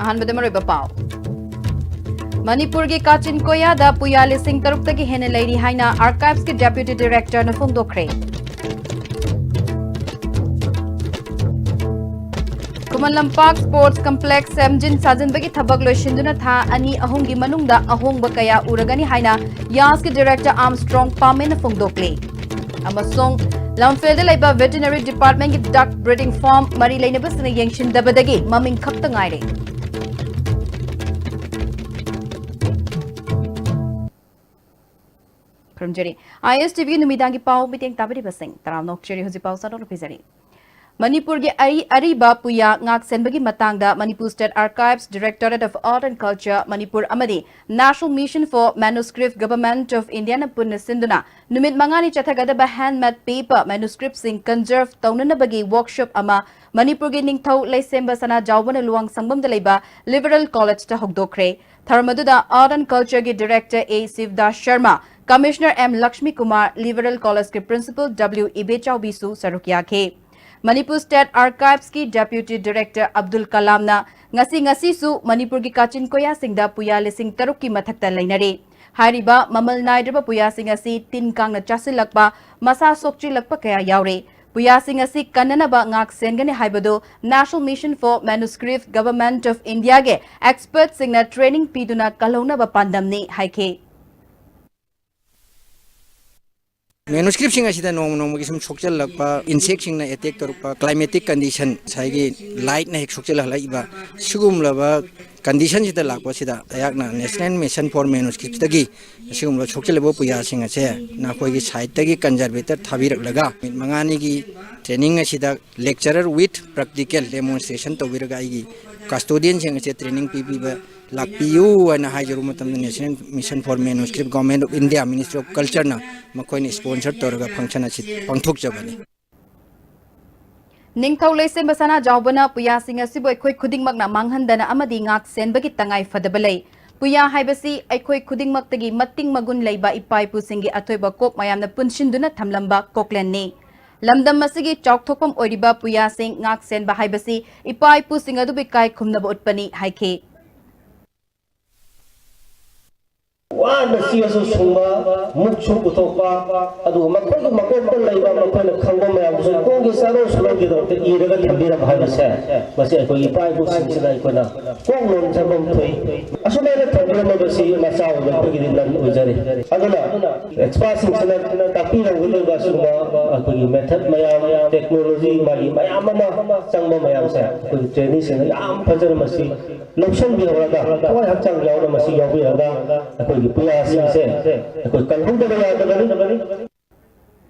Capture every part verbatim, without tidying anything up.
ꯑꯍꯥꯟꯕꯗ ꯃꯔꯨꯑꯣꯏꯕ ꯄꯥꯎ꯫ ꯃꯅꯤꯄꯨꯔꯒꯤ ꯀꯥꯆꯤꯟ ꯀꯣꯌꯥꯗ ꯄꯨꯌꯥ ꯂꯤꯁꯤꯡ ꯇꯔꯨꯛꯇꯒꯤ ꯍꯦꯟꯅ ꯂꯩꯔꯤ ꯍꯥꯏꯅ Archives ꯀꯤ Deputy Director ꯅ ꯐꯣꯡꯗꯣꯛꯈ꯭ꯔꯦ꯫ ꯈꯨꯃꯟ ꯂꯝꯄꯥꯛ Sports Complex ꯁꯦꯝꯖꯤꯟ ꯁꯥꯖꯤꯟꯕꯒꯤ ꯊꯕꯛ ꯂꯣꯏꯁꯤꯟꯗꯨꯅ ꯊꯥ ꯑꯅꯤ ꯑꯍꯨꯝꯒꯤ ꯃꯅꯨꯡꯗ ꯑꯍꯣꯡꯕ ꯀꯌꯥ ꯎꯔꯒꯅꯤ ꯍꯥꯏꯅ ꯌꯥꯁꯀꯤ Director Armstrong ꯄꯥꯃꯦꯟꯅ ꯐꯣꯡꯗꯣꯛꯂꯤ꯫ ꯑꯃꯁꯨꯡ ꯂꯝꯐꯦꯜꯗ ꯂꯩꯕ Veterinary Department ꯀꯤ duck breeding farm ꯃꯔꯤ ꯂꯩꯅꯕꯁꯤꯡꯅ ꯌꯦꯡꯁꯤꯟꯗꯕꯗꯒꯤ ꯃꯃꯤꯡ ꯈꯛꯇ ꯉꯥꯏꯔꯦ꯫ ꯈꯨꯔꯨꯝꯖꯔꯤ꯫ ISTV ꯒꯤ ꯅꯨꯃꯤꯗꯥꯡꯒꯤ ꯄꯥꯎ ꯃꯤꯠꯌꯦꯡ ꯇꯥꯕꯤꯔꯤꯕꯁꯤꯡ ꯇꯔꯥꯝꯅ ꯑꯣꯛꯆꯔꯤ꯫ ꯍꯧꯖꯤꯛ ꯄꯥꯎ ꯁꯟꯗꯣꯛꯅ ꯄꯤꯖꯔꯤ꯫ ꯃꯅꯤꯄꯨꯔꯒꯤ ꯑꯔꯤ-, ꯑꯔꯤꯕ ꯄꯨꯌꯥ ꯉꯥꯛꯁꯦꯟꯕꯒꯤ ꯃꯇꯥꯡꯗ Manipur State Archives, Directorate of Art and Culture, Manipur ꯑꯃꯗꯤ National Mission for Manuscript, Government of India ꯅ ꯄꯨꯟꯅ ꯁꯤꯟꯗꯨꯅ ꯅꯨꯃꯤꯠ ꯃꯉꯥꯅꯤ ꯆꯠꯊꯒꯗꯕ handmade paper manuscript ꯁꯤꯡ conserve ꯇꯧꯅꯅꯕꯒꯤ workshop ꯑꯃ ꯃꯅꯤꯄꯨꯔꯒꯤ ꯅꯤꯡꯊꯧ ꯂꯩꯁꯦꯝꯕ ꯁꯅꯥꯖꯥꯎꯕꯅ ꯂꯨꯋꯥꯡꯁꯪꯕꯝꯗ ꯂꯩꯕ Liberal College ꯇ ꯍꯧꯗꯣꯛꯈ꯭ꯔꯦ꯫ ꯊꯧꯔꯝ ꯑꯗꯨꯗ Art and Culture ꯒꯤ Director A ꯁꯤꯕꯗꯥꯁ Sharma, Commissioner M Lakshmi Kumar, Liberal College ꯀꯤ Principal W ꯏꯕꯦꯆꯥꯎꯕꯤꯁꯨ ꯁꯔꯨꯛ ꯌꯥꯈꯤ꯫ Manipur State Archives ꯀꯤ Deputy Director ꯑꯕꯗꯨꯜ ꯀꯂꯥꯝꯅ ꯉꯁꯤ, ꯉꯁꯤꯁꯨ ꯃꯅꯤꯄꯨꯔꯒꯤ ꯀꯥꯆꯤꯟ ꯀꯣꯌꯥꯁꯤꯡꯗ ꯄꯨꯌꯥ ꯂꯤꯁꯤꯡ ꯇꯔꯨꯛꯀꯤ ꯃꯊꯛꯇ ꯂꯩꯅꯔꯤ꯫ ꯍꯥꯏꯔꯤꯕ ꯃꯃꯜ ꯅꯥꯏꯗ꯭ꯔꯕ ꯄꯨꯌꯥꯁꯤꯡ ꯑꯁꯤ ꯇꯤꯟ ꯀꯥꯡꯅ ꯆꯥꯁꯤꯜꯂꯛꯄ, ꯃꯁꯥ ꯁꯣꯛꯆꯤꯜꯂꯛꯄ ꯀꯌꯥ ꯌꯥꯎꯔꯤ꯫ ꯄꯨꯌꯥꯁꯤꯡ ꯑꯁꯤ ꯀꯟꯅꯅꯕ ꯉꯥꯛ ꯁꯦꯟꯒꯅꯤ ꯍꯥꯏꯕꯗꯨ National Mission for Manuscript, Government of India ꯒꯤ expert ꯁꯤꯡꯅ training ꯄꯤꯗꯨꯅ ꯀꯜꯍꯧꯅꯕ ꯄꯥꯟꯗꯝꯅꯤ ꯍꯥꯏꯈꯤ꯫ Manuscript ꯁꯤꯡ ꯑꯁꯤꯗ ꯅꯣꯡꯃ ꯅꯣꯡꯃꯒꯤ ꯁꯨꯝ ꯁꯣꯛꯆꯜꯂꯛꯄ, insect ꯁꯤꯡꯅ attack ꯇꯧꯔꯛꯄ, climatic condition, ꯉꯁꯥꯏꯒꯤ light ꯅ ꯍꯦꯛ ꯁꯣꯛꯆꯜꯍꯜꯂꯛꯏꯕ, ꯁꯤꯒꯨꯝꯂꯕ condition ꯁꯤꯗ ꯂꯥꯛꯄꯁꯤꯗ ꯑꯩꯍꯥꯛꯅ National Mission for Manuscript ꯇꯒꯤ ꯑꯁꯤꯒꯨꯝꯕ ꯁꯣꯛꯆꯜꯂꯤꯕ ꯄꯨꯌꯥꯁꯤꯡ ꯑꯁꯦ ꯅꯈꯣꯏꯒꯤ site ꯇꯒꯤ conservator ꯊꯥꯕꯤꯔꯛꯂꯒ ꯅꯨꯃꯤꯠ ꯃꯉꯥꯅꯤꯒꯤ training ꯑꯁꯤꯗ lecturer with practical demonstration ꯇꯧꯕꯤꯔꯒ ꯑꯩꯒꯤ custodian ꯁꯤꯡ ꯑꯁꯦ training ꯄꯤꯕꯤꯕ ꯂꯥꯛꯄꯤꯌꯨ ꯍꯥꯏꯅ ꯍꯥꯏꯖꯔꯨꯕ ꯃꯇꯝꯗ National Mission for Manuscript, Government of India, Ministry of Culture ꯅ ꯃꯈꯣꯏꯅ sponsor ꯇꯧꯔꯒ function ꯑꯁꯤ ꯄꯥꯡꯊꯣꯛꯆꯕꯅꯤ꯫ ꯅꯤꯡꯊꯧ ꯂꯩꯁꯦꯝꯕ ꯁꯅꯥꯖꯥꯎꯕꯅ ꯄꯨꯌꯥꯁꯤꯡ ꯑꯁꯤꯕꯨ ꯑꯩꯈꯣꯏ ꯈꯨꯗꯤꯡꯃꯛꯅ ꯃꯥꯡꯍꯟꯗꯅ ꯑꯃꯗꯤ ꯉꯥꯛ ꯁꯦꯟꯕꯒꯤ ꯇꯉꯥꯏ ꯐꯗꯕ ꯂꯩ꯫ ꯄꯨꯌꯥ ꯍꯥꯏꯕꯁꯤ ꯑꯩꯈꯣꯏ ꯈꯨꯗꯤꯡꯃꯛꯇꯒꯤ ꯃꯇꯤꯡ ꯃꯒꯨꯟ ꯂꯩꯕ ꯏꯄꯥ ꯏꯄꯨꯁꯤꯡꯒꯤ ꯑꯊꯣꯏꯕ ꯀꯣꯛ ꯃꯌꯥꯝꯅ ꯄꯨꯟꯁꯤꯟꯗꯨꯅ ꯊꯝꯂꯝꯕ ꯀꯣꯛꯂꯦꯟꯅꯤ꯫ ꯂꯝꯗꯝ ꯑꯁꯤꯒꯤ ꯆꯥꯎꯊꯣꯛꯐꯝ ꯑꯣꯏꯔꯤꯕ ꯄꯨꯌꯥꯁꯤꯡ ꯉꯥꯛ ꯁꯦꯟꯕ ꯍꯥꯏꯕꯁꯤ ꯏꯄꯥ ꯏꯄꯨꯁꯤꯡ ꯑꯗꯨꯕꯨ ꯏꯀꯥꯏ ꯈꯨꯝꯅꯕ ꯎꯠꯄꯅꯤ ꯍꯥꯏꯈꯤ꯫ ꯋꯥꯅ ꯆꯦꯁꯨ ꯁꯨꯡꯕ, ꯃꯨꯛꯁꯨ ꯄꯨꯊꯣꯛꯄ, ꯑꯗꯨꯒ ꯃꯈꯣꯏꯒꯤ ꯃꯀꯣꯛꯇ ꯂꯩꯕ, ꯃꯈꯣꯏꯅ ꯈꯪꯕ ꯃꯌꯥꯝꯗꯨꯁꯨ ꯏꯀꯣꯟꯒꯤ ꯆꯥꯔꯣꯟ ꯁꯨꯔꯣꯟꯒꯤꯗꯃꯛꯇ ꯏꯔꯒ ꯊꯝꯕꯤꯔꯝꯕ ꯍꯥꯏꯕꯁꯦ, ꯃꯁꯤ ꯑꯩꯈꯣꯏ ꯏꯄꯥ ꯏꯄꯨꯁꯤꯡꯁꯤꯅ ꯑꯩꯈꯣꯏꯅ ꯀꯣꯛ ꯅꯣꯟꯖꯐꯝ ꯊꯣꯛꯏ꯫ ꯑꯁꯨꯃꯥꯏꯅ ꯊꯝꯕꯤꯔꯝꯕꯗꯁꯤ ꯃꯆꯥ ꯑꯣꯏꯅ ꯑꯩꯈꯣꯏꯒꯤꯗꯤ ꯅꯟ ꯑꯣꯏꯖꯔꯤ꯫ ꯑꯗꯨꯅ ꯑꯦꯛꯁꯄꯥꯔꯠꯁꯤꯡꯁꯤꯅ ꯇꯥꯛꯄꯤꯔꯝꯒꯗꯧꯔꯤꯕ ꯑꯁꯤꯒꯨꯝꯕ ꯑꯩꯈꯣꯏꯒꯤ ꯃꯦꯊꯠ ꯃꯌꯥꯝ, ꯇꯦꯛꯅꯣꯂꯣꯖꯤ ꯃꯥꯒꯤ ꯃꯌꯥꯝ ꯑꯃ ꯆꯪꯕ ꯃꯌꯥꯝꯁꯦ ꯑꯩꯈꯣꯏꯒꯤ ꯇ꯭ꯔꯦꯅꯤꯡꯁꯤꯡꯅ ꯌꯥꯝ ꯐꯖꯅ ꯃꯁꯤ ꯂꯧꯁꯤꯟꯕꯤꯍꯧꯔꯒ, ꯊꯋꯥꯏ ꯍꯛꯆꯥꯡ ꯌꯥꯎꯅ ꯃꯁꯤ ꯌꯥꯎꯕꯤꯔꯒ ꯑꯩꯈꯣꯏꯒꯤ ꯄꯨꯌꯥꯁꯤꯡꯁꯦ ꯑꯩꯈꯣꯏ ꯀꯜꯍꯧꯗꯕ ꯌꯥꯗꯕꯅꯤ꯫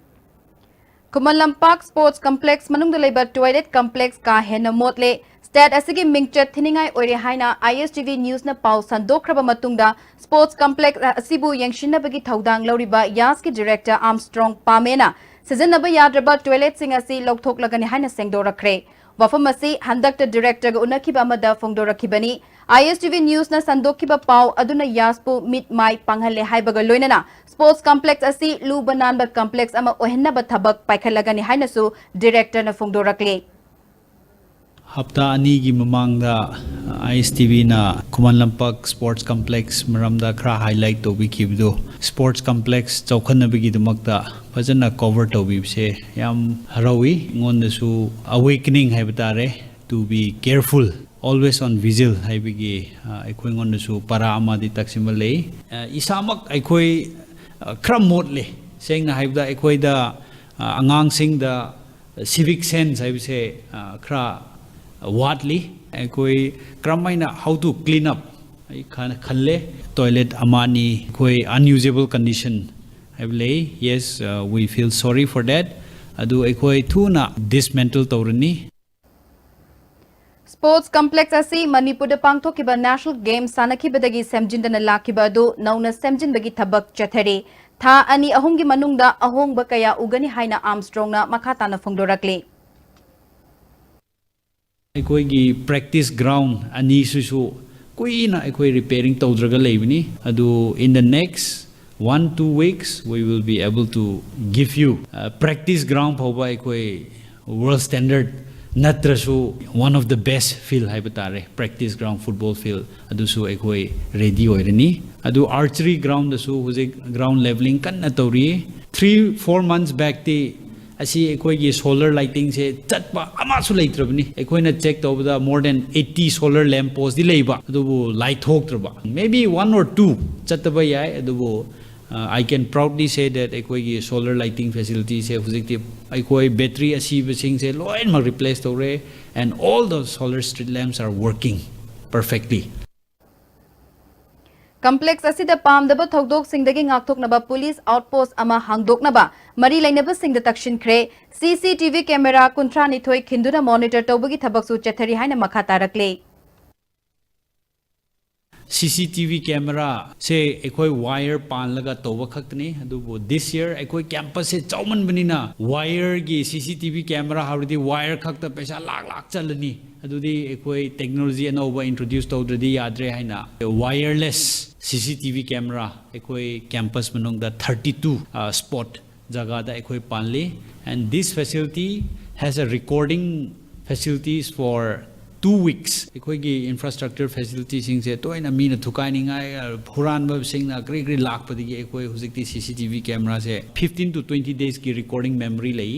ꯈꯨꯃꯟ ꯂꯝꯄꯥꯛ ꯁ꯭ꯄꯣꯔꯠꯁ ꯀꯝꯄ꯭ꯂꯦꯛꯁ ꯃꯅꯨꯡꯗ ꯂꯩꯕ ꯇꯣꯏꯂꯦꯠ ꯀꯝꯄ꯭ꯂꯦꯛꯁ ꯀꯥ ꯍꯦꯟꯅ ꯃꯣꯠꯂꯦ꯫ ꯁ꯭ꯇꯦꯠ ꯑꯁꯤꯒꯤ ꯃꯤꯡꯆꯠ ꯊꯤꯅꯤꯡꯉꯥꯏ ꯑꯣꯏꯔꯦ ꯍꯥꯏꯅ ꯑꯥꯏ ꯑꯦꯁ ꯇꯤ ꯚꯤ ꯅ꯭ꯌꯨꯁꯅ ꯄꯥꯎ ꯁꯟꯗꯣꯛꯈ꯭ꯔꯕ ꯃꯇꯨꯡꯗ, ꯁ꯭ꯄꯣꯔꯠꯁ ꯀꯝꯄ꯭ꯂꯦꯛꯁ ꯑꯁꯤꯕꯨ ꯌꯦꯡꯁꯤꯟꯅꯕꯒꯤ ꯊꯧꯗꯥꯡ ꯂꯧꯔꯤꯕ ꯌꯥꯁꯀꯤ ꯗꯤꯔꯦꯛꯇꯔ ꯑꯥꯔꯝꯁꯇ꯭ꯔꯣꯡ ꯄꯥꯃꯦꯅ ꯁꯤꯖꯤꯟꯅꯕ ꯌꯥꯗ꯭ꯔꯕ ꯇꯣꯏꯂꯦꯠꯁꯤꯡ ꯑꯁꯤ ꯂꯧꯊꯣꯛꯂꯒꯅꯤ ꯍꯥꯏꯅ ꯁꯦꯡꯗꯣꯔꯛꯈ꯭ꯔꯦ꯫ ꯋꯥꯐꯝ ꯑꯁꯤ ꯍꯟꯗꯛꯇ ꯗꯤꯔꯦꯛꯇꯔꯒ ꯎꯅꯈꯤꯕ ꯑꯃꯗ ꯐꯣꯡꯗꯣꯔꯛꯈꯤꯕꯅꯤ꯫ ꯑꯥꯏ ꯑꯦꯁ ꯇꯤ ꯚꯤ ꯅ꯭ꯌꯨꯁꯅ ꯁꯟꯗꯣꯛꯈꯤꯕ ꯄꯥꯎ ꯑꯗꯨꯅ ꯌꯥꯁꯄꯨ ꯃꯤꯠ ꯃꯥꯏ ꯄꯥꯡꯍꯜꯂꯦ ꯍꯥꯏꯕꯒ ꯂꯣꯏꯅꯅ ꯁ꯭ꯄꯣꯔꯠꯁ ꯀꯝꯄ꯭ꯂꯦꯛꯁ ꯑꯁꯤ ꯂꯨꯕ ꯅꯥꯟꯕ ꯀꯝꯄ꯭ꯂꯦꯛꯁ ꯑꯃ ꯑꯣꯏꯍꯟꯅꯕ ꯊꯕꯛ ꯄꯥꯏꯈꯠꯂꯒꯅꯤ ꯍꯥꯏꯅꯁꯨ ꯗꯤꯔꯦꯛꯇꯔꯅ ꯐꯣꯡꯗꯣꯔꯛꯂꯤ꯫ ꯍꯞꯇꯥ ꯑꯅꯤꯒꯤ ꯃꯃꯥꯡꯗ ꯑꯥꯏ ꯑꯦꯁ T ꯚꯤꯅ Khuman Lampak sports complex ꯃꯔꯝꯗ ꯈꯔ ꯍꯥꯏꯂꯥꯏꯠ ꯇꯧꯕꯤꯈꯤꯕꯗꯨ, ꯁ꯭ꯄꯣꯔꯠꯁ ꯀꯝꯄ꯭ꯂꯦꯛꯁ ꯆꯥꯎꯈꯠꯅꯕꯒꯤꯗꯃꯛꯇ ꯐꯖꯅ ꯀꯣꯚꯔ ꯇꯧꯕꯤꯕꯁꯦ ꯌꯥꯝ ꯍꯔꯥꯎꯏ꯫ ꯑꯩꯉꯣꯟꯗꯁꯨ ꯑꯋꯦꯀꯅꯤꯡ ꯍꯥꯏꯕ ꯇꯥꯔꯦ, to be careful, always on vigil ꯍꯥꯏꯕꯒꯤ, ꯑ, ꯑꯩꯈꯣꯏꯉꯣꯟꯗꯁꯨ ꯄꯔꯥ ꯑꯃꯗꯤ ꯇꯥꯛꯁꯤꯟꯕ ꯂꯩ꯫ ꯑ, ꯏꯁꯥꯃꯛ ꯑꯩꯈꯣꯏ, ꯑ, ꯈꯔ ꯃꯣꯠꯂꯦ꯫ ꯁꯦꯡꯅ ꯍꯥꯏꯕꯗ ꯑꯩꯈꯣꯏꯗ, ꯑ, ꯑꯉꯥꯡꯁꯤꯡꯗ ꯁꯤꯚꯤꯛ ꯁꯦꯟꯁ ꯍꯥꯏꯕꯁꯦ, ꯑ, ꯈꯔ ꯋꯥꯠꯂꯤ꯫ ꯑꯩꯈꯣꯏ ꯀꯔꯝꯍꯥꯏꯅ, how to clean up ꯑꯩ ꯈꯟ-, ꯈꯜꯂꯦ꯫ ꯇꯣꯏꯂꯦꯠ ꯑꯃ ꯑꯅꯤ ꯑꯩꯈꯣꯏ unusable condition ꯍꯥꯏꯕ ꯂꯩ꯫ Yes, uh, we feel sorry for that. ꯑꯗꯨ ꯑꯩꯈꯣꯏ ꯊꯨꯅ dismantle ꯇꯧꯔꯅꯤ꯫ ꯁ꯭ꯄꯣꯔꯠꯁ ꯀꯝꯄ꯭ꯂꯦꯛꯁ ꯑꯁꯤ ꯃꯅꯤꯄꯨꯔꯗ ꯄꯥꯡꯊꯣꯛꯈꯤꯕ ꯅꯦꯁꯅꯦꯜ ꯒꯦꯝꯁ ꯁꯥꯟꯅꯈꯤꯕꯗꯒꯤ ꯁꯦꯝꯖꯤꯟꯗꯅ ꯂꯥꯛꯈꯤꯕ ꯑꯗꯨ ꯅꯧꯅ ꯁꯦꯝꯖꯤꯟꯕꯒꯤ ꯊꯕꯛ ꯆꯠꯊꯔꯤ꯫ ꯊꯥ ꯑꯅꯤ ꯑꯍꯨꯝꯒꯤ ꯃꯅꯨꯡꯗ ꯑꯍꯣꯡꯕ ꯀꯌꯥ ꯎꯒꯅꯤ ꯍꯥꯏꯅ ꯑꯥꯔꯝꯁꯇ꯭ꯔꯣꯡꯅ ꯃꯈꯥ ꯇꯥꯅ ꯐꯣꯡꯗꯣꯔꯛꯂꯤ꯫ ꯑꯩꯈꯣꯏꯒꯤ practice ground ꯑꯅꯤꯁꯤꯁꯨ ꯀꯨꯏꯅ ꯑꯩꯈꯣꯏ repairing ꯇꯧꯗ꯭ꯔꯒ ꯂꯩꯕꯅꯤ꯫ ꯑꯗꯨ in the next one two weeks we will be able to give you, uh, practice ground ꯐꯥꯎꯕ ꯑꯩꯈꯣꯏ world standard ꯅꯠꯇ꯭ꯔꯁꯨ one of the best field ꯍꯥꯏꯕ ꯇꯥꯔꯦ, practice ground football field ꯑꯗꯨꯁꯨ ꯑꯩꯈꯣꯏ ready ꯑꯣꯏꯔꯅꯤ꯫ ꯑꯗꯨ archery groundꯗꯁꯨ ꯍꯧꯖꯤꯛ ground levelling ꯀꯟꯅ ꯇꯧꯔꯤ꯫ Three four months backꯇꯤ ꯑꯁꯤ ꯑꯩꯈꯣꯏꯒꯤ solar lightingꯁꯦ ꯆꯠꯄ ꯑꯃꯁꯨ ꯂꯩꯇ꯭ꯔꯕꯅꯤ꯫ ꯑꯩꯈꯣꯏꯅ check ꯇꯧꯕꯗ more than eighty solar lamp postꯇꯤ ꯂꯩꯕ, ꯑꯗꯨꯕꯨ light ꯊꯣꯛꯇ꯭ꯔꯕ꯫ Maybe one or two ꯆꯠꯇꯕ ꯌꯥꯏ, ꯑꯗꯨꯕꯨ, uh, I can proudly say that ꯑꯩꯈꯣꯏꯒꯤ solar lighting facilityꯁꯦ ꯍꯧꯖꯤꯛꯇꯤ ꯑꯩꯈꯣꯏ battery ꯑꯁꯤꯕꯁꯤꯡꯁꯦ ꯂꯣꯏꯅꯃꯛ replace ꯇꯧꯔꯦ, and all the solar street lamps are working perfectly. Complex ꯑꯁꯤꯗ ꯄꯥꯝꯗꯕ ꯊꯧꯗꯣꯛꯁꯤꯡꯗꯒꯤ ꯉꯥꯛꯊꯣꯛꯅꯕ police outpost ꯑꯃ ꯍꯥꯡꯗꯣꯛꯅꯕ ꯃꯔꯤ ꯂꯩꯅꯕꯁꯤꯡꯗ ꯇꯛꯁꯤꯟꯈ꯭ꯔꯦ꯫ CCTV camera ꯀꯨꯟꯊ꯭ꯔꯥ ꯅꯤꯊꯣꯏ ꯈꯤꯟꯗꯨꯅ monitor ꯇꯧꯕꯒꯤ ꯊꯕꯛꯁꯨ ꯆꯠꯊꯔꯤ ꯍꯥꯏꯅ ꯃꯈꯥ ꯇꯥꯔꯛꯂꯦ꯫ CCTV cameraꯁꯦ ꯑꯩꯈꯣꯏ wire ꯄꯥꯜꯂꯒ ꯇꯧꯕ ꯈꯛꯇꯅꯤ, ꯑꯗꯨꯕꯨ this year ꯑꯩꯈꯣꯏ campusꯁꯦ ꯆꯥꯎꯃꯟꯕꯅꯤꯅ wireꯒꯤ CCTV camera ꯍꯥꯏꯔꯗꯤ wire ꯈꯛꯇ ꯄꯩꯁꯥ ꯂꯥꯛ ꯂꯥꯛ ꯆꯠꯂꯅꯤ꯫ ꯑꯗꯨꯗꯤ ꯑꯩꯈꯣꯏ technology ꯑꯅꯧꯕ introduce ꯇꯧꯗ꯭ꯔꯗꯤ ꯌꯥꯗ꯭ꯔꯦ ꯍꯥꯏꯅ wireless CCTV camera ꯑꯩꯈꯣꯏ campus ꯃꯅꯨꯡꯗ thirty two spot ꯖꯒꯥꯗ ꯑꯩꯈꯣꯏ ꯄꯥꯜꯂꯤ꯫ And this facility has a recording facilities for two weeks꯫ ꯑꯩꯈꯣꯏꯒꯤ infrastructure facilitiesꯁꯤꯡꯁꯦ ꯇꯣꯏꯅ ꯃꯤꯅ ꯊꯨꯒꯥꯏꯅꯤꯡꯉꯥꯏ, ꯍꯨꯔꯥꯟꯕꯁꯤꯡꯅ ꯀꯔꯤ ꯀꯔꯤ ꯂꯥꯛꯄꯗꯒꯤ ꯑꯩꯈꯣꯏ ꯍꯧꯖꯤꯛꯇꯤ CCTV cameraꯁꯦ fifteen to twenty daysꯀꯤ recording memory ꯂꯩ꯫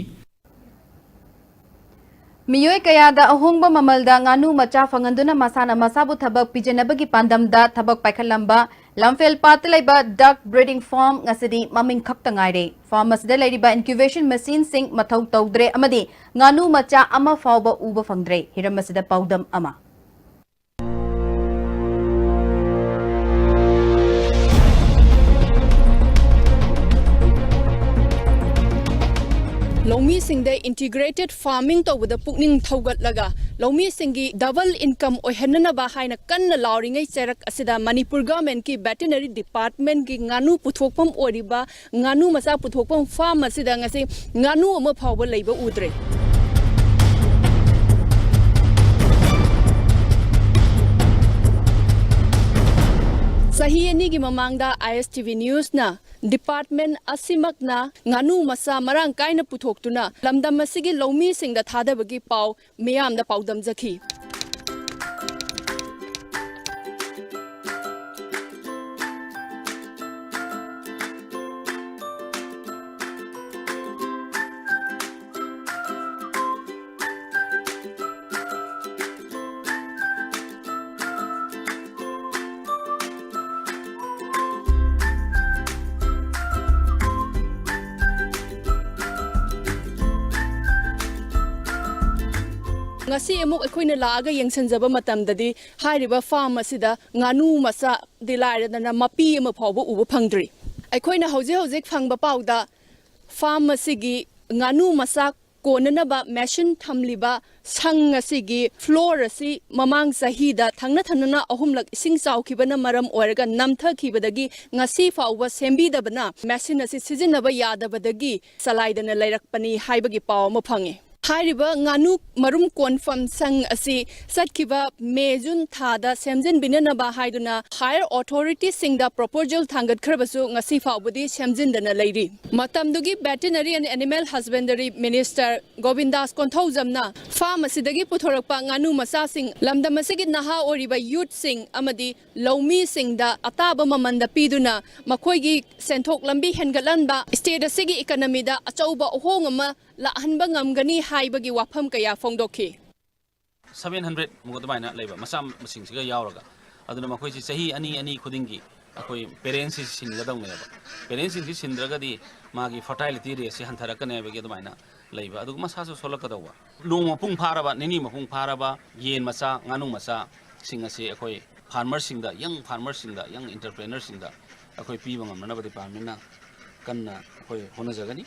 ꯃꯤꯑꯣꯏ ꯀꯌꯥꯗ ꯑꯍꯣꯡꯕ ꯃꯃꯜꯗ ꯉꯥꯅꯨ ꯃꯆꯥ ꯐꯪꯍꯟꯗꯨꯅ ꯃꯁꯥꯅ ꯃꯁꯥꯕꯨ ꯊꯕꯛ ꯄꯤꯖꯅꯕꯒꯤ ꯄꯥꯟꯗꯝꯗ ꯊꯕꯛ ꯄꯥꯏꯈꯠꯂꯝꯕ ꯂꯝꯐꯦꯜ ꯄꯥꯠꯇ ꯂꯩꯕ duck breeding farm ꯉꯁꯤꯗꯤ ꯃꯃꯤꯡ ꯈꯛꯇ ꯉꯥꯏꯔꯦ꯫ Farm ꯑꯁꯤꯗ ꯂꯩꯔꯤꯕ incubation machineꯁꯤꯡ ꯃꯊꯧ ꯇꯧꯗ꯭ꯔꯦ ꯑꯃꯗꯤ ꯉꯥꯅꯨ ꯃꯆꯥ ꯑꯃ ꯐꯥꯎꯕ ꯎꯕ ꯐꯪꯗ꯭ꯔꯦ꯫ ꯍꯤꯔꯝ ꯑꯁꯤꯗ ꯄꯥꯎꯗꯝ ꯑꯃ꯫ ꯂꯧꯃꯤꯁꯤꯡꯗ integrated farming ꯇꯧꯕꯗ ꯄꯨꯛꯅꯤꯡ ꯊꯧꯒꯠꯂꯒ ꯂꯧꯃꯤꯁꯤꯡꯒꯤ double income ꯑꯣꯏꯍꯟꯅꯅꯕ ꯍꯥꯏꯅ ꯀꯟꯅ ꯂꯥꯎꯔꯤꯉꯩ ꯆꯩꯔꯛ ꯑꯁꯤꯗ ꯃꯅꯤꯄꯨꯔ governmentꯀꯤ veterinary departmentꯀꯤ ꯉꯥꯅꯨ ꯄꯨꯊꯣꯛꯐꯝ ꯑꯣꯏꯔꯤꯕ ꯉꯥꯅꯨ ꯃꯆꯥ ꯄꯨꯊꯣꯛꯐꯝ farm ꯑꯁꯤꯗ ꯉꯁꯤ ꯉꯥꯅꯨ ꯑꯃ ꯐꯥꯎꯕ ꯂꯩꯕ ꯎꯗ꯭ꯔꯦ꯫ ꯑꯅꯤꯒꯤ ꯃꯃꯥꯡꯗ ISTV Newsꯅ department ꯑꯁꯤꯃꯛꯅ ꯉꯥꯅꯨ ꯃꯆꯥ ꯃꯔꯥꯡ ꯀꯥꯏꯅ ꯄꯨꯊꯣꯛꯇꯨꯅ ꯂꯝꯗꯝ ꯑꯁꯤꯒꯤ ꯂꯧꯃꯤꯁꯤꯡꯗ ꯊꯥꯗꯕꯒꯤ ꯄꯥꯎ ꯃꯤꯌꯥꯝꯅ ꯄꯥꯎꯗꯝꯖꯈꯤ꯫ ꯉꯁꯤ ꯑꯃꯨꯛ ꯑꯩꯈꯣꯏꯅ ꯂꯥꯛꯑꯒ ꯌꯦꯡꯁꯤꯟꯖꯕ ꯃꯇꯝꯗꯗꯤ, ꯍꯥꯏꯔꯤꯕ farm ꯑꯁꯤꯗ ꯉꯥꯅꯨ ꯃꯆꯥꯗꯤ ꯂꯥꯏꯔꯗꯅ ꯃꯄꯤ ꯑꯃ ꯐꯥꯎꯕ ꯎꯕ ꯐꯪꯗ꯭ꯔꯤ꯫ ꯑꯩꯈꯣꯏꯅ ꯍꯧꯖꯤꯛ ꯍꯧꯖꯤꯛ ꯐꯪꯕ ꯄꯥꯎꯗ, farm ꯑꯁꯤꯒꯤ ꯉꯥꯅꯨ ꯃꯆꯥ ꯀꯣꯟꯅꯅꯕ machine ꯊꯝꯂꯤꯕ ꯁꯪ ꯑꯁꯤꯒꯤ floor ꯑꯁꯤ ꯃꯃꯥꯡ ꯆꯍꯤꯗ ꯊꯪꯅ ꯊꯪꯅꯅ ꯑꯍꯨꯝꯂꯛ ꯏꯁꯤꯡ ꯆꯥꯎꯈꯤꯕꯅ ꯃꯔꯝ ꯑꯣꯏꯔꯒ ꯅꯝꯊꯈꯤꯕꯗꯒꯤ ꯉꯁꯤ ꯐꯥꯎꯕ ꯁꯦꯝꯕꯤꯗꯕꯅ machine ꯑꯁꯤ ꯁꯤꯖꯤꯟꯅꯕ ꯌꯥꯗꯕꯗꯒꯤ ꯆꯂꯥꯏꯗꯅ ꯂꯩꯔꯛꯄꯅꯤ ꯍꯥꯏꯕꯒꯤ ꯄꯥꯎ ꯑꯃ ꯐꯪꯉꯤ꯫ ꯍꯥꯏꯔꯤꯕ ꯉꯥꯅꯨ ꯃꯔꯨꯝ ꯀꯣꯟꯐꯝ ꯁꯪ ꯑꯁꯤ ꯆꯠꯈꯤꯕ ꯃꯦ ꯖꯨꯟ ꯊꯥꯗ ꯁꯦꯝꯖꯤꯟꯕꯤꯅꯅꯕ ꯍꯥꯏꯗꯨꯅ higher authorityꯁꯤꯡꯗ proposal ꯊꯥꯡꯒꯠꯈ꯭ꯔꯕꯁꯨ ꯉꯁꯤ ꯐꯥꯎꯕꯗꯤ ꯁꯦꯝꯖꯤꯟꯗꯅ ꯂꯩꯔꯤ꯫ ꯃꯇꯝꯗꯨꯒꯤ Veterinary and Animal Husbandry Minister ꯒꯣꯕꯤꯟꯗꯥꯁ ꯀꯣꯟꯊꯧꯖꯝꯅ farm ꯑꯁꯤꯗꯒꯤ ꯄꯨꯊꯣꯔꯛꯄ ꯉꯥꯅꯨ ꯃꯆꯥꯁꯤꯡ ꯂꯝꯗꯝ ꯑꯁꯤꯒꯤ ꯅꯍꯥ ꯑꯣꯏꯔꯤꯕ youthꯁꯤꯡ ꯑꯃꯗꯤ ꯂꯧꯃꯤꯁꯤꯡꯗ ꯑꯇꯥꯕ ꯃꯃꯜꯗ ꯄꯤꯗꯨꯅ ꯃꯈꯣꯏꯒꯤ ꯁꯦꯟꯊꯣꯛ ꯂꯝꯕꯤ ꯍꯦꯟꯒꯠꯍꯟꯕ, state ꯑꯁꯤꯒꯤ economyꯗ ꯑꯆꯧꯕ ꯑꯍꯣꯡ ꯑꯃ ꯂꯥꯛꯍꯟꯕ ꯉꯝꯒꯅꯤ ꯍꯥꯏꯕꯒꯤ ꯋꯥꯐꯝ ꯀꯌꯥ ꯐꯣꯡꯗꯣꯛꯈꯤ꯫ Seven hundred ꯃꯨꯛ ꯑꯗꯨꯃꯥꯏꯅ ꯂꯩꯕ, ꯃꯆꯥ ꯃꯁꯤꯡꯁꯤꯒ ꯌꯥꯎꯔꯒ꯫ ꯑꯗꯨꯅ ꯃꯈꯣꯏꯁꯤ ꯆꯍꯤ ꯑꯅꯤ, ꯑꯅꯤ ꯈꯨꯗꯤꯡꯒꯤ ꯑꯩꯈꯣꯏ parentsꯁꯤ ꯁꯤꯟꯒꯗꯧꯅꯦꯕ꯫ Parentsꯁꯤ ꯁꯤꯟꯗ꯭ꯔꯒꯗꯤ ꯃꯥꯒꯤ fertility rateꯁꯤ ꯍꯟꯊꯔꯛꯀꯅꯤ ꯍꯥꯏꯕꯒꯤ ꯑꯗꯨꯃꯥꯏꯅ ꯂꯩꯕ꯫ ꯑꯗꯨꯒ ꯃꯁꯥꯁꯨ ꯁꯣꯛꯂꯛꯀꯗꯧꯕ꯫ ꯅꯣꯡ ꯃꯄꯨꯡ ꯐꯥꯔꯕ, ꯅꯤꯅꯤ ꯃꯄꯨꯡ ꯐꯥꯔꯕ ꯌꯦꯟ ꯃꯆꯥ, ꯉꯥꯅꯨ ꯃꯆꯥꯁꯤꯡ ꯑꯁꯤ ꯑꯩꯈꯣꯏ farmerꯁꯤꯡꯗ, young farmerꯁꯤꯡꯗ, young entrepreneurꯁꯤꯡꯗ ꯑꯩꯈꯣꯏ ꯄꯤꯕ ꯉꯝꯅꯅꯕ departmentꯅ ꯀꯟꯅ ꯑꯩꯈꯣꯏ ꯍꯣꯠꯅꯖꯒꯅꯤ꯫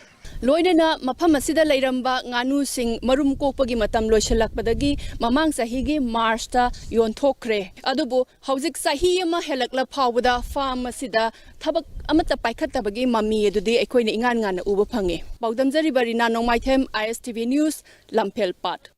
ꯂꯣꯏꯅꯅ ꯃꯐꯝ ꯑꯁꯤꯗ ꯂꯩꯔꯝꯕ ꯉꯥꯅꯨꯁꯤꯡ ꯃꯔꯨꯝ ꯀꯣꯛꯄꯒꯤ ꯃꯇꯝ ꯂꯣꯏꯁꯤꯜꯂꯛꯄꯗꯒꯤ ꯃꯃꯥꯡ ꯆꯍꯤꯒꯤ Marchꯇ ꯌꯣꯟꯊꯣꯛꯈ꯭ꯔꯦ꯫ ꯑꯗꯨꯕꯨ ꯍꯧꯖꯤꯛ ꯆꯍꯤ ꯑꯃ ꯍꯦꯜꯂꯛꯂ ꯐꯥꯎꯕꯗ farm ꯑꯁꯤꯗ ꯊꯕꯛ ꯑꯃꯠꯇ ꯄꯥꯏꯈꯠꯇꯕꯒꯤ ꯃꯃꯤ ꯑꯗꯨꯗꯤ ꯑꯩꯈꯣꯏꯅ ꯏꯉꯥꯟ ꯉꯥꯟꯅ ꯎꯕ ꯐꯪꯉꯤ꯫ ꯄꯥꯎꯗꯝꯖꯔꯤꯕ ꯔꯤꯅꯥ ꯅꯣꯡꯃꯥꯏꯊꯦꯝ, ISTV News, ꯂꯝꯐꯦꯜ ꯄꯥꯠ꯫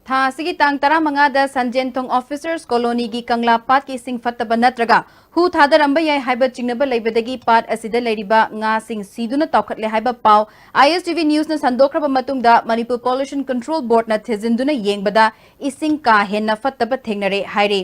ꯊꯥ ꯑꯁꯤꯒꯤ ꯇꯥꯡ ꯇꯔꯥꯃꯉꯥꯗ ꯁꯟꯖꯦꯟꯊꯣꯡ Officers Colonyꯒꯤ ꯀꯪꯂꯥ ꯄꯥꯠꯀꯤ ꯏꯁꯤꯡ ꯐꯠꯇꯕ ꯅꯠꯇ꯭ꯔꯒ ꯍꯨ ꯊꯥꯗꯔꯝꯕ ꯌꯥꯏ ꯍꯥꯏꯕ ꯆꯤꯡꯅꯕ ꯂꯩꯕꯗꯒꯤ ꯄꯥꯠ ꯑꯁꯤꯗ ꯂꯩꯔꯤꯕ ꯉꯥꯁꯤꯡ ꯁꯤꯗꯨꯅ ꯇꯥꯎꯈꯠꯂꯦ ꯍꯥꯏꯕ ꯄꯥꯎ ISTV Newsꯅ ꯁꯟꯗꯣꯛꯈ꯭ꯔꯕ ꯃꯇꯨꯡꯗ ꯃꯅꯤꯄꯨꯔ Pollution Control Boardꯅ ꯊꯤꯖꯤꯟꯗꯨꯅ ꯌꯦꯡꯕꯗ ꯏꯁꯤꯡ ꯀꯥ ꯍꯦꯟꯅ ꯐꯠꯇꯕ ꯊꯦꯡꯅꯔꯦ ꯍꯥꯏꯔꯤ꯫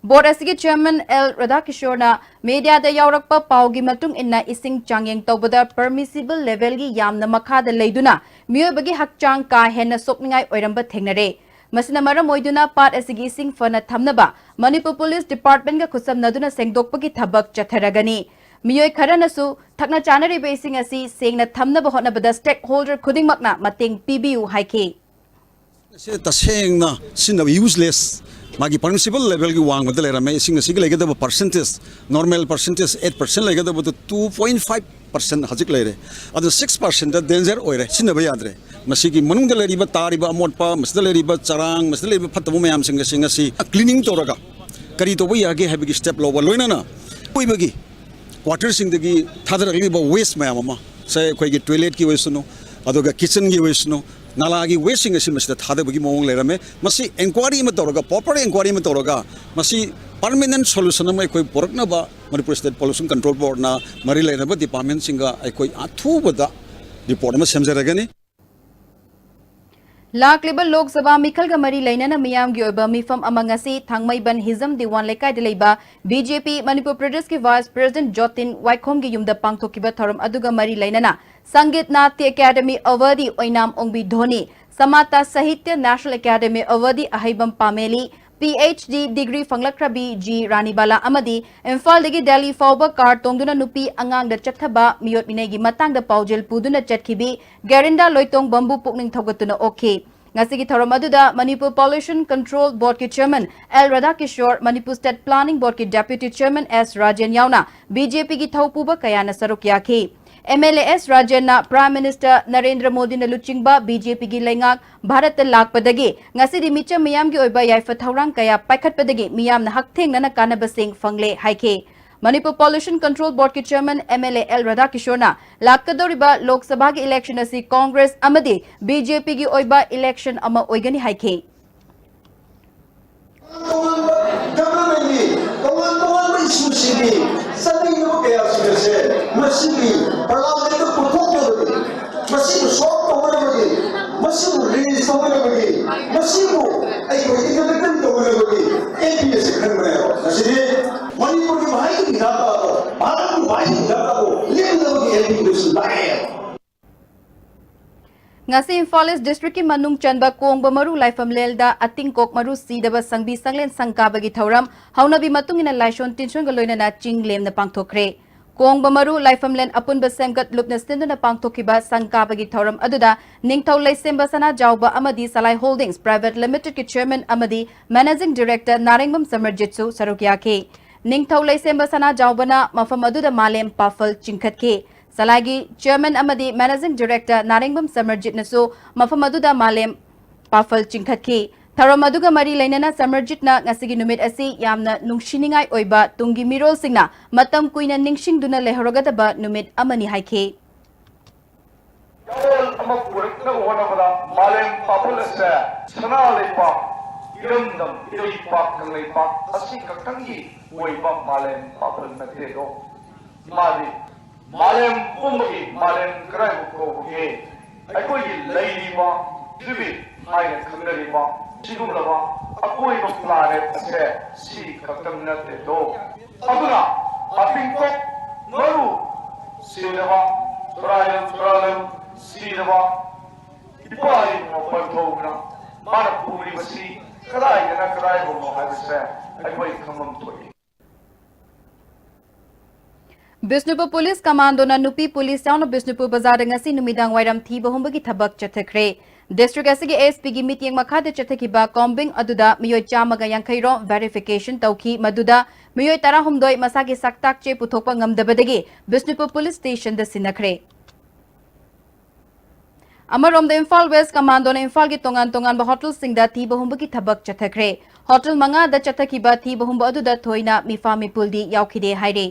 Board ꯑꯁꯤꯒꯤ Chairman L ꯔꯥꯙꯥꯀꯤꯁꯣꯔꯅ mediaꯗ ꯌꯥꯎꯔꯛꯄ ꯄꯥꯎꯒꯤ ꯃꯇꯨꯡ ꯏꯟꯅ ꯏꯁꯤꯡ ꯆꯥꯡꯌꯦꯡ ꯇꯧꯕꯗ permissible levelꯒꯤ ꯌꯥꯝꯅ ꯃꯈꯥꯗ ꯂꯩꯗꯨꯅ ꯃꯤꯑꯣꯏꯕꯒꯤ ꯍꯛꯆꯥꯡ ꯀꯥ ꯍꯦꯟꯅ ꯁꯣꯛꯅꯤꯡꯉꯥꯏ ꯑꯣꯏꯔꯝꯕ ꯊꯦꯡꯅꯔꯦ꯫ ꯃꯁꯤꯅ ꯃꯔꯝ ꯑꯣꯏꯗꯨꯅ ꯄꯥꯠ ꯑꯁꯤꯒꯤ ꯏꯁꯤꯡ ꯐꯅ ꯊꯝꯅꯕ ꯃꯅꯤꯄꯨꯔ Police Departmentꯒ ꯈꯨꯠꯁꯝꯅꯗꯨꯅ ꯁꯦꯡꯗꯣꯛꯄꯒꯤ ꯊꯕꯛ ꯆꯠꯊꯔꯒꯅꯤ꯫ ꯃꯤꯑꯣꯏ ꯈꯔꯅꯁꯨ ꯊꯛꯅ ꯆꯥꯅꯔꯤꯕ ꯏꯁꯤꯡ ꯑꯁꯤ ꯁꯦꯡꯅ ꯊꯝꯅꯕ ꯍꯣꯠꯅꯕꯗ stakeholder ꯈꯨꯗꯤꯡꯃꯛꯅ ꯃꯇꯦꯡ ꯄꯤꯕꯤꯌꯨ ꯍꯥꯏꯈꯤ꯫ ꯁꯦ ꯇꯁꯦꯡꯅ ꯁꯤꯖꯤꯟꯅꯕ useless, ꯃꯥꯒꯤ permissible levelꯒꯤ ꯋꯥꯡꯃꯗ ꯂꯩꯔꯝꯃꯦ꯫ ꯏꯁꯤꯡ ꯑꯁꯤꯒꯤ ꯂꯩꯒꯗꯕ percentage, normal percentage eight percent ꯂꯩꯒꯗꯕꯗꯨ two point five percent ꯍꯧꯖꯤꯛ ꯂꯩꯔꯦ꯫ ꯑꯗꯨ six percentꯇ danger ꯑꯣꯏꯔꯦ, ꯁꯤꯖꯤꯟꯅꯕ ꯌꯥꯗ꯭ꯔꯦ꯫ ꯃꯁꯤꯒꯤ ꯃꯅꯨꯡꯗ ꯂꯩꯔꯤꯕ, ꯇꯥꯔꯤꯕ ꯑꯃꯣꯠꯄ, ꯃꯁꯤꯗ ꯂꯩꯔꯤꯕ ꯆꯔꯥꯡ, ꯃꯁꯤꯗ ꯂꯩꯔꯤꯕ ꯐꯠꯇꯕ ꯃꯌꯥꯝꯁꯤꯡ ꯑꯁꯤ ꯉꯁꯤ cleaning ꯇꯧꯔꯒ ꯀꯔꯤ ꯇꯧꯕ ꯌꯥꯒꯦ ꯍꯥꯏꯕꯒꯤ step ꯂꯧꯕ, ꯂꯣꯏꯅꯅ ꯑꯀꯣꯏꯕꯒꯤ quarterꯁꯤꯡꯗꯒꯤ ꯊꯥꯗꯔꯛꯂꯤꯕ waste ꯃꯌꯥꯝ ꯑꯃ, ꯁꯦ ꯑꯩꯈꯣꯏꯒꯤ toiletꯀꯤ ꯑꯣꯏꯁꯅꯨ, ꯑꯗꯨꯒ kitchenꯒꯤ ꯑꯣꯏꯁꯅꯨ, ꯅꯥꯂꯥꯒꯤ wasteꯁꯤꯡ ꯑꯁꯤ ꯃꯁꯤꯗ ꯊꯥꯗꯕꯒꯤ ꯃꯑꯣꯡ ꯂꯩꯔꯝꯃꯦ꯫ ꯃꯁꯤ inquiry ꯑꯃ ꯇꯧꯔꯒ, proper inquiry ꯑꯃ ꯇꯧꯔꯒ, ꯃꯁꯤ permanent solution ꯑꯃ ꯑꯩꯈꯣꯏ ꯄꯨꯔꯛꯅꯕ Manipur State Pollution Control Boardꯅ ꯃꯔꯤ ꯂꯩꯅꯕ departmentꯁꯤꯡꯒ ꯑꯩꯈꯣꯏ ꯑꯊꯨꯕꯗ report ꯑꯃ ꯁꯦꯝꯖꯔꯒꯅꯤ꯫ ꯂꯥꯛꯂꯤꯕ ꯂꯣꯛ ꯁꯚꯥ ꯃꯤꯈꯜꯒ ꯃꯔꯤ ꯂꯩꯅꯅ ꯃꯤꯌꯥꯝꯒꯤ ꯑꯣꯏꯕ ꯃꯤꯐꯝ ꯑꯃ ꯉꯁꯤ ꯊꯥꯡꯃꯩꯕꯟ ꯍꯤꯖꯝ ꯗꯤꯋꯥꯟ ꯂꯩꯀꯥꯏꯗ ꯂꯩꯕ BJP ꯃꯅꯤꯄꯨꯔ ꯄ꯭ꯔꯗꯦꯁꯀꯤ Vice President ꯖꯣꯇꯤꯟ ꯋꯥꯏꯈꯣꯝꯒꯤ ꯌꯨꯝꯗ ꯄꯥꯡꯊꯣꯛꯈꯤꯕ ꯊꯧꯔꯝ ꯑꯗꯨꯒ ꯃꯔꯤ ꯂꯩꯅꯅ ꯁꯪꯒꯤꯠ ꯅꯥꯇ꯭ꯌ ꯑꯦꯀꯥꯗꯃꯤ ꯑꯦꯋꯥꯔꯗꯤ ꯑꯣꯏꯅꯥꯝ ꯑꯣꯡꯕꯤ ꯙꯣꯅꯤ, ꯁꯃꯥꯇ ꯁꯥꯍꯤꯇ꯭ꯌ National Academy ꯑꯦꯋꯥꯔꯗꯤ ꯑꯍꯩꯕꯝ ꯄꯥꯃꯦꯂꯤ, PhD degree ꯐꯪꯂꯛꯈ꯭ꯔꯕꯤ ꯖꯤ ꯔꯥꯅꯤꯕꯥꯂꯥ ꯑꯃꯗꯤ ꯏꯝꯐꯥꯜꯗꯒꯤ ꯗꯦꯜꯂꯤ ꯐꯥꯎꯕ ꯀꯥꯔ ꯇꯣꯡꯗꯨꯅ ꯅꯨꯄꯤ ꯑꯉꯥꯡꯗ ꯆꯠꯊꯕ ꯃꯤꯑꯣꯠ ꯃꯤꯅꯩꯒꯤ ꯃꯇꯥꯡꯗ ꯄꯥꯎꯖꯦꯜ ꯄꯨꯗꯨꯅ ꯆꯠꯈꯤꯕꯤ ꯒꯦꯔꯤꯟꯗꯥ ꯂꯣꯏꯇꯣꯡꯕꯝꯕꯨ ꯄꯨꯛꯅꯤꯡ ꯊꯧꯒꯠꯇꯨꯅ ꯑꯣꯛꯈꯤ꯫ ꯉꯁꯤꯒꯤ ꯊꯧꯔꯝ ꯑꯗꯨꯗ Manipur Pollution Control Boardꯀꯤ Chairman L ꯔꯥꯙꯥꯀꯤꯁꯣꯔ, Manipur State Planning Boardꯀꯤ Deputy Chairman S Rajen ꯌꯥꯎꯅ BJPꯒꯤ ꯊꯧꯄꯨꯕ ꯀꯌꯥꯅ ꯁꯔꯨꯛ ꯌꯥꯈꯤ꯫ MLA S ꯔꯥꯖꯦꯟꯅ Prime Minister Narendra ꯃꯣꯗꯤꯅ ꯂꯨꯆꯤꯡꯕ BJPꯒꯤ ꯂꯩꯉꯥꯛ ꯚꯥꯔꯠꯇ ꯂꯥꯛꯄꯗꯒꯤ ꯉꯁꯤꯗꯤ ꯃꯤꯆꯝ ꯃꯤꯌꯥꯝꯒꯤ ꯑꯣꯏꯕ ꯌꯥꯏꯐ ꯊꯧꯔꯥꯡ ꯀꯌꯥ ꯄꯥꯏꯈꯠꯄꯗꯒꯤ ꯃꯤꯌꯥꯝꯅ ꯍꯛꯊꯦꯡꯅꯅ ꯀꯥꯟꯅꯕꯁꯤꯡ ꯐꯪꯂꯦ ꯍꯥꯏꯈꯤ꯫ Manipur Pollution Control Boardꯀꯤ Chairman MLA L ꯔꯥꯙꯥꯀꯤꯁꯣꯔꯅ ꯂꯥꯛꯀꯗꯧꯔꯤꯕ ꯂꯣꯛ ꯁꯚꯥꯒꯤ election ꯑꯁꯤ Congress ꯑꯃꯗꯤ BJPꯒꯤ ꯑꯣꯏꯕ election ꯑꯃ ꯑꯣꯏꯒꯅꯤ ꯍꯥꯏꯈꯤ꯫ ꯁꯤꯒꯤ ꯆꯠꯅꯤꯡꯂꯕ ꯀꯌꯥꯁꯤꯡ ꯑꯁꯦ ꯃꯁꯤꯒꯤ ꯄꯥꯔꯂꯥꯃꯦꯟꯗ ꯄꯨꯊꯣꯛꯅꯕꯒꯤ, ꯃꯁꯤꯕꯨ ꯁꯣꯜꯕ ꯇꯧꯅꯅꯕꯒꯤ, ꯃꯁꯤꯕꯨ ꯔꯤꯂꯤꯖ ꯇꯧꯅꯅꯕꯒꯤ, ꯃꯁꯤꯕꯨ ꯑꯩꯈꯣꯏ ꯏꯟꯇꯔꯇꯦꯟ ꯇꯧꯅꯅꯕꯒꯤ ꯑꯦꯝ ꯄꯤ ꯑꯁꯤ ꯈꯟꯕꯅꯦꯕ꯫ ꯉꯁꯤꯗꯤ ꯃꯅꯤꯄꯨꯔꯒꯤ ꯃꯍꯩꯒꯤ ꯗꯔꯀꯥꯔꯗꯣ, ꯚꯥꯔꯠꯀꯤ ꯃꯍꯩꯒꯤ ꯗꯔꯀꯥꯔꯗꯣ ꯂꯦꯞꯅꯕꯒꯤ ꯑꯦꯝ ꯄꯤ ꯂꯥꯛꯑꯦ꯫ ꯉꯁꯤ ꯏꯝꯐꯥꯜ ꯏꯁ ꯗꯤꯁꯇ꯭ꯔꯤꯛꯀꯤ ꯃꯅꯨꯡ ꯆꯟꯕ ꯀꯣꯡꯕ ꯃꯔꯨ ꯂꯥꯏꯐꯝꯂꯦꯟꯗ ꯑꯇꯤꯡꯀꯣꯛ ꯃꯔꯨ ꯁꯤꯗꯕ ꯁꯪꯕꯤ ꯁꯪꯂꯦꯟ ꯁꯪ ꯀꯥꯕꯒꯤ ꯊꯧꯔꯝ ꯍꯧꯅꯕꯤ ꯃꯇꯨꯡ ꯏꯟꯅ ꯂꯥꯏꯁꯣꯟ ꯇꯤꯟꯁꯣꯟꯒ ꯂꯣꯏꯅꯅ ꯆꯤꯡ ꯂꯦꯝꯅ ꯄꯥꯡꯊꯣꯛꯈ꯭ꯔꯦ꯫ ꯀꯣꯡꯕ ꯃꯔꯨ ꯂꯥꯏꯐꯝꯂꯦꯟ ꯑꯄꯨꯟꯕ ꯁꯦꯝꯒꯠ ꯂꯨꯞꯅ ꯁꯤꯟꯗꯨꯅ ꯄꯥꯡꯊꯣꯛꯈꯤꯕ ꯁꯪ ꯀꯥꯕꯒꯤ ꯊꯧꯔꯝ ꯑꯗꯨꯗ ꯅꯤꯡꯊꯧ ꯂꯩꯁꯦꯝꯕ ꯁꯅꯥꯖꯥꯎꯕ ꯑꯃꯗꯤ ꯁꯂꯥꯏ ꯍꯣꯜꯗꯤꯡꯁ ꯄ꯭ꯔꯥꯏꯚꯦꯠ ꯂꯤꯃꯤꯇꯦꯗꯀꯤ ꯆꯦꯌꯔꯃꯦꯟ ꯑꯃꯗꯤ ꯃꯦꯅꯦꯖꯤꯡ ꯗꯤꯔꯦꯛꯇꯔ ꯅꯥꯔꯦꯡꯕꯝ ꯁꯃꯔꯖꯤꯠꯁꯨ ꯁꯔꯨꯛ ꯌꯥꯈꯤ꯫ ꯅꯤꯡꯊꯧ ꯂꯩꯁꯦꯝꯕ ꯁꯅꯥꯖꯥꯎꯕꯅ ꯃꯐꯝ ꯑꯗꯨꯗ ꯃꯥꯂꯦꯝ ꯄꯥꯐꯜ ꯆꯤꯡꯈꯠꯈꯤ꯫ ꯁꯂꯥꯏꯒꯤ ꯆꯦꯌꯔꯃꯦꯟ ꯑꯃꯗꯤ ꯃꯦꯅꯦꯖꯤꯡ ꯗꯤꯔꯦꯛꯇꯔ ꯅꯥꯔꯦꯡꯕꯝ ꯁꯃꯔꯖꯤꯠꯅꯁꯨ ꯃꯐꯝ ꯑꯗꯨꯗ ꯃꯥꯂꯦꯝ ꯄꯥꯐꯜ ꯆꯤꯡꯈꯠꯈꯤ꯫ ꯊꯧꯔꯝ ꯑꯗꯨꯒ ꯃꯔꯤ ꯂꯩꯅꯅ ꯁꯃꯔꯖꯤꯠꯅ ꯉꯁꯤꯒꯤ ꯅꯨꯃꯤꯠ ꯑꯁꯤ ꯌꯥꯝꯅ ꯅꯨꯡꯁꯤꯅꯤꯡꯉꯥꯏ ꯑꯣꯏꯕ, ꯇꯨꯡꯒꯤ ꯃꯤꯔꯣꯜꯁꯤꯡꯅ ꯃꯇꯝ ꯀꯨꯏꯅ ꯅꯤꯡꯁꯤꯡꯗꯨꯅ ꯂꯩꯍꯧꯔꯒꯗꯕ ꯅꯨꯃꯤꯠ ꯑꯃꯅꯤ ꯍꯥꯏꯈꯤ꯫ ꯌꯥꯑꯣꯜ ꯑꯃ ꯄꯨꯔꯛꯅꯕ ꯍꯣꯠꯅꯕꯗ ꯃꯥꯂꯦꯝ ꯄꯥꯐꯜ ꯑꯁꯦ ꯁꯅꯥ ꯂꯩꯄꯥꯛ, ꯏꯔꯝꯗꯝ, ꯏꯔꯩꯄꯥꯛ, ꯀꯪꯂꯩꯄꯥꯛ ꯑꯁꯤ ꯈꯛꯇꯪꯒꯤ ꯑꯣꯏꯕ ꯃꯥꯂꯦꯝ ꯄꯥꯐꯜ ꯅꯠꯇꯦꯗꯣ꯫ ꯃꯥꯗꯤ ꯃꯥꯂꯦꯝ ꯄꯨꯝꯕꯒꯤ, ꯃꯥꯂꯦꯝ ꯀꯗꯥꯏꯕꯨ ꯀꯧꯕꯒꯦ? ꯑꯩꯈꯣꯏꯒꯤ ꯂꯩꯔꯤꯕ ꯄ꯭ꯔꯤꯊꯤꯕꯤ ꯍꯥꯏꯅ ꯈꯪꯅꯔꯤꯕ ꯁꯤꯒꯨꯝꯂꯕ ꯑꯀꯣꯏꯕ ꯄ꯭ꯂꯥꯅꯦꯠ ꯑꯁꯦ ꯁꯤ ꯈꯛꯇꯪ ꯅꯠꯇꯦꯗꯣ꯫ ꯑꯗꯨꯅ ꯑꯄꯤꯡꯀꯣꯛ ꯃꯔꯨ ꯁꯤꯗꯕ, ꯇꯨꯔꯥꯏꯔꯝ ꯇꯨꯔꯥꯂꯝ ꯁꯤꯗꯕ ꯏꯄꯥ ꯏꯄꯨ ꯄꯟꯊꯧꯅ ꯃꯥꯅ ꯄꯨꯔꯤꯕꯁꯤ ꯀꯗꯥꯏꯗꯅ ꯀꯗꯥꯏꯐꯥꯎꯅꯣ ꯍꯥꯏꯕꯁꯦ ꯑꯩꯈꯣꯏ ꯈꯪꯐꯝ ꯊꯣꯛꯏ꯫ ꯕꯤꯁꯅꯨꯄꯨꯔ ꯄꯨꯂꯤꯁ ꯀꯃꯥꯟꯗꯣꯅ ꯅꯨꯄꯤ ꯄꯨꯂꯤꯁ ꯌꯥꯎꯅ ꯕꯤꯁꯅꯨꯄꯨꯔ ꯕꯖꯥꯔꯗ ꯉꯁꯤ ꯅꯨꯃꯤꯗꯥꯡ ꯋꯥꯏꯔꯝ ꯊꯤꯕ ꯍꯨꯝꯕꯒꯤ ꯊꯕꯛ ꯆꯠꯊꯈ꯭ꯔꯦ꯫ ꯗꯤꯁꯇ꯭ꯔꯤꯛ ꯑꯁꯤꯒꯤ ꯑꯦꯁ ꯄꯤꯒꯤ ꯃꯤꯠꯌꯦꯡ ꯃꯈꯥꯗ ꯆꯠꯊꯈꯤꯕ ꯀꯣꯝꯕꯤꯡ ꯑꯗꯨꯗ ꯃꯤꯑꯣꯏ ꯆꯥꯝꯃꯒ ꯌꯥꯡꯈꯩ ꯔꯣꯝ ꯚꯦꯔꯤꯐꯤꯀꯦꯁꯟ ꯇꯧꯈꯤ꯫ ꯃꯗꯨꯗ ꯃꯤꯑꯣꯏ ꯇꯔꯥꯍꯨꯝꯗꯣꯏ ꯃꯁꯥꯒꯤ ꯁꯛꯇꯥꯛ ꯆꯦ ꯄꯨꯊꯣꯛꯄ ꯉꯝꯗꯕꯗꯒꯤ ꯕꯤꯁꯅꯨꯄꯨꯔ ꯄꯨꯂꯤꯁ ꯁ꯭ꯇꯦꯁꯟꯗ ꯁꯤꯟꯅꯈ꯭ꯔꯦ꯫ ꯑꯃꯔꯣꯝꯗ ꯏꯝꯐꯥꯜ ꯋꯦꯁ ꯀꯃꯥꯟꯗꯣꯅ ꯏꯝꯐꯥꯜꯒꯤ ꯇꯣꯉꯥꯟ ꯇꯣꯉꯥꯟꯕ ꯍꯣꯇꯦꯜꯁꯤꯡꯗ ꯊꯤꯕ ꯍꯨꯝꯕꯒꯤ ꯊꯕꯛ ꯆꯠꯊꯈ꯭ꯔꯦ꯫ ꯍꯣꯇꯦꯜ ꯃꯉꯥꯗ ꯆꯠꯊꯈꯤꯕ ꯊꯤꯕ ꯍꯨꯝꯕ ꯑꯗꯨꯗ ꯊꯣꯏꯅ ꯃꯤꯐꯥ ꯃꯤꯄꯨꯜꯗꯤ ꯌꯥꯎꯈꯤꯗꯦ ꯍꯥꯏꯔꯤ꯫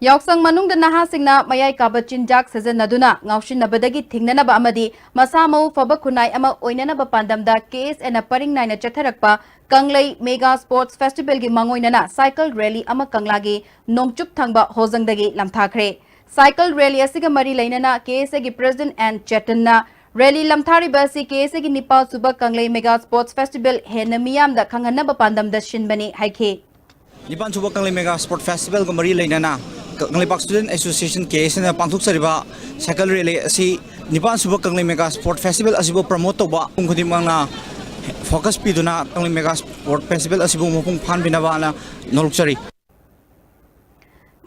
ꯌꯥꯎꯁꯪ ꯃꯅꯨꯡꯗ ꯅꯍꯥꯁꯤꯡꯅ ꯃꯌꯥꯏ ꯀꯥꯕ ꯆꯤꯟꯖꯥꯛ ꯁꯤꯖꯤꯟꯅꯗꯨꯅ ꯉꯥꯎꯁꯤꯟꯅꯕꯗꯒꯤ ꯊꯤꯡꯅꯅꯕ ꯑꯃꯗꯤ ꯃꯁꯥ ꯃꯎ ꯐꯕ ꯈꯨꯟꯅꯥꯏ ꯑꯃ ꯑꯣꯏꯅꯅꯕ ꯄꯥꯟꯗꯝꯗ ꯀꯦ ꯑꯦꯁ ꯑꯦꯅ ꯄꯔꯤꯡ ꯅꯥꯏꯅ ꯆꯠꯊꯔꯛꯄ ꯀꯪꯂꯩ ꯃꯦꯒꯥ ꯁ꯭ꯄꯣꯔꯠꯁ ꯐꯦꯁꯇꯤꯚꯦꯜꯒꯤ ꯃꯥꯡꯑꯣꯏꯅꯅ ꯁꯥꯏꯀꯜ ꯔꯦꯂꯤ ꯑꯃ ꯀꯪꯂꯥꯒꯤ ꯅꯣꯡꯆꯨꯞ ꯊꯪꯕ ꯍꯣꯖꯪꯗꯒꯤ ꯂꯝꯊꯥꯈ꯭ꯔꯦ꯫ ꯁꯥꯏꯀꯜ ꯔꯦꯂꯤ ꯑꯁꯤꯒ ꯃꯔꯤ ꯂꯩꯅꯅ ꯀꯦ ꯑꯦꯁ ꯑꯦꯒꯤ ꯄ꯭ꯔꯦꯁꯤꯗꯦꯟꯠ ꯑꯦꯟ ꯆꯦꯇꯟꯅ ꯔꯦꯂꯤ ꯂꯝꯊꯥꯔꯤꯕ ꯑꯁꯤ ꯀꯦ ꯑꯦꯁ ꯑꯦꯒꯤ ꯅꯤꯄꯥꯜ ꯁꯨꯕ ꯀꯪꯂꯩ ꯃꯦꯒꯥ ꯁ꯭ꯄꯣꯔꯠꯁ ꯐꯦꯁꯇꯤꯚꯦꯜ ꯍꯦꯟꯅ ꯃꯤꯌꯥꯝꯗ ꯈꯪꯍꯟꯅꯕ ꯄꯥꯟꯗꯝꯗ ꯁꯤꯟꯕꯅꯤ ꯍꯥꯏꯈꯤ꯫ ꯅꯤꯄꯥꯟ ꯁꯨꯕ ꯀꯪꯂꯩ ꯃꯦꯒꯥ ꯁ꯭ꯄꯣꯔꯠ ꯐꯦꯁꯇꯤꯚꯦꯜꯒ ꯃꯔꯤ ꯂꯩꯅꯅ ꯀꯪꯂꯩꯄꯥꯛ ꯁ꯭ꯇꯨꯗꯦꯟꯠ ꯑꯦꯁꯣꯁꯤꯌꯦꯁꯟ ꯀꯦ ꯑꯦꯁ ꯑꯦꯅ ꯄꯥꯡꯊꯣꯛꯆꯔꯤꯕ ꯁꯥꯏꯀꯜ ꯔꯦꯂꯤ ꯑꯁꯤ ꯅꯤꯄꯥꯟ ꯁꯨꯕ ꯀꯪꯂꯩ ꯃꯦꯒꯥ ꯁ꯭ꯄꯣꯔꯠ ꯐꯦꯁꯇꯤꯚꯦꯜ ꯑꯁꯤꯕꯨ ꯄ꯭ꯔꯃꯣꯠ ꯇꯧꯕ ꯃꯤꯄꯨꯝ ꯈꯨꯗꯤꯡꯃꯛꯅ ꯐꯣꯀꯁ ꯄꯤꯗꯨꯅ ꯀꯪꯂꯩ ꯃꯦꯒꯥ ꯁ꯭ꯄꯣꯔꯠ ꯐꯦꯁꯇꯤꯚꯦꯜ ꯑꯁꯤꯕꯨ ꯃꯄꯨꯡ ꯐꯥꯍꯟꯕꯤꯅꯕꯅ ꯅꯣꯜꯂꯨꯛꯆꯔꯤ꯫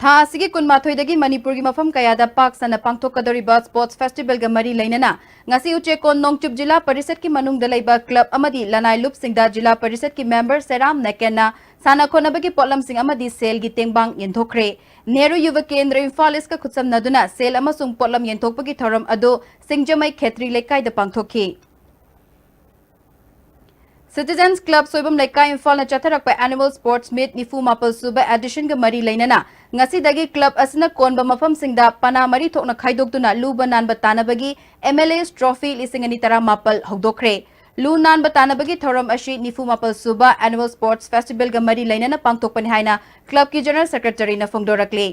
ꯊꯥ ꯑꯁꯤꯒꯤ ꯀꯨꯟꯃꯥꯊꯣꯏꯗꯒꯤ ꯃꯅꯤꯄꯨꯔꯒꯤ ꯃꯐꯝ ꯀꯌꯥꯗ ꯄꯥꯛ ꯁꯟꯅ ꯄꯥꯡꯊꯣꯛꯀꯗꯧꯔꯤꯕ ꯁ꯭ꯄꯣꯔꯠꯁ ꯐꯦꯁꯇꯤꯚꯦꯜꯒ ꯃꯔꯤ ꯂꯩꯅꯅ ꯉꯁꯤ ꯎꯆꯦꯛꯀꯣꯟ ꯅꯣꯡꯆꯨꯞ ꯖꯤꯂꯥ ꯄꯔꯤꯁꯠꯀꯤ ꯃꯅꯨꯡꯗ ꯂꯩꯕ ꯀ꯭ꯂꯕ ꯑꯃꯗꯤ ꯂꯅꯥꯏ ꯂꯨꯞꯁꯤꯡꯗ ꯖꯤꯂꯥ ꯄꯔꯤꯁꯠꯀꯤ ꯃꯦꯝꯕꯔ ꯁꯦꯔꯥꯝ ꯅꯦꯀꯦꯟꯅ ꯁꯥꯟꯅ ꯈꯣꯠꯅꯕꯒꯤ ꯄꯣꯠꯂꯝꯁꯤꯡ ꯑꯃꯗꯤ ꯁꯦꯜꯒꯤ ꯇꯦꯡꯕꯥꯡ ꯌꯦꯟꯊꯣꯛꯈ꯭ꯔꯦ꯫ ꯅꯦꯍꯔꯨ ꯌꯨꯕ ꯀꯦꯟꯗ꯭ꯔ ꯏꯝꯐꯥꯜ ꯏꯁꯀ ꯈꯨꯠꯁꯝꯅꯗꯨꯅ ꯁꯦꯜ ꯑꯃꯁꯨꯡ ꯄꯣꯠꯂꯝ ꯌꯦꯟꯊꯣꯛꯄꯒꯤ ꯊꯧꯔꯝ ꯑꯗꯨ ꯁꯤꯡꯖꯃꯩ ꯈꯦꯇ꯭ꯔꯤ ꯂꯩꯀꯥꯏꯗ ꯄꯥꯡꯊꯣꯛꯈꯤ꯫ ꯁꯤꯇꯤꯖꯦꯟꯁ ꯀ꯭ꯂꯕ ꯁꯣꯏꯕꯝ ꯂꯩꯀꯥꯏ ꯏꯝꯐꯥꯜꯅ ꯆꯠꯊꯔꯛꯄ ꯑꯦꯅꯨꯋꯦꯜ ꯁ꯭ꯄꯣꯔꯠꯁ ꯃꯤꯠ ꯅꯤꯐꯨ ꯃꯥꯄꯜ ꯁꯨꯕ ꯑꯦꯗꯤꯁꯟꯒ ꯃꯔꯤ ꯂꯩꯅꯅ ꯉꯁꯤꯗꯒꯤ ꯀ꯭ꯂꯕ ꯑꯁꯤꯅ ꯀꯣꯟꯕ ꯃꯐꯝꯁꯤꯡꯗ ꯄꯅꯥ ꯃꯔꯤ ꯊꯣꯛꯅ ꯈꯥꯏꯗꯣꯛꯇꯨꯅ ꯂꯨꯕ ꯅꯥꯟꯕ ꯇꯥꯅꯕꯒꯤ ꯑꯦꯝ ꯑꯦꯜ ꯑꯦꯁ ꯇ꯭ꯔꯣꯐꯤ ꯂꯤꯁꯤꯡ ꯑꯅꯤ ꯇꯔꯥꯃꯥꯄꯜ ꯍꯧꯗꯣꯛꯈ꯭ꯔꯦ꯫ ꯂꯨ ꯅꯥꯟꯕ ꯇꯥꯅꯕꯒꯤ ꯊꯧꯔꯝ ꯑꯁꯤ ꯅꯤꯐꯨ ꯃꯥꯄꯜ ꯁꯨꯕ ꯑꯦꯅꯨꯋꯦꯜ ꯁ꯭ꯄꯣꯔꯠꯁ ꯐꯦꯁꯇꯤꯚꯦꯜꯒ ꯃꯔꯤ ꯂꯩꯅꯅ ꯄꯥꯡꯊꯣꯛꯄꯅꯤ ꯍꯥꯏꯅ ꯀ꯭ꯂꯕꯀꯤ ꯖꯦꯅꯔꯦꯜ ꯁꯦꯀ꯭ꯔꯦꯇꯔꯤꯅ ꯐꯣꯡꯗꯣꯔꯛꯂꯤ꯫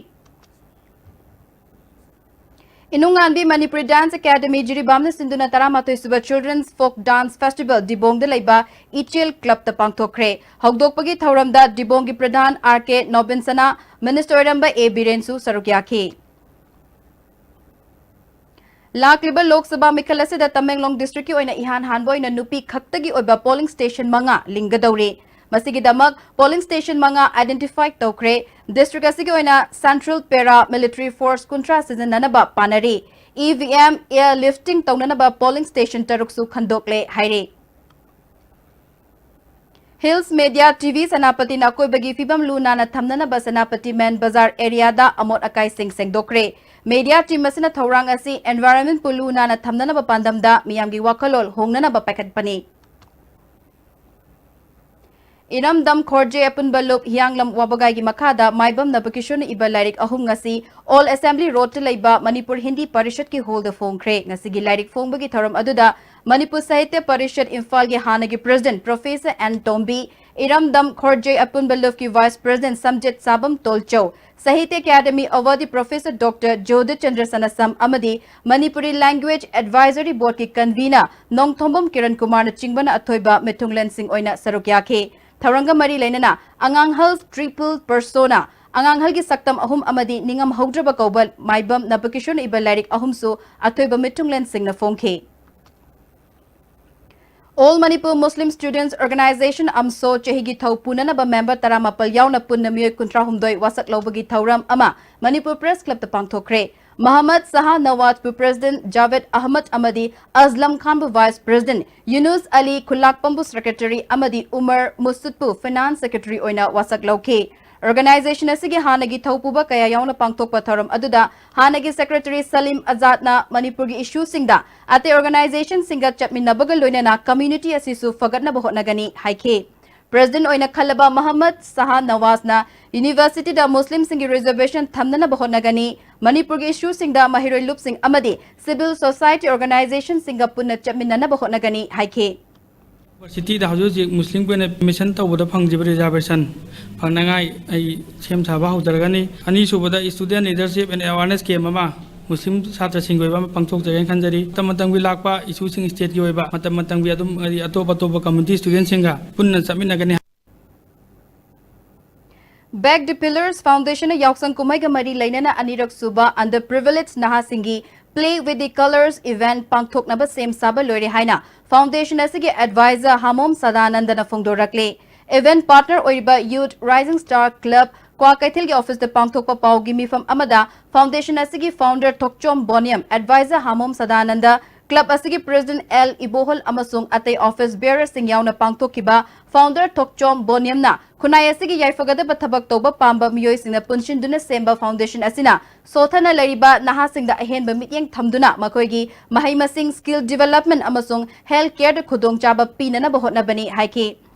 ꯏꯅꯨꯡꯉꯥꯟꯕꯤ ꯃꯅꯤꯄꯨꯔꯤ ꯗꯥꯟꯁ ꯑꯦꯀꯥꯗꯃꯤ ꯖꯤꯔꯤꯕꯥꯝꯅ ꯁꯤꯟꯗꯨꯅ ꯇꯔꯥꯃꯥꯊꯣꯏ ꯁꯨꯕ ꯆꯤꯜꯗ꯭ꯔꯦꯟꯁ ꯐꯣꯛ ꯗꯥꯟꯁ ꯐꯦꯁꯇꯤꯚꯦꯜ ꯗꯤꯕꯣꯡꯗ ꯂꯩꯕ ꯏꯆꯦꯜ ꯀ꯭ꯂꯕꯇ ꯄꯥꯡꯊꯣꯛꯈ꯭ꯔꯦ꯫ ꯍꯧꯗꯣꯛꯄꯒꯤ ꯊꯧꯔꯝꯗ ꯗꯤꯕꯣꯡꯒꯤ ꯄ꯭ꯔꯙꯥꯟ ꯑꯥꯔ ꯀꯦ ꯅꯣꯕꯤꯟꯁꯅꯥ, ꯃꯤꯅꯤꯁꯇꯔ ꯑꯣꯏꯔꯝꯕ ꯑꯦ ꯕꯤꯔꯦꯟꯁꯨ ꯁꯔꯨꯛ ꯌꯥꯈꯤ꯫ ꯂꯥꯛꯂꯤꯕ ꯂꯣꯛ ꯁꯚꯥ ꯃꯤꯈꯜ ꯑꯁꯤꯗ ꯇꯃꯦꯡꯂꯣꯡ ꯗꯤꯁꯇ꯭ꯔꯤꯛꯀꯤ ꯑꯣꯏꯅ ꯏꯍꯥꯟ ꯍꯥꯟꯕ ꯑꯣꯏꯅ ꯅꯨꯄꯤ ꯈꯛꯇꯒꯤ ꯑꯣꯏꯕ ꯄꯣꯂꯤꯡ ꯁ꯭ꯇꯦꯁꯟ ꯃꯉꯥ ꯂꯤꯡꯒꯗꯧꯔꯤ꯫ ꯃꯁꯤꯒꯤꯗꯃꯛ ꯄꯣꯂꯤꯡ ꯁ꯭ꯇꯦꯁꯟ ꯃꯉꯥ ꯑꯥꯏꯗꯦꯟꯇꯤꯐꯥꯏ ꯇꯧꯈ꯭ꯔꯦ꯫ ꯗꯤꯁꯇ꯭ꯔꯤꯛ ꯑꯁꯤꯒꯤ ꯑꯣꯏꯅ ꯁꯦꯟꯇ꯭ꯔꯦꯜ ꯄꯦꯔꯥ ꯃꯤꯂꯤꯇꯔꯤ ꯐꯣꯔꯁ ꯀꯨꯟꯊ꯭ꯔꯥ ꯁꯤꯖꯤꯟꯅꯅꯕ ꯄꯥꯅꯔꯤ꯫ E V M, airlifting ꯇꯧꯅꯅꯕ ꯄꯣꯂꯤꯡ ꯁ꯭ꯇꯦꯁꯟ ꯇꯔꯨꯛꯁꯨ ꯈꯟꯗꯣꯛꯂꯦ ꯍꯥꯏꯔꯤ꯫ ꯍꯤꯜꯁ ꯃꯦꯗꯤꯌꯥ ꯇꯤ ꯚꯤ ꯁꯦꯅꯥꯄꯇꯤꯅ ꯑꯀꯣꯏꯕꯒꯤ ꯐꯤꯕꯝ ꯂꯨ ꯅꯥꯟꯅ ꯊꯝꯅꯅꯕ ꯁꯦꯅꯥꯄꯇꯤ ꯃꯦꯟ ꯕꯖꯥꯔ ꯑꯦꯔꯤꯌꯥꯗ ꯑꯃꯣꯠ ꯑꯀꯥꯏꯁꯤꯡ ꯁꯦꯡꯗꯣꯛꯈ꯭ꯔꯦ꯫ ꯃꯦꯗꯤꯌꯥ ꯇꯤꯝ ꯑꯁꯤꯅ ꯊꯧꯔꯥꯡ ꯑꯁꯤ ꯑꯦꯟꯚꯥꯏꯔꯟꯃꯦꯟꯠꯄꯨ ꯂꯨ ꯅꯥꯟꯅ ꯊꯝꯅꯅꯕ ꯄꯥꯟꯗꯝꯗ ꯃꯤꯌꯥꯝꯒꯤ ꯋꯥꯈꯜꯂꯣꯟ ꯍꯣꯡꯅꯅꯕ ꯄꯥꯏꯈꯠꯄꯅꯤ꯫ ꯏꯔꯝꯗꯝ ꯈꯣꯔꯖꯦ ꯑꯄꯨꯟꯕ ꯂꯨꯞ ꯍꯤꯌꯥꯡꯂꯝ ꯋꯥꯕꯒꯥꯏꯒꯤ ꯃꯈꯥꯗ ꯃꯥꯏꯕꯝ ꯅꯕꯀꯤꯁꯣꯔꯅ ꯏꯕ ꯂꯥꯏꯔꯤꯛ ꯑꯍꯨꯝ ꯉꯁꯤ ꯑꯣꯜ ꯑꯦꯁꯦꯝꯕ꯭ꯂꯤ ꯔꯣꯗꯇ ꯂꯩꯕ ꯃꯅꯤꯄꯨꯔ ꯍꯤꯟꯗꯤ ꯄꯔꯤꯁꯠꯀꯤ ꯍꯣꯜꯗ ꯐꯣꯡꯈ꯭ꯔꯦ꯫ ꯉꯁꯤꯒꯤ ꯂꯥꯏꯔꯤꯛ ꯐꯣꯡꯕꯒꯤ ꯊꯧꯔꯝ ꯑꯗꯨꯗ ꯃꯅꯤꯄꯨꯔ ꯁꯥꯍꯤꯇ꯭ꯌ ꯄꯔꯤꯁꯠ ꯏꯝꯐꯥꯜꯒꯤ ꯍꯥꯟꯅꯒꯤ ꯄ꯭ꯔꯦꯁꯤꯗꯦꯟꯠ ꯄ꯭ꯔꯣꯐꯦꯁꯔ ꯑꯦꯟ ꯇꯣꯝꯕꯤ, ꯏꯔꯝꯗꯝ ꯈꯣꯔꯖꯦ ꯑꯄꯨꯟꯕ ꯂꯨꯞꯀꯤ vice president Samjet Sabam Tolchou, Sahitya Akademi awardee professor doctor Jodhachandra Sanasam ꯑꯃꯗꯤ ꯃꯅꯤꯄꯨꯔꯤ ꯂꯦꯡꯒ꯭ꯋꯦꯖ ꯑꯦꯗꯚꯥꯏꯖꯔꯤ ꯕꯣꯔꯗꯀꯤ ꯀꯟꯚꯤꯅꯔ ꯅꯣꯡꯊꯣꯝꯕꯝ ꯀꯤꯔꯟ ꯀꯨꯃꯥꯔꯅꯆꯤꯡꯕꯅ ꯑꯊꯣꯏꯕ ꯃꯤꯊꯨꯡꯂꯦꯟꯁꯤꯡ ꯑꯣꯏꯅ ꯁꯔꯨꯛ ꯌꯥꯈꯤ꯫ ꯊꯧꯔꯝꯒ ꯃꯔꯤ ꯂꯩꯅꯅ ꯑꯉꯥꯡꯍꯜ ꯇ꯭ꯔꯤꯄꯜ ꯄꯔꯁꯣꯅꯥ, ꯑꯉꯥꯡꯍꯜꯒꯤ ꯁꯛꯇꯝ ꯑꯍꯨꯝ ꯑꯃꯗꯤ ꯅꯤꯡꯉꯝ ꯍꯧꯗ꯭ꯔꯕ ꯀꯧꯕ ꯃꯥꯏꯕꯝ ꯅꯕꯀꯤꯁꯣꯔꯅ ꯏꯕ ꯂꯥꯏꯔꯤꯛ ꯑꯍꯨꯝꯁꯨ ꯑꯊꯣꯏꯕ ꯃꯤꯊꯨꯡꯂꯦꯟꯁꯤꯡꯅ ꯐꯣꯡꯈꯤ꯫ All Manipur Muslim Students Organization, ꯑꯝꯁꯣ, ꯆꯍꯤꯒꯤ ꯊꯧ ꯄꯨꯅꯅꯕ ꯃꯦꯝꯕꯔ ꯇꯔꯥꯃꯥꯄꯜ ꯌꯥꯎꯅ ꯄꯨꯟꯅ ꯃꯤꯑꯣꯏ ꯀꯨꯟꯊ꯭ꯔꯥꯍꯨꯝꯗꯣꯏ ꯋꯥꯁꯛ ꯂꯧꯕꯒꯤ ꯊꯧꯔꯝ ꯑꯃ ꯃꯅꯤꯄꯨꯔ ꯄ꯭ꯔꯦꯁ ꯀ꯭ꯂꯕꯇ ꯄꯥꯡꯊꯣꯛꯈ꯭ꯔꯦ꯫ ꯃꯍꯃꯗ ꯁꯍꯥ ꯅꯋꯥꯖꯄꯨ ꯄ꯭ꯔꯦꯁꯤꯗꯦꯟꯠ, ꯖꯥꯚꯦꯗ ꯑꯍꯃꯗ ꯑꯃꯗꯤ ꯑꯖꯂꯝ ꯈꯥꯟꯕꯨ ꯚꯥꯏꯁ ꯄ꯭ꯔꯦꯁꯤꯗꯦꯟꯠ, ꯌꯨꯅꯨꯁ ꯑꯂꯤ ꯈꯨꯜꯂꯥꯛꯄꯝꯕꯨ ꯁꯦꯀ꯭ꯔꯦꯇꯔꯤ ꯑꯃꯗꯤ ꯎꯃꯔ ꯃꯨꯁꯨꯗꯄꯨ ꯐꯥꯏꯅꯥꯟꯁ ꯁꯦꯀ꯭ꯔꯦꯇꯔꯤ ꯑꯣꯏꯅ ꯋꯥꯁꯛ ꯂꯧꯈꯤ꯫ ꯑꯣꯔꯒꯅꯥꯏꯖꯦꯁꯟ ꯑꯁꯤꯒꯤ ꯍꯥꯟꯅꯒꯤ ꯊꯧꯄꯨꯕ ꯀꯌꯥ ꯌꯥꯎꯅ ꯄꯥꯡꯊꯣꯛꯄ ꯊꯧꯔꯝ ꯑꯗꯨꯗ ꯍꯥꯟꯅꯒꯤ ꯁꯦꯀ꯭ꯔꯦꯇꯔꯤ ꯁꯂꯤꯝ ꯑꯖꯥꯗꯅ ꯃꯅꯤꯄꯨꯔꯒꯤ ꯏꯁꯨꯁꯤꯡꯗ ꯑꯇꯩ ꯑꯣꯔꯒꯅꯥꯏꯖꯦꯁꯟꯁꯤꯡꯒ ꯆꯠꯃꯤꯟꯅꯕꯒ ꯂꯣꯏꯅꯅ ꯀꯝꯌꯨꯅꯤꯇꯤ ꯑꯁꯤꯁꯨ ꯐꯒꯠꯅꯕ ꯍꯣꯠꯅꯒꯅꯤ ꯍꯥꯏꯈꯤ꯫ ꯄ꯭ꯔꯦꯁꯤꯗꯦꯟꯠ ꯑꯣꯏꯅ ꯈꯜꯂꯕ ꯃꯍꯃꯗ ꯁꯍꯥ ꯅꯋꯥꯖꯅ ꯌꯨꯅꯤꯚꯔꯁꯤꯇꯤꯗ ꯃꯨꯁꯂꯤꯝꯁꯤꯡꯒꯤ ꯔꯤꯖꯔꯕꯦꯁꯟ ꯊꯝꯅꯅꯕ ꯍꯣꯠꯅꯒꯅꯤ, ꯃꯅꯤꯄꯨꯔꯒꯤ ꯏꯁꯨꯁꯤꯡꯗ ꯃꯍꯩꯔꯣꯏ ꯂꯨꯞꯁꯤꯡ ꯑꯃꯗꯤ ꯁꯤꯚꯤꯜ ꯁꯣꯁꯥꯏꯇꯤ ꯑꯣꯔꯒꯅꯥꯏꯖꯦꯁꯟꯁꯤꯡꯒ ꯄꯨꯟꯅ ꯆꯠꯃꯤꯟꯅꯅꯕ ꯍꯣꯠꯅꯒꯅꯤ ꯍꯥꯏꯈꯤ꯫ ꯌꯨꯅꯤꯚꯔꯁꯤꯇꯤꯗ ꯍꯧꯖꯤꯛ ꯍꯧꯖꯤꯛ ꯃꯨꯁꯂꯤꯝꯒꯤ ꯑꯣꯏꯅ ꯑꯦꯗꯃꯤꯁꯟ ꯇꯧꯕꯗ ꯐꯪꯗ꯭ꯔꯤꯕ ꯔꯤꯖꯥꯔꯕꯦꯁꯟ ꯐꯪꯅꯉꯥꯏ ꯑꯩ ꯁꯦꯝ ꯁꯥꯕ ꯍꯧꯖꯔꯒꯅꯤ꯫ ꯑꯅꯤꯁꯨꯕꯗ, student leadership and awareness camp ꯑꯃ ꯃꯨꯁꯂꯤꯝ ꯁꯥꯇ꯭ꯔꯁꯤꯡꯒꯤ ꯑꯣꯏꯕ ꯑꯃ ꯄꯥꯡꯊꯣꯛꯆꯒꯦꯅ ꯈꯟꯖꯔꯤ꯫ ꯃꯇꯝ ꯃꯇꯝꯒꯤ ꯂꯥꯛꯄ ꯏꯁꯨꯁꯤꯡ, ꯁ꯭ꯇꯦꯠꯀꯤ ꯑꯣꯏꯕ ꯃꯇꯝ ꯃꯇꯝꯒꯤ ꯑꯗꯨꯝ, ꯍꯥꯏꯗꯤ, ꯑꯇꯣꯞ ꯑꯇꯣꯞꯄ ꯀꯝꯃ꯭ꯌꯨꯅꯤꯇꯤ ꯁ꯭ꯇꯨꯗꯦꯟꯠꯁꯤꯡꯒ ꯄꯨꯟꯅ ꯆꯠꯃꯤꯟꯅꯒꯅꯤ꯫ Back the Pillars Foundation ꯅ ꯌꯥꯎꯁꯪ ꯀꯨꯝꯍꯩꯒ ꯃꯔꯤ ꯂꯩꯅꯅ ꯑꯅꯤꯔꯛ ꯁꯨꯕ Underprivileged ꯅꯍꯥꯁꯤꯡꯒꯤ Play with the Colors event ꯄꯥꯡꯊꯣꯛꯅꯕ ꯁꯦꯝ ꯁꯥꯕ ꯂꯣꯏꯔꯦ ꯍꯥꯏꯅ foundation ꯑꯁꯤꯒꯤ advisor ꯍꯥꯃꯣꯝ ꯁꯗꯥꯅꯟꯗꯅ ꯐꯣꯡꯗꯣꯔꯛꯂꯤ꯫ Event partner ꯑꯣꯏꯔꯤꯕ Youth Rising Star Club ꯀ꯭ꯋꯥꯀꯩꯊꯦꯜꯒꯤ office ꯇ ꯄꯥꯡꯊꯣꯛꯄ ꯄꯥꯎꯒꯤ ꯃꯤꯐꯝ ꯑꯃꯗ foundation ꯑꯁꯤꯒꯤ founder ꯊꯣꯛꯆꯣꯝ ꯕꯣꯅꯤꯌꯝ, advisor ꯍꯥꯃꯣꯝ ꯁꯗꯥꯅꯟꯗ, club ꯑꯁꯤꯒꯤ president ꯑꯦꯜ ꯏꯕꯣꯍꯜ ꯑꯃꯁꯨꯡ ꯑꯇꯩ office bearer ꯁꯤꯡ ꯌꯥꯎꯅ ꯄꯥꯡꯊꯣꯛꯈꯤꯕ founder ꯊꯣꯛꯆꯣꯝ ꯕꯣꯅꯤꯌꯝꯅ ꯈꯨꯟꯅꯥꯏ ꯑꯁꯤꯒꯤ ꯌꯥꯏꯐꯒꯗꯕ ꯊꯕꯛ ꯇꯧꯕ ꯄꯥꯝꯕ ꯃꯤꯑꯣꯏꯁꯤꯡꯅ ꯄꯨꯟꯁꯤꯟꯗꯨꯅ ꯁꯦꯝꯕ foundation ꯑꯁꯤꯅ ꯁꯣꯊꯅ ꯂꯩꯔꯤꯕ ꯅꯍꯥꯁꯤꯡꯗ ꯑꯍꯦꯟꯕ ꯃꯤꯠꯌꯦꯡ ꯊꯝꯗꯨꯅ ꯃꯈꯣꯏꯒꯤ ꯃꯍꯩ ꯃꯁꯤꯡ, skill development ꯑꯃꯁꯨꯡ health care ꯗ ꯈꯨꯗꯣꯡꯆꯥꯕ ꯄꯤꯅꯅꯕ ꯍꯣꯠꯅꯕꯅꯤ ꯍꯥꯏꯈꯤ꯫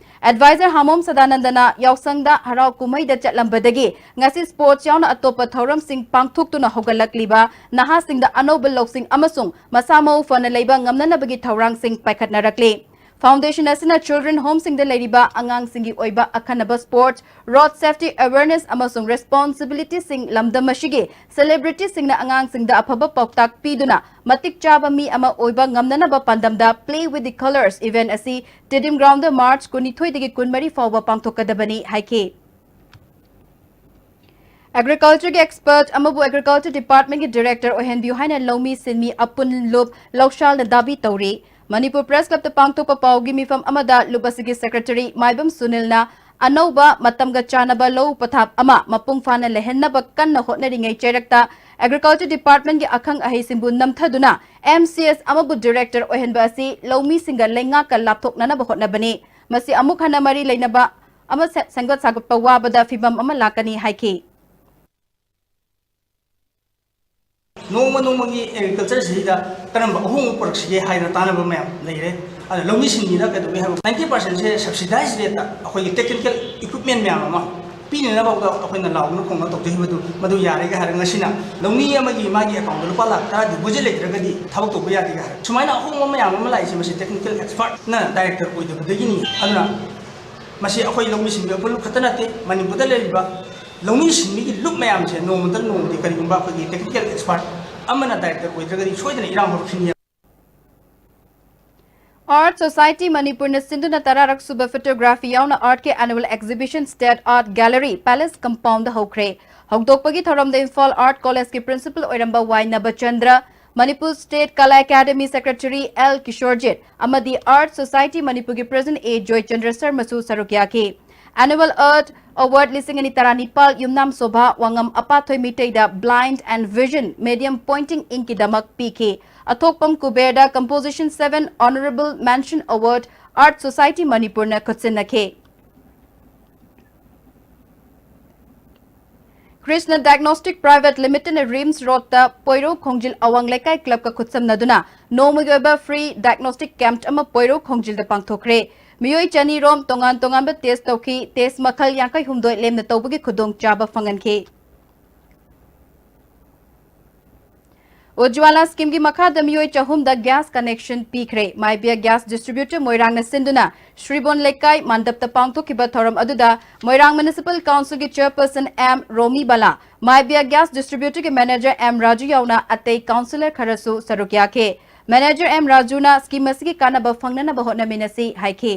ꯑꯦꯗꯚꯥꯏꯖꯔ ꯍꯥꯃꯣꯝ ꯁꯗꯥꯅꯟꯗꯅ ꯌꯥꯎꯁꯪꯗ ꯍꯔꯥꯎ ꯀꯨꯝꯍꯩꯗ ꯆꯠꯂꯝꯕꯗꯒꯤ ꯉꯁꯤ ꯁ꯭ꯄꯣꯔꯠꯁ ꯌꯥꯎꯅ ꯑꯇꯣꯞꯄ ꯊꯧꯔꯝꯁꯤꯡ ꯄꯥꯡꯊꯣꯛꯇꯨꯅ ꯍꯧꯒꯠꯂꯛꯂꯤꯕ ꯅꯍꯥꯁꯤꯡꯗ ꯑꯅꯧꯕ ꯂꯧꯁꯤꯡ ꯑꯃꯁꯨꯡ ꯃꯁꯥ ꯃꯎ ꯐꯅ ꯂꯩꯕ ꯉꯝꯅꯅꯕꯒꯤ ꯊꯧꯔꯥꯡꯁꯤꯡ ꯄꯥꯏꯈꯠꯅꯔꯛꯂꯤ꯫ ꯐꯥꯎꯟꯗꯦꯁꯟ ꯑꯁꯤꯅ ꯆꯤꯜꯗ꯭ꯔꯦꯟ ꯍꯣꯝꯁꯤꯡꯗ ꯂꯩꯔꯤꯕ ꯑꯉꯥꯡꯁꯤꯡꯒꯤ ꯑꯣꯏꯕ ꯑꯈꯟꯅꯕ ꯁ꯭ꯄꯣꯔꯠꯁ, ꯔꯣꯗ ꯁꯦꯐꯇꯤ ꯑꯦꯋꯦꯔꯅꯦꯁ ꯑꯃꯁꯨꯡ ꯔꯦꯁꯄꯣꯟꯁꯤꯕꯤꯂꯤꯇꯤꯁꯤꯡ ꯂꯝꯗꯝ ꯑꯁꯤꯒꯤ ꯁꯦꯂꯦꯕ꯭ꯔꯤꯇꯤꯁꯤꯡꯅ ꯑꯉꯥꯡꯁꯤꯡꯗ ꯑꯐꯕ ꯄꯥꯎꯇꯥꯛ ꯄꯤꯗꯨꯅ ꯃꯇꯤꯛ ꯆꯥꯕ ꯃꯤ ꯑꯃ ꯑꯣꯏꯕ ꯉꯝꯅꯅꯕ ꯄꯥꯟꯗꯝꯗ Play with the Colors event ꯑꯁꯤ ꯁ꯭ꯇꯦꯗꯤꯌꯝ ꯒ꯭ꯔꯥꯎꯟꯗ ꯃꯥꯔꯆ ꯀꯨꯟꯅꯤꯊꯣꯏꯗꯒꯤ ꯀꯨꯟꯃꯔꯤ ꯐꯥꯎꯕ ꯄꯥꯡꯊꯣꯛꯀꯗꯕꯅꯤ ꯍꯥꯏꯈꯤ꯫ ꯑꯦꯒ꯭ꯔꯤꯀꯜꯆꯔꯒꯤ ꯑꯦꯛꯁꯄꯔꯠ ꯑꯃꯕꯨ ꯑꯦꯒ꯭ꯔꯤꯀꯜꯆꯔ ꯗꯤꯄꯥꯔꯠꯃꯦꯟꯠꯀꯤ ꯗꯤꯔꯦꯛꯇꯔ ꯑꯣꯏꯍꯟꯕꯤꯌꯨ ꯍꯥꯏꯅ ꯂꯧꯃꯤ ꯁꯤꯟꯃꯤ ꯑꯄꯨꯟ ꯂꯨꯞ ꯂꯧꯁꯥꯜꯅ ꯗꯥꯕꯤ ꯇꯧꯔꯤ꯫ ꯃꯅꯤꯄꯨꯔ ꯄ꯭ꯔꯦꯁ ꯀ꯭ꯂꯕꯇ ꯄꯥꯡꯊꯣꯛꯄ ꯄꯥꯎꯒꯤ ꯃꯤꯐꯝ ꯑꯃꯗ ꯂꯨꯞ ꯑꯁꯤꯒꯤ ꯁꯦꯀ꯭ꯔꯦꯇꯔꯤ ꯃꯥꯏꯕꯝ ꯁꯨꯅꯤꯜꯅ ꯑꯅꯧꯕ ꯃꯇꯝꯒ ꯆꯥꯟꯅꯕ ꯂꯧ ꯄꯊꯥꯞ ꯑꯃ ꯃꯄꯨꯡ ꯐꯥꯅ ꯂꯩꯍꯟꯅꯕ ꯀꯟꯅ ꯍꯣꯠꯅꯔꯤꯉꯩ ꯆꯩꯔꯛꯇ ꯑꯦꯒ꯭ꯔꯤꯀꯜꯆꯔ ꯗꯤꯄꯥꯔꯠꯃꯦꯟꯠꯀꯤ ꯑꯈꯪ ꯑꯍꯩꯁꯤꯡꯕꯨ ꯅꯝꯊꯗꯨꯅ ꯑꯦꯝ ꯁꯤ ꯑꯦꯁ ꯑꯃꯕꯨ ꯗꯤꯔꯦꯛꯇꯔ ꯑꯣꯏꯍꯟꯕ ꯑꯁꯤ ꯂꯧꯃꯤꯁꯤꯡꯒ ꯂꯩꯉꯥꯛꯀ ꯂꯥꯞꯊꯣꯛꯅꯅꯕ ꯍꯣꯠꯅꯕꯅꯤ꯫ ꯃꯁꯤ ꯑꯃꯨꯛ ꯍꯟꯅ ꯃꯔꯤ ꯂꯩꯅꯕ ꯑꯃ ꯁꯦ-, ꯁꯦꯝꯒꯠ ꯁꯥꯒꯠꯄ ꯋꯥꯕꯗ ꯐꯤꯕꯝ ꯑꯃ ꯂꯥꯛꯀꯅꯤ ꯍꯥꯏꯈꯤ꯫ ꯅꯣꯡꯃ ꯅꯣꯡꯃꯒꯤ ꯑꯦꯒ꯭ꯔꯤꯀꯜꯆꯔꯁꯤꯗ ꯀꯔꯝꯕ ꯑꯍꯣꯡꯕ ꯄꯨꯔꯛꯁꯤꯒꯦ ꯍꯥꯏꯗꯅ ꯇꯥꯟꯅꯕ ꯃꯌꯥꯝ ꯂꯩꯔꯦ꯫ ꯑꯗ ꯂꯧꯃꯤꯁꯤꯡꯒꯤꯗ ꯀꯩꯗꯧꯒꯦ ꯍꯥꯏꯕ, ꯅꯥꯏꯟꯇꯤ ꯄꯥꯔꯁꯦꯟꯁꯦ ꯁꯕꯁꯤꯗꯥꯏꯁ ꯔꯦꯠꯇ ꯑꯩꯈꯣꯏꯒꯤ ꯇꯦꯛꯅꯤꯀꯦꯜ ꯏꯀ꯭ꯋꯤꯞꯃꯦꯟ ꯃꯌꯥꯝ ꯑꯃ ꯄꯤꯅꯅꯕ ꯑꯩꯈꯣꯏꯅ ꯂꯥꯎꯗꯨꯅ ꯈꯣꯡꯗꯅ ꯇꯧꯖꯈꯤꯕꯗꯨ ꯃꯗꯨ ꯌꯥꯔꯦꯒ ꯍꯥꯏꯔꯒ ꯉꯁꯤꯅ ꯂꯧꯃꯤ ꯑꯃꯒꯤ ꯃꯥꯒꯤ ꯑꯦꯀꯥꯎꯟꯗ ꯂꯨꯄꯥ ꯂꯥꯈ ꯇꯔꯥ ꯗꯤꯄꯣꯖꯤꯠ ꯂꯩꯇ꯭ꯔꯒꯗꯤ ꯊꯕꯛ ꯇꯧꯕ ꯌꯥꯗꯦꯒ ꯍꯥꯏꯔꯦ꯫ ꯁꯨꯃꯥꯏꯅ ꯑꯍꯣꯡꯕ ꯃꯌꯥꯝ ꯑꯃ ꯂꯥꯛꯏꯁꯦ ꯃꯁꯤ ꯇꯦꯛꯅꯤꯀꯦꯜ ꯑꯦꯛꯁꯄꯔꯠꯅ ꯗꯥꯏꯔꯦꯛꯇꯔ ꯑꯣꯏꯗꯕꯗꯒꯤꯅꯤ꯫ ꯑꯗꯨꯅ ꯃꯁꯤ ꯑꯩꯈꯣꯏ ꯂꯧꯃꯤꯁꯤꯡꯒꯤ ꯑꯄꯨꯟꯕ ꯈꯛꯇ ꯅꯠꯇꯦ, ꯃꯅꯤꯄꯨꯔꯗ ꯂꯩꯔꯤꯕ ꯂꯧꯃꯤ ꯁꯤꯟꯃꯤꯒꯤ ꯂꯨꯞ ꯃꯌꯥꯝꯁꯦ ꯅꯣꯡꯃꯗ ꯅꯣꯡꯃꯗꯤ ꯀꯔꯤꯒꯨꯝꯕ ꯑꯩꯈꯣꯏꯒꯤ ꯇꯦꯛꯅꯤꯀꯦꯜ ꯑꯦꯛꯁꯄꯔꯠ ꯑꯃꯅ ꯗꯥꯏꯔꯦꯛꯇꯔ ꯑꯣꯏꯗ꯭ꯔꯒꯗꯤ ꯁꯣꯏꯗꯅ ꯏꯔꯥꯡ ꯍꯧꯔꯛꯈꯤꯅꯤ꯫ ꯑꯥꯔꯠ ꯁꯣꯁꯥꯏꯇꯤ ꯃꯅꯤꯄꯨꯔꯅ ꯁꯤꯟꯗꯨꯅ ꯇꯔꯥꯔꯛ ꯁꯨꯕ ꯐꯣꯇꯣꯒ꯭ꯔꯥꯐꯤ ꯌꯥꯎꯅ ꯑꯥꯔꯠꯀꯤ annual exhibition state art gallery palace compound ꯍꯧꯈ꯭ꯔꯦ꯫ ꯍꯧꯗꯣꯛꯄꯒꯤ ꯊꯧꯔꯝꯗ ꯏꯝꯐꯥꯜ ꯑꯥꯔꯠ ꯀꯣꯂꯦꯖꯀꯤ ꯄ꯭ꯔꯤꯟꯁꯤꯄꯜ ꯑꯣꯏꯔꯝꯕ ꯋꯥꯏ ꯅꯕꯆꯟꯗ꯭ꯔ, ꯃꯅꯤꯄꯨꯔ ꯁ꯭ꯇꯦꯠ ꯀꯂꯥ ꯑꯦꯀꯥꯗꯃꯤ ꯁꯦꯀ꯭ꯔꯦꯇꯔꯤ ꯑꯦꯜ ꯀꯤꯁꯣꯔꯖꯤꯠ ꯑꯃꯗꯤ ꯑꯥꯔꯠ ꯁꯣꯁꯥꯏꯇꯤ ꯃꯅꯤꯄꯨꯔꯒꯤ ꯄ꯭ꯔꯦꯁꯤꯗꯦꯟꯠ ꯑꯦ ꯖꯣꯏꯆꯟꯗ꯭ꯔ ꯁꯔꯃꯁꯨ ꯁꯔꯨꯛ ꯌꯥꯈꯤ꯫ ꯑꯦꯅꯨꯑꯦꯜ ꯑꯥꯔꯠ ꯑꯦꯋꯥꯔꯗ ꯂꯤꯁꯤꯡ ꯑꯅꯤ ꯇꯔꯥꯅꯤꯄꯥꯜ ꯌꯨꯝꯅꯥꯝ Sobha ꯋꯥꯉꯝ ꯑꯄꯥꯊꯣꯏ ꯃꯤꯇꯩꯗ Blind and Vision Medium Pointing Inc ꯀꯤꯗꯃꯛ ꯄꯤꯈꯤ꯫ ꯑꯊꯣꯛꯄꯝ ꯀꯨꯕꯦꯔꯗ Composition seven Honourable Mention Award Art Society ꯃꯅꯤꯄꯨꯔꯅ ꯈꯨꯠꯁꯤꯟꯅꯈꯤ꯫ ꯀ꯭ꯔꯤꯁꯅ ꯗꯥꯏꯒꯅꯣꯁꯇꯤꯛ ꯄ꯭ꯔꯥꯏꯚꯦꯠ ꯂꯤꯃꯤꯇꯦꯗꯅ ꯔꯤꯝꯁ ꯔꯣꯗꯇ ꯄꯣꯏꯔꯧ ꯈꯣꯡꯖꯤꯜ ꯑꯋꯥꯡ ꯂꯩꯀꯥꯏ ꯀ꯭ꯂꯕꯀ ꯈꯨꯠꯁꯝꯅꯗꯨꯅ ꯅꯣꯡꯃꯒꯤ ꯑꯣꯏꯕ ꯐ꯭ꯔꯤ ꯗꯥꯏꯒꯅꯣꯁꯇꯤꯛ ꯀꯦꯝꯞ ꯑꯃ ꯄꯣꯏꯔꯧ ꯈꯣꯡꯖꯤꯜꯗ ꯄꯥꯡꯊꯣꯛꯈ꯭ꯔꯦ꯫ ꯃꯤꯑꯣꯏ ꯆꯅꯤ ꯔꯣꯝ ꯇꯣꯉꯥꯟ ꯇꯣꯉꯥꯟꯕ test ꯇꯧꯈꯤ꯫ Test ꯃꯈꯜ ꯌꯥꯡꯈꯩ ꯍꯨꯝꯗꯣꯏ ꯂꯦꯝꯅ ꯇꯧꯕꯒꯤ ꯈꯨꯗꯣꯡꯆꯥꯕ ꯐꯪꯍꯟꯈꯤ꯫ Ujjwala scheme ꯒꯤ ꯃꯈꯥꯗ ꯃꯤꯑꯣꯏ ꯆꯍꯨꯝꯗ gas connection ꯄꯤꯈ꯭ꯔꯦ꯫ ꯃꯥꯏꯕꯤꯌꯥ gas distributor ꯃꯣꯏꯔꯥꯡꯅ ꯁꯤꯟꯗꯨꯅ ꯁ꯭ꯔꯤꯕꯣꯟ ꯂꯩꯀꯥꯏ ꯃꯟꯗꯞꯇ ꯄꯥꯡꯊꯣꯛꯈꯤꯕ ꯊꯧꯔꯝ ꯑꯗꯨꯗ ꯃꯣꯏꯔꯥꯡ Municipal Council ꯒꯤ chairperson M ꯔꯣꯃꯤ ꯕꯂꯥ, ꯃꯥꯏꯕꯤꯌꯥ gas distributor ꯒꯤ manager M ꯔꯥꯖꯨ ꯌꯥꯎꯅ ꯑꯇꯩ councillor ꯈꯔꯁꯨ ꯁꯔꯨꯛ ꯌꯥꯈꯤ꯫ Manager M ꯔꯥꯖꯨꯅ scheme ꯑꯁꯤꯒꯤ ꯀꯥꯟꯅꯕ ꯐꯪꯅꯅꯕ ꯍꯣꯠꯅꯃꯤꯟꯅꯁꯤ ꯍꯥꯏꯈꯤ꯫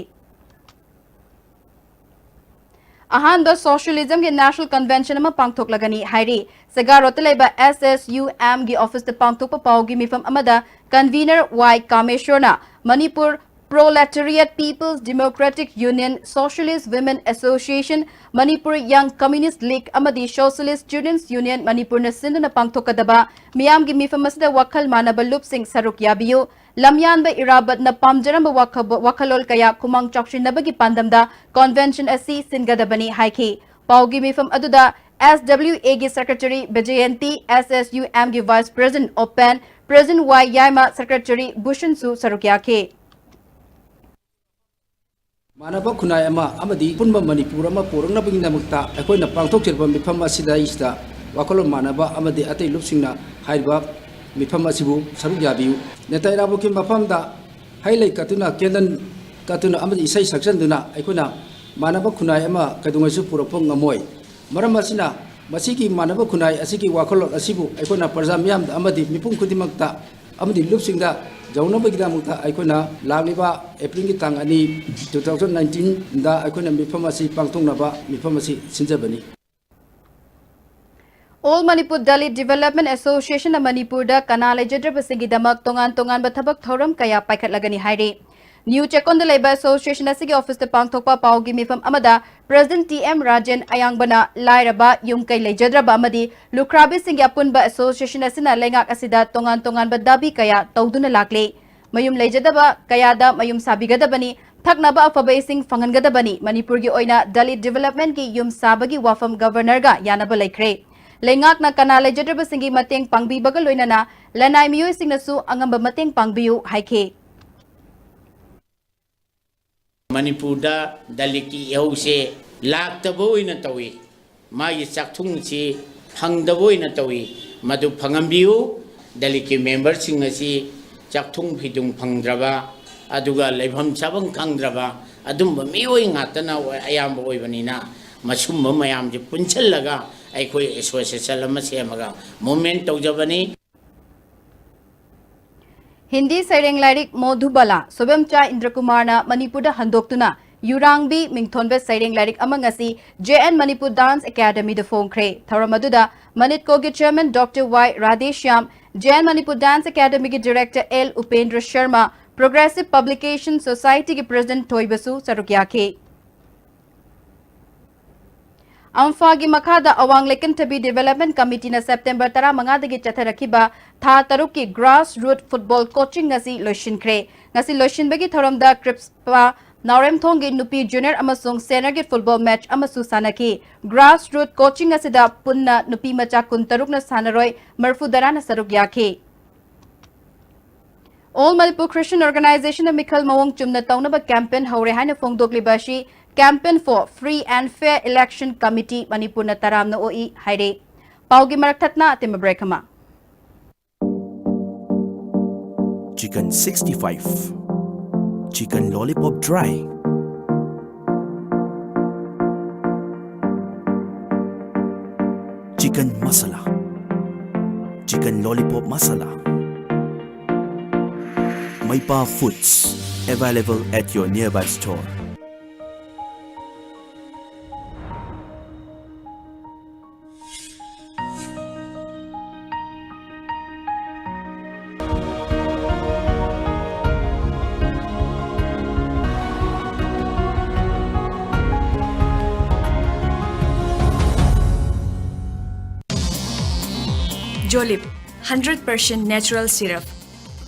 ꯑꯍꯥꯟꯕ socialism ꯒꯤ national convention ꯑꯃ ꯄꯥꯡꯊꯣꯛꯂꯒꯅꯤ ꯍꯥꯏꯔꯤ꯫ ꯁꯦꯒꯥꯔꯣꯠꯇ ꯂꯩꯕ S S U M ꯒꯤ office ꯇ ꯄꯥꯡꯊꯣꯛꯄ ꯄꯥꯎꯒꯤ ꯃꯤꯐꯝ ꯑꯃꯗ convener Y ꯀꯥꯃꯦꯁꯣꯔꯅ Manipur Proletariat People's Democratic Union, Socialist Women Association, Manipur Young Communist League ꯑꯃꯗꯤ Socialist Students Union ꯃꯅꯤꯄꯨꯔꯅ ꯁꯤꯟꯗꯨꯅ ꯄꯥꯡꯊꯣꯛꯀꯗꯕ ꯃꯤꯌꯥꯝꯒꯤ ꯃꯤꯐꯝ ꯑꯁꯤꯗ ꯋꯥꯈꯜ ꯃꯥꯟꯅꯕ ꯂꯨꯞꯁꯤꯡ ꯁꯔꯨꯛ ꯌꯥꯕꯤꯌꯨ꯫ ꯂꯝꯌꯥꯟꯕ ꯏꯔꯥꯕꯠꯅ ꯄꯥꯝꯖꯔꯝꯕ ꯋꯥꯈ-, ꯋꯥꯈꯜꯂꯣꯟ ꯀꯌꯥ ꯈꯨꯃꯥꯡ ꯆꯥꯎꯁꯤꯟꯅꯕꯒꯤ ꯄꯥꯟꯗꯝꯗ convention ꯑꯁꯤ ꯁꯤꯟꯒꯗꯕꯅꯤ ꯍꯥꯏꯈꯤ꯫ ꯄꯥꯎꯒꯤ ꯃꯤꯐꯝ ꯑꯗꯨꯗ S W A ꯒꯤ secretary ꯕꯤꯖꯌꯟꯇꯤ, S S U M ꯒꯤ vice president open, president Y ꯌꯥꯏꯃ, secretary ꯚꯨꯁꯟꯁꯨ ꯁꯔꯨꯛ ꯌꯥꯈꯤ꯫ ꯃꯥꯟꯅꯕ ꯈꯨꯟꯅꯥꯏ ꯑꯃ ꯑꯃꯗꯤ ꯑꯄꯨꯟꯕ ꯃꯅꯤꯄꯨꯔ ꯑꯃ ꯄꯨꯔꯛꯅꯕꯒꯤꯗꯃꯛꯇ ꯑꯩꯈꯣꯏꯅ ꯄꯥꯡꯊꯣꯛꯆꯔꯤꯕ ꯃꯤꯐꯝ ꯑꯁꯤꯗꯩꯁꯤꯗ ꯋꯥꯈꯜꯂꯣꯟ ꯃꯥꯟꯅꯕ ꯑꯃꯗꯤ ꯑꯇꯩ ꯂꯨꯞꯁꯤꯡꯅ ꯍꯥꯏꯔꯤꯕ ꯃꯤꯐꯝ ꯑꯁꯤꯕꯨ ꯁꯔꯨꯛ ꯌꯥꯕꯤꯌꯨ꯫ ꯅꯦꯇꯥ ꯏꯔꯥꯕꯣꯠꯀꯤ ꯃꯐꯝꯗ ꯍꯩ ꯂꯩ ꯀꯠꯇꯨꯅ, candle ꯀꯠꯇꯨꯅ ꯑꯃꯗꯤ ꯏꯁꯩ ꯁꯛꯆꯟꯗꯨꯅ ꯑꯩꯈꯣꯏꯅ ꯃꯥꯟꯅꯕ ꯈꯨꯟꯅꯥꯏ ꯑꯃ ꯀꯩꯗꯧꯉꯩꯁꯨ ꯄꯨꯔꯛꯄ ꯉꯝꯃꯣꯏ꯫ ꯃꯔꯝ ꯑꯁꯤꯅ, ꯃꯁꯤꯒꯤ ꯃꯥꯟꯅꯕ ꯈꯨꯟꯅꯥꯏ ꯑꯁꯤꯒꯤ ꯋꯥꯈꯜꯂꯣꯟ ꯑꯁꯤꯕꯨ ꯑꯩꯈꯣꯏꯅ ꯄ꯭ꯔꯖꯥ ꯃꯤꯌꯥꯝꯗ ꯑꯃꯗꯤ ꯃꯤꯄꯨꯝ ꯈꯨꯗꯤꯡꯃꯛꯇ ꯑꯃꯗꯤ ꯂꯨꯞꯁꯤꯡꯗ ꯌꯧꯅꯕꯒꯤꯗꯃꯛꯇ ꯑꯩꯈꯣꯏꯅ ꯂꯥꯛꯂꯤꯕ April ꯒꯤ ꯇꯥꯡ ꯑꯅꯤ, two thousand nineteen ꯗ ꯑꯩꯈꯣꯏꯅ ꯃꯤꯐꯝ ꯑꯁꯤ ꯄꯥꯡꯊꯣꯛꯅꯕ ꯃꯤꯐꯝ ꯑꯁꯤ ꯁꯤꯟꯖꯕꯅꯤ꯫ All Manipur Dalit Development Association ꯅ ꯃꯅꯤꯄꯨꯔꯗ ꯀꯅꯥ ꯂꯩꯖꯗ꯭ꯔꯕꯁꯤꯡꯒꯤꯗꯃꯛ ꯇꯣꯉꯥꯟ ꯇꯣꯉꯥꯟꯕ ꯊꯕꯛ ꯊꯧꯔꯝ ꯀꯌꯥ ꯄꯥꯏꯈꯠꯂꯒꯅꯤ ꯍꯥꯏꯔꯤ꯫ ꯅ꯭ꯌꯨ ꯆꯦꯛꯀꯣꯟꯗ ꯂꯩꯕ association ꯑꯁꯤꯒꯤ office ꯇ ꯄꯥꯡꯊꯣꯛꯄ ꯄꯥꯎꯒꯤ ꯃꯤꯐꯝ ꯑꯃꯗ president T M ꯔꯥꯖꯦꯟ ꯑꯌꯥꯡꯕꯅ ꯂꯥꯏꯔꯕ, ꯌꯨꯝ ꯀꯩ ꯂꯩꯖꯗ꯭ꯔꯕ ꯑꯃꯗꯤ ꯂꯨꯈ꯭ꯔꯥꯕꯤꯁꯤꯡꯒꯤ ꯑꯄꯨꯟꯕ association ꯑꯁꯤꯅ ꯂꯩꯉꯥꯛ ꯑꯁꯤꯗ ꯇꯣꯉꯥꯟ ꯇꯣꯉꯥꯟꯕ ꯗꯥꯕꯤ ꯀꯌꯥ ꯇꯧꯗꯨꯅ ꯂꯥꯛꯂꯤ꯫ ꯃꯌꯨꯝ ꯂꯩꯖꯗꯕ ꯀꯌꯥꯗ ꯃꯌꯨꯝ ꯁꯥꯕꯤꯒꯗꯕꯅꯤ, ꯊꯛꯅꯕ ꯑꯐꯕ ꯏꯁꯤꯡ ꯐꯪꯍꯟꯒꯗꯕꯅꯤ, ꯃꯅꯤꯄꯨꯔꯒꯤ ꯑꯣꯏꯅ Dalit Development ꯀꯤ ꯌꯨꯝ ꯁꯥꯕꯒꯤ ꯋꯥꯐꯝ Governor ꯒ ꯌꯥꯅꯕ ꯂꯩꯈ꯭ꯔꯦ꯫ ꯂꯩꯉꯥꯛꯅ ꯀꯅꯥ ꯂꯩꯖꯗ꯭ꯔꯕꯁꯤꯡꯒꯤ ꯃꯇꯦꯡ ꯄꯥꯡꯕꯤꯕꯒ ꯂꯣꯏꯅꯅ ꯂꯅꯥꯏ ꯃꯤꯑꯣꯏꯁꯤꯡꯅꯁꯨ ꯑꯉꯝꯕ ꯃꯇꯦꯡ ꯄꯥꯡꯕꯤꯌꯨ ꯍꯥꯏꯈꯤ꯫ ꯃꯅꯤꯄꯨꯔꯗ ꯗꯂꯤꯠꯀꯤ ꯏꯍꯧꯁꯦ ꯂꯥꯛꯇꯕ ꯑꯣꯏꯅ ꯇꯧꯏ, ꯃꯥꯒꯤ ꯆꯥꯛꯊꯨꯡꯁꯤ ꯐꯪꯗꯕ ꯑꯣꯏꯅ ꯇꯧꯏ꯫ ꯃꯗꯨ ꯐꯪꯍꯟꯕꯤꯌꯨ꯫ ꯗꯂꯤꯠꯀꯤ ꯃꯦꯝꯕꯔꯁꯤꯡ ꯑꯁꯤ ꯆꯥꯛꯊꯨꯡ ꯐꯤꯗꯨꯡ ꯐꯪꯗ꯭ꯔꯕ, ꯑꯗꯨꯒ ꯂꯩꯐꯝ ꯆꯥꯐꯝ ꯈꯪꯗ꯭ꯔꯕ ꯑꯗꯨꯝꯕ ꯃꯤꯑꯣꯏ ꯉꯥꯛꯇꯅ ꯑꯣꯏ-, ꯑꯌꯥꯝꯕ ꯑꯣꯏꯕꯅꯤꯅ, ꯃꯁꯨꯝꯕ ꯃꯌꯥꯝꯁꯦ ꯄꯨꯟꯁꯤꯜꯂꯒ ꯑꯩꯈꯣꯏ ꯑꯦꯁꯣꯁꯤꯌꯦꯁꯟ ꯑꯃ ꯁꯦꯝꯃꯒ ꯃꯨꯚꯃꯦꯟ ꯇꯧꯖꯕꯅꯤ꯫ ꯍꯤꯟꯗꯤ ꯁꯩꯔꯦꯡ ꯂꯥꯏꯔꯤꯛ ꯃꯣꯙꯨꯕꯥꯂꯥ ꯁꯣꯏꯕꯝꯆꯥ ꯏꯟꯗ꯭ꯔꯀꯨꯃꯥꯔꯅ ꯃꯅꯤꯄꯨꯔꯗ ꯍꯟꯗꯣꯛꯇꯨꯅ ꯌꯨꯔꯥꯡꯕꯤ ꯃꯤꯡꯊꯣꯟꯕ ꯁꯩꯔꯦꯡ ꯂꯥꯏꯔꯤꯛ ꯑꯃ ꯉꯁꯤ J N Manipur Dance Academyꯗ ꯐꯣꯡꯈ꯭ꯔꯦ꯫ ꯊꯧꯔꯝ ꯑꯗꯨꯗ ꯃꯅꯤꯠꯀꯣꯒꯤ chairman Doctor Y Radheshyam, J N Manipur Dance Academyꯒꯤ director L Upendra Sharma, Progressive Publication Societyꯒꯤ president ꯊꯣꯏꯕꯁꯨ ꯁꯔꯨꯛ ꯌꯥꯈꯤ꯫ ꯑꯝꯐꯥꯒꯤ ꯃꯈꯥꯗ ꯑꯋꯥꯡ ꯂꯩꯀꯟꯊꯕꯤ Development Committeeꯅ September ꯇꯔꯥꯃꯉꯥꯗꯒꯤ ꯆꯠꯊꯔꯛꯈꯤꯕ ꯊꯥ ꯇꯔꯨꯛꯀꯤ grass root football coaching ꯉꯁꯤ ꯂꯣꯏꯁꯤꯟꯈ꯭ꯔꯦ꯫ ꯉꯁꯤ ꯂꯣꯏꯁꯤꯟꯕꯒꯤ ꯊꯧꯔꯝꯗ ꯀ꯭ꯔꯤꯞꯁꯄꯥ ꯅꯥꯎꯔꯦꯝꯊꯣꯡꯒꯤ ꯅꯨꯄꯤ junior ꯑꯃꯁꯨꯡ seniorꯒꯤ football match ꯑꯃꯁꯨ ꯁꯥꯟꯅꯈꯤ꯫ Grass root coaching ꯑꯁꯤꯗ ꯄꯨꯟꯅ ꯅꯨꯄꯤ ꯃꯆꯥ ꯀꯨꯟꯇꯔꯨꯛꯅ ꯁꯥꯟꯅꯔꯣꯏ ꯃꯔꯤꯐꯨꯇꯔꯥꯅ ꯁꯔꯨꯛ ꯌꯥꯈꯤ꯫ All Manipur Christian Organizationꯅ ꯃꯤꯈꯜ ꯃꯑꯣꯡ ꯆꯨꯝꯅ ꯇꯧꯅꯕ campaign ꯍꯧꯔꯦ ꯍꯥꯏꯅ ꯐꯣꯡꯗꯣꯛꯂꯤꯕ ꯑꯁꯤ Campaign for Free and Fair Election Committee ꯃꯅꯤꯄꯨꯔꯅ ꯇꯔꯥꯝꯅ ꯑꯣꯛꯏ ꯍꯥꯏꯔꯦ꯫ ꯄꯥꯎꯒꯤ ꯃꯔꯛ ꯊꯠꯅ ꯑꯇꯦꯟꯕ break ꯑꯃ꯫ Chicken sixty-five, chicken lollipop dry, chicken masala, chicken lollipop masala. Maipa Foods, available at your nearby store. Jolib, hundred percent natural syrup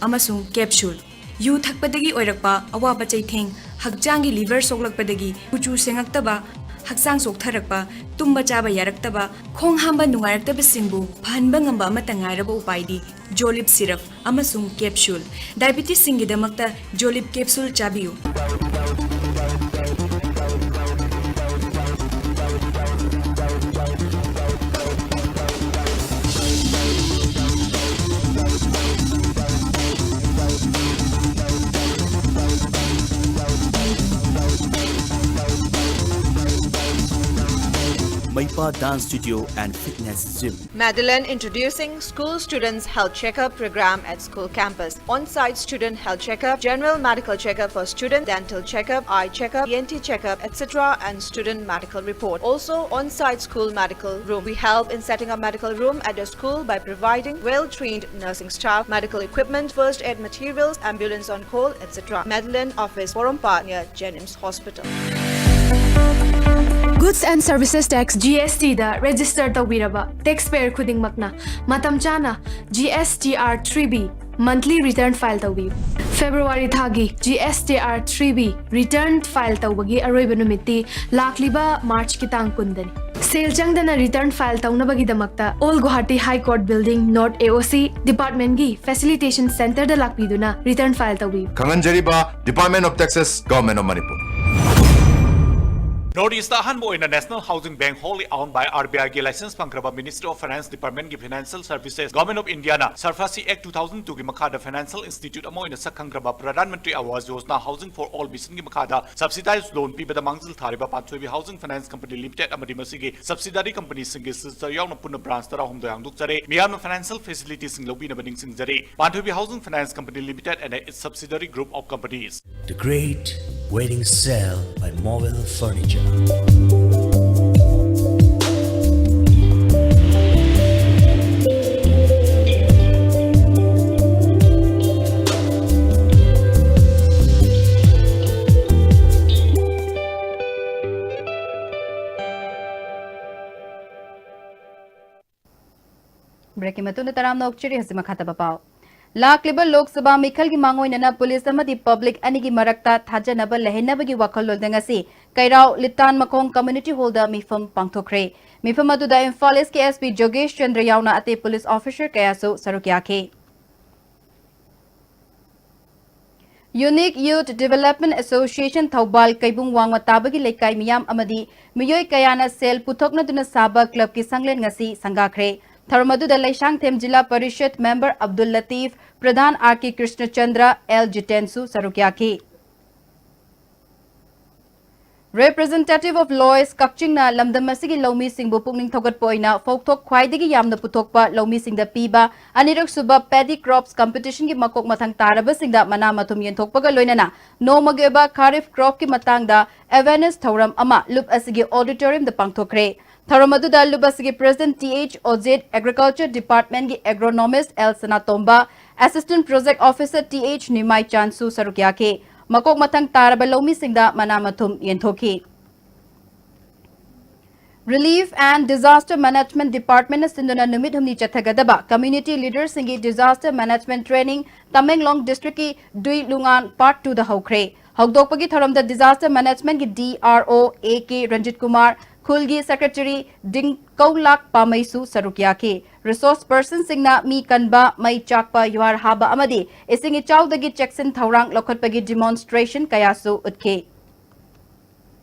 ꯑꯃꯁꯨꯡ capsule꯫ ꯌꯨ ꯊꯛꯄꯗꯒꯤ ꯑꯣꯏꯔꯛꯄ ꯑꯋꯥꯕ ꯆꯩꯊꯦꯡ, ꯍꯛꯆꯥꯡꯒꯤ liver ꯁꯣꯛꯂꯛꯄꯗꯒꯤ ꯀꯨꯆꯨ ꯁꯦꯡꯉꯛꯇꯕ, ꯍꯛꯆꯥꯡ ꯆꯣꯛꯊꯔꯛꯄ, ꯇꯨꯝꯕ ꯆꯥꯕ ꯌꯥꯔꯛꯇꯕ, ꯈꯣꯡ ꯍꯥꯝꯕ ꯅꯨꯡꯉꯥꯏꯔꯛꯇꯕꯁꯤꯡꯕꯨ ꯐꯍꯟꯕ ꯉꯝꯕ ꯑꯃꯠꯇ ꯉꯥꯏꯔꯕ ꯎꯄꯥꯏꯗꯤ Jolib syrup ꯑꯃꯁꯨꯡ capsule꯫ Diabetesꯁꯤꯡꯒꯤꯗꯃꯛꯇ Jolib capsule ꯆꯥꯕꯤꯌꯨ꯫ Maipa Dance Studio and Fitness Gym. Madeline introducing school students health checkup program at school campus. On-site student health checkup, general medical checkup for student, dental checkup, eye checkup, E N T checkup, et cetera, and student medical report. Also, on-site school medical room. We help in setting up medical room at your school by providing well-trained nursing staff, medical equipment, first aid materials, ambulance on call, et cetera. Madeline office, Porompat, near Jennings Hospital. Goods and Services Tax, G S T the register ꯇꯧꯕꯤꯔꯕ taxpayer ꯈꯨꯗꯤꯡꯃꯛꯅ ꯃꯇꯝ ꯆꯥꯅ G S T R three B monthly return file ꯇꯧꯕꯤꯌꯨ꯫ February ꯊꯥꯒꯤ G S T R three B return file ꯇꯧꯕꯒꯤ ꯑꯔꯣꯏꯕ ꯅꯨꯃꯤꯠꯇꯤ ꯂꯥꯛꯂꯤꯕ March ꯀꯤ ꯇꯥꯡ ꯀꯨꯟꯗꯅꯤ꯫ ꯁꯦꯜ ꯆꯪꯗꯅ return file ꯇꯧꯅꯕꯒꯤꯗꯃꯛꯇ Old Guwahati High Court Building, North A O C, department ꯀꯤ facilitation center ꯗ ꯂꯥꯛꯄꯤꯗꯨꯅ return file ꯇꯧꯕꯤꯌꯨ꯫ ꯈꯪꯍꯟꯖꯔꯤꯕ Department of Taxes, Government of Manipur꯫ North East ꯑꯍꯥꯟꯕ ꯑꯣꯏꯅ National Housing Bank wholly owned by R B I ꯒꯤ license ꯐꯪꯈ꯭ꯔꯕ Ministry of Finance Department ꯀꯤ Financial Services, Government of India ꯅ SARFAESI Act two thousand two ꯒꯤ ꯃꯈꯥꯗ financial institute ꯑꯃ ꯑꯣꯏꯅ ꯁꯛ ꯈꯪꯈ꯭ꯔꯕ Pradhan Mantri Awas Yojana Housing for All mission ꯒꯤ ꯃꯈꯥꯗ subsidized loan ꯄꯤꯕꯗ ꯃꯥꯡꯖꯤꯜ ꯊꯥꯔꯤꯕ ꯄꯥꯟꯊꯣꯏꯕꯤ Housing Finance Company Limited ꯑꯃꯗꯤ ꯃꯁꯤꯒꯤ subsidiary company ꯁꯤꯡꯒꯤ sister ꯌꯥꯎꯅ ꯄꯨꯟꯅ branch ꯇꯔꯥꯍꯨꯝꯗꯣꯏ ꯍꯥꯡꯗꯣꯛꯆꯔꯦ꯫ ꯃꯤꯌꯥꯝꯅ financial facility ꯁꯤꯡ ꯂꯧꯕꯤꯅꯕ ꯅꯤꯡꯁꯤꯡꯖꯔꯤ꯫ Panthoibi Housing Finance Company Limited and its subsidiary group of companies. The Great Wedding Sale by Mobile Furniture. Break ꯀꯤ ꯃꯇꯨꯡꯗ ꯇꯔꯥꯝꯅ ꯑꯣꯛꯆꯔꯤ꯫ ꯍꯧꯖꯤꯛ ꯃꯈꯥ ꯇꯥꯕ ꯄꯥꯎ꯫ ꯂꯥꯛꯂꯤꯕ ꯂꯣꯛ ꯁꯚꯥ ꯃꯤꯈꯜꯒꯤ ꯃꯥꯡꯑꯣꯏꯅꯅ ꯄꯨꯂꯤꯁ ꯑꯃꯗꯤ public ꯑꯅꯤꯒꯤ ꯃꯔꯛꯇ ꯊꯥꯖꯅꯕ ꯂꯩꯍꯟꯅꯕꯒꯤ ꯋꯥꯈꯜꯂꯣꯟꯗ ꯉꯁꯤ ꯀꯩꯔꯥꯎ ꯂꯤꯇꯥꯟ ꯃꯈꯣꯡ Community Hall ꯗ ꯃꯤꯐꯝ ꯄꯥꯡꯊꯣꯛꯈ꯭ꯔꯦ꯫ ꯃꯤꯐꯝ ꯑꯗꯨꯗ ꯏꯝꯐꯥꯜ East ꯀꯤ S P ꯖꯣꯒꯦꯁ ꯆꯟꯗ꯭ꯔ ꯌꯥꯎꯅ ꯑꯇꯩ ꯄꯨꯂꯤꯁ officer ꯀꯌꯥꯁꯨ ꯁꯔꯨꯛ ꯌꯥꯈꯤ꯫ Unique Youth Development Association Thoubal ꯀꯩꯕꯨꯡ ꯋꯥꯡꯃ ꯇꯥꯕꯒꯤ ꯂꯩꯀꯥꯏ ꯃꯤꯌꯥꯝ ꯑꯃꯗꯤ ꯃꯤꯑꯣꯏ ꯀꯌꯥꯅ ꯁꯦꯜ ꯄꯨꯊꯣꯛꯅꯗꯨꯅ ꯁꯥꯕ club ꯀꯤ ꯁꯪꯂꯦꯟ ꯉꯁꯤ ꯁꯪꯒꯥꯈ꯭ꯔꯦ꯫ ꯊꯧꯔꯝ ꯑꯗꯨꯗ ꯂꯩꯁꯥꯡꯊꯦꯝ ꯖꯤꯂꯥ ꯄꯔꯤꯁꯠ member ꯑꯕꯗꯨꯜ ꯂꯇꯤꯐ, ꯄ꯭ꯔꯙꯥꯟ R K ꯀ꯭ꯔꯤꯁꯅꯆꯟꯗ꯭ꯔ, L ꯖꯤꯇꯦꯟꯁꯨ ꯁꯔꯨꯛ ꯌꯥꯈꯤ꯫ Representative of Lois ꯀꯛꯆꯤꯡꯅ ꯂꯝꯗꯝ ꯑꯁꯤꯒꯤ ꯂꯧꯃꯤꯁꯤꯡꯕꯨ ꯄꯨꯛꯅꯤꯡ ꯊꯧꯒꯠꯄ ꯑꯣꯏꯅ ꯐꯧꯊꯣꯛ ꯈ꯭ꯋꯥꯏꯗꯒꯤ ꯌꯥꯝꯅ ꯄꯨꯊꯣꯛꯄ ꯂꯧꯃꯤꯁꯤꯡꯗ ꯄꯤꯕ ꯑꯅꯤꯔꯛ ꯁꯨꯕ Paddy Crops Competitionꯒꯤ ꯃꯀꯣꯛ ꯃꯊꯪ ꯇꯥꯔꯕꯁꯤꯡꯗ ꯃꯅꯥ ꯃꯊꯨꯝ ꯌꯦꯟꯊꯣꯛꯄꯒ ꯂꯣꯏꯅꯅ ꯅꯣꯡꯃꯒꯤ ꯑꯣꯏꯕ Kharif Cropꯀꯤ ꯃꯇꯥꯡꯗ awareness ꯊꯧꯔꯝ ꯑꯃ ꯂꯨꯞ ꯑꯁꯤꯒꯤ auditoriumꯗ ꯄꯥꯡꯊꯣꯛꯈ꯭ꯔꯦ꯫ ꯊꯧꯔꯝ ꯑꯗꯨꯗ ꯂꯨꯞ ꯑꯁꯤꯒꯤ President th Ojit, Agriculture Departmentꯀꯤ Agronomist L Sanatomba, Assistant Project Officer th Nimai Chansu ꯁꯔꯨꯛ ꯌꯥꯈꯤ꯫ ꯃꯀꯣꯛ ꯃꯊꯪ ꯇꯥꯔꯕ ꯂꯧꯃꯤꯁꯤꯡꯗ ꯃꯅꯥ ꯃꯊꯨꯝ ꯌꯦꯟꯊꯣꯛꯈꯤ꯫ Relief and Disaster Management Departmentꯅ ꯁꯤꯟꯗꯨꯅ ꯅꯨꯃꯤꯠ ꯍꯨꯝꯅꯤ ꯆꯠꯊꯒꯗꯕ Community Leaderꯁꯤꯡꯒꯤ Disaster Management Training Tamenglong Districtꯀꯤ Dui Lungan Part twoꯗ ꯍꯧꯈ꯭ꯔꯦ꯫ ꯍꯧꯗꯣꯛꯄꯒꯤ ꯊꯧꯔꯝꯗ Disaster Managementꯀꯤ DRO A K Ranjit Kumar, ꯈꯨꯜꯒꯤ Secretary ꯗꯤꯡꯀꯧꯂꯥꯛ ꯄꯥꯃꯩꯁꯨ ꯁꯔꯨꯛ ꯌꯥꯈꯤ꯫ Resource personꯁꯤꯡꯅ ꯃꯤ ꯀꯟꯕ, ꯃꯩ ꯆꯥꯛꯄ, ꯌꯨꯍꯥꯔ ꯍꯥꯕ ꯑꯃꯗꯤ ꯏꯁꯤꯡ ꯏꯆꯥꯎꯗꯒꯤ ꯆꯦꯛꯁꯤꯟ ꯊꯧꯔꯥꯡ ꯂꯧꯈꯠꯄꯒꯤ demonstration ꯀꯌꯥꯁꯨ ꯎꯠꯈꯤ꯫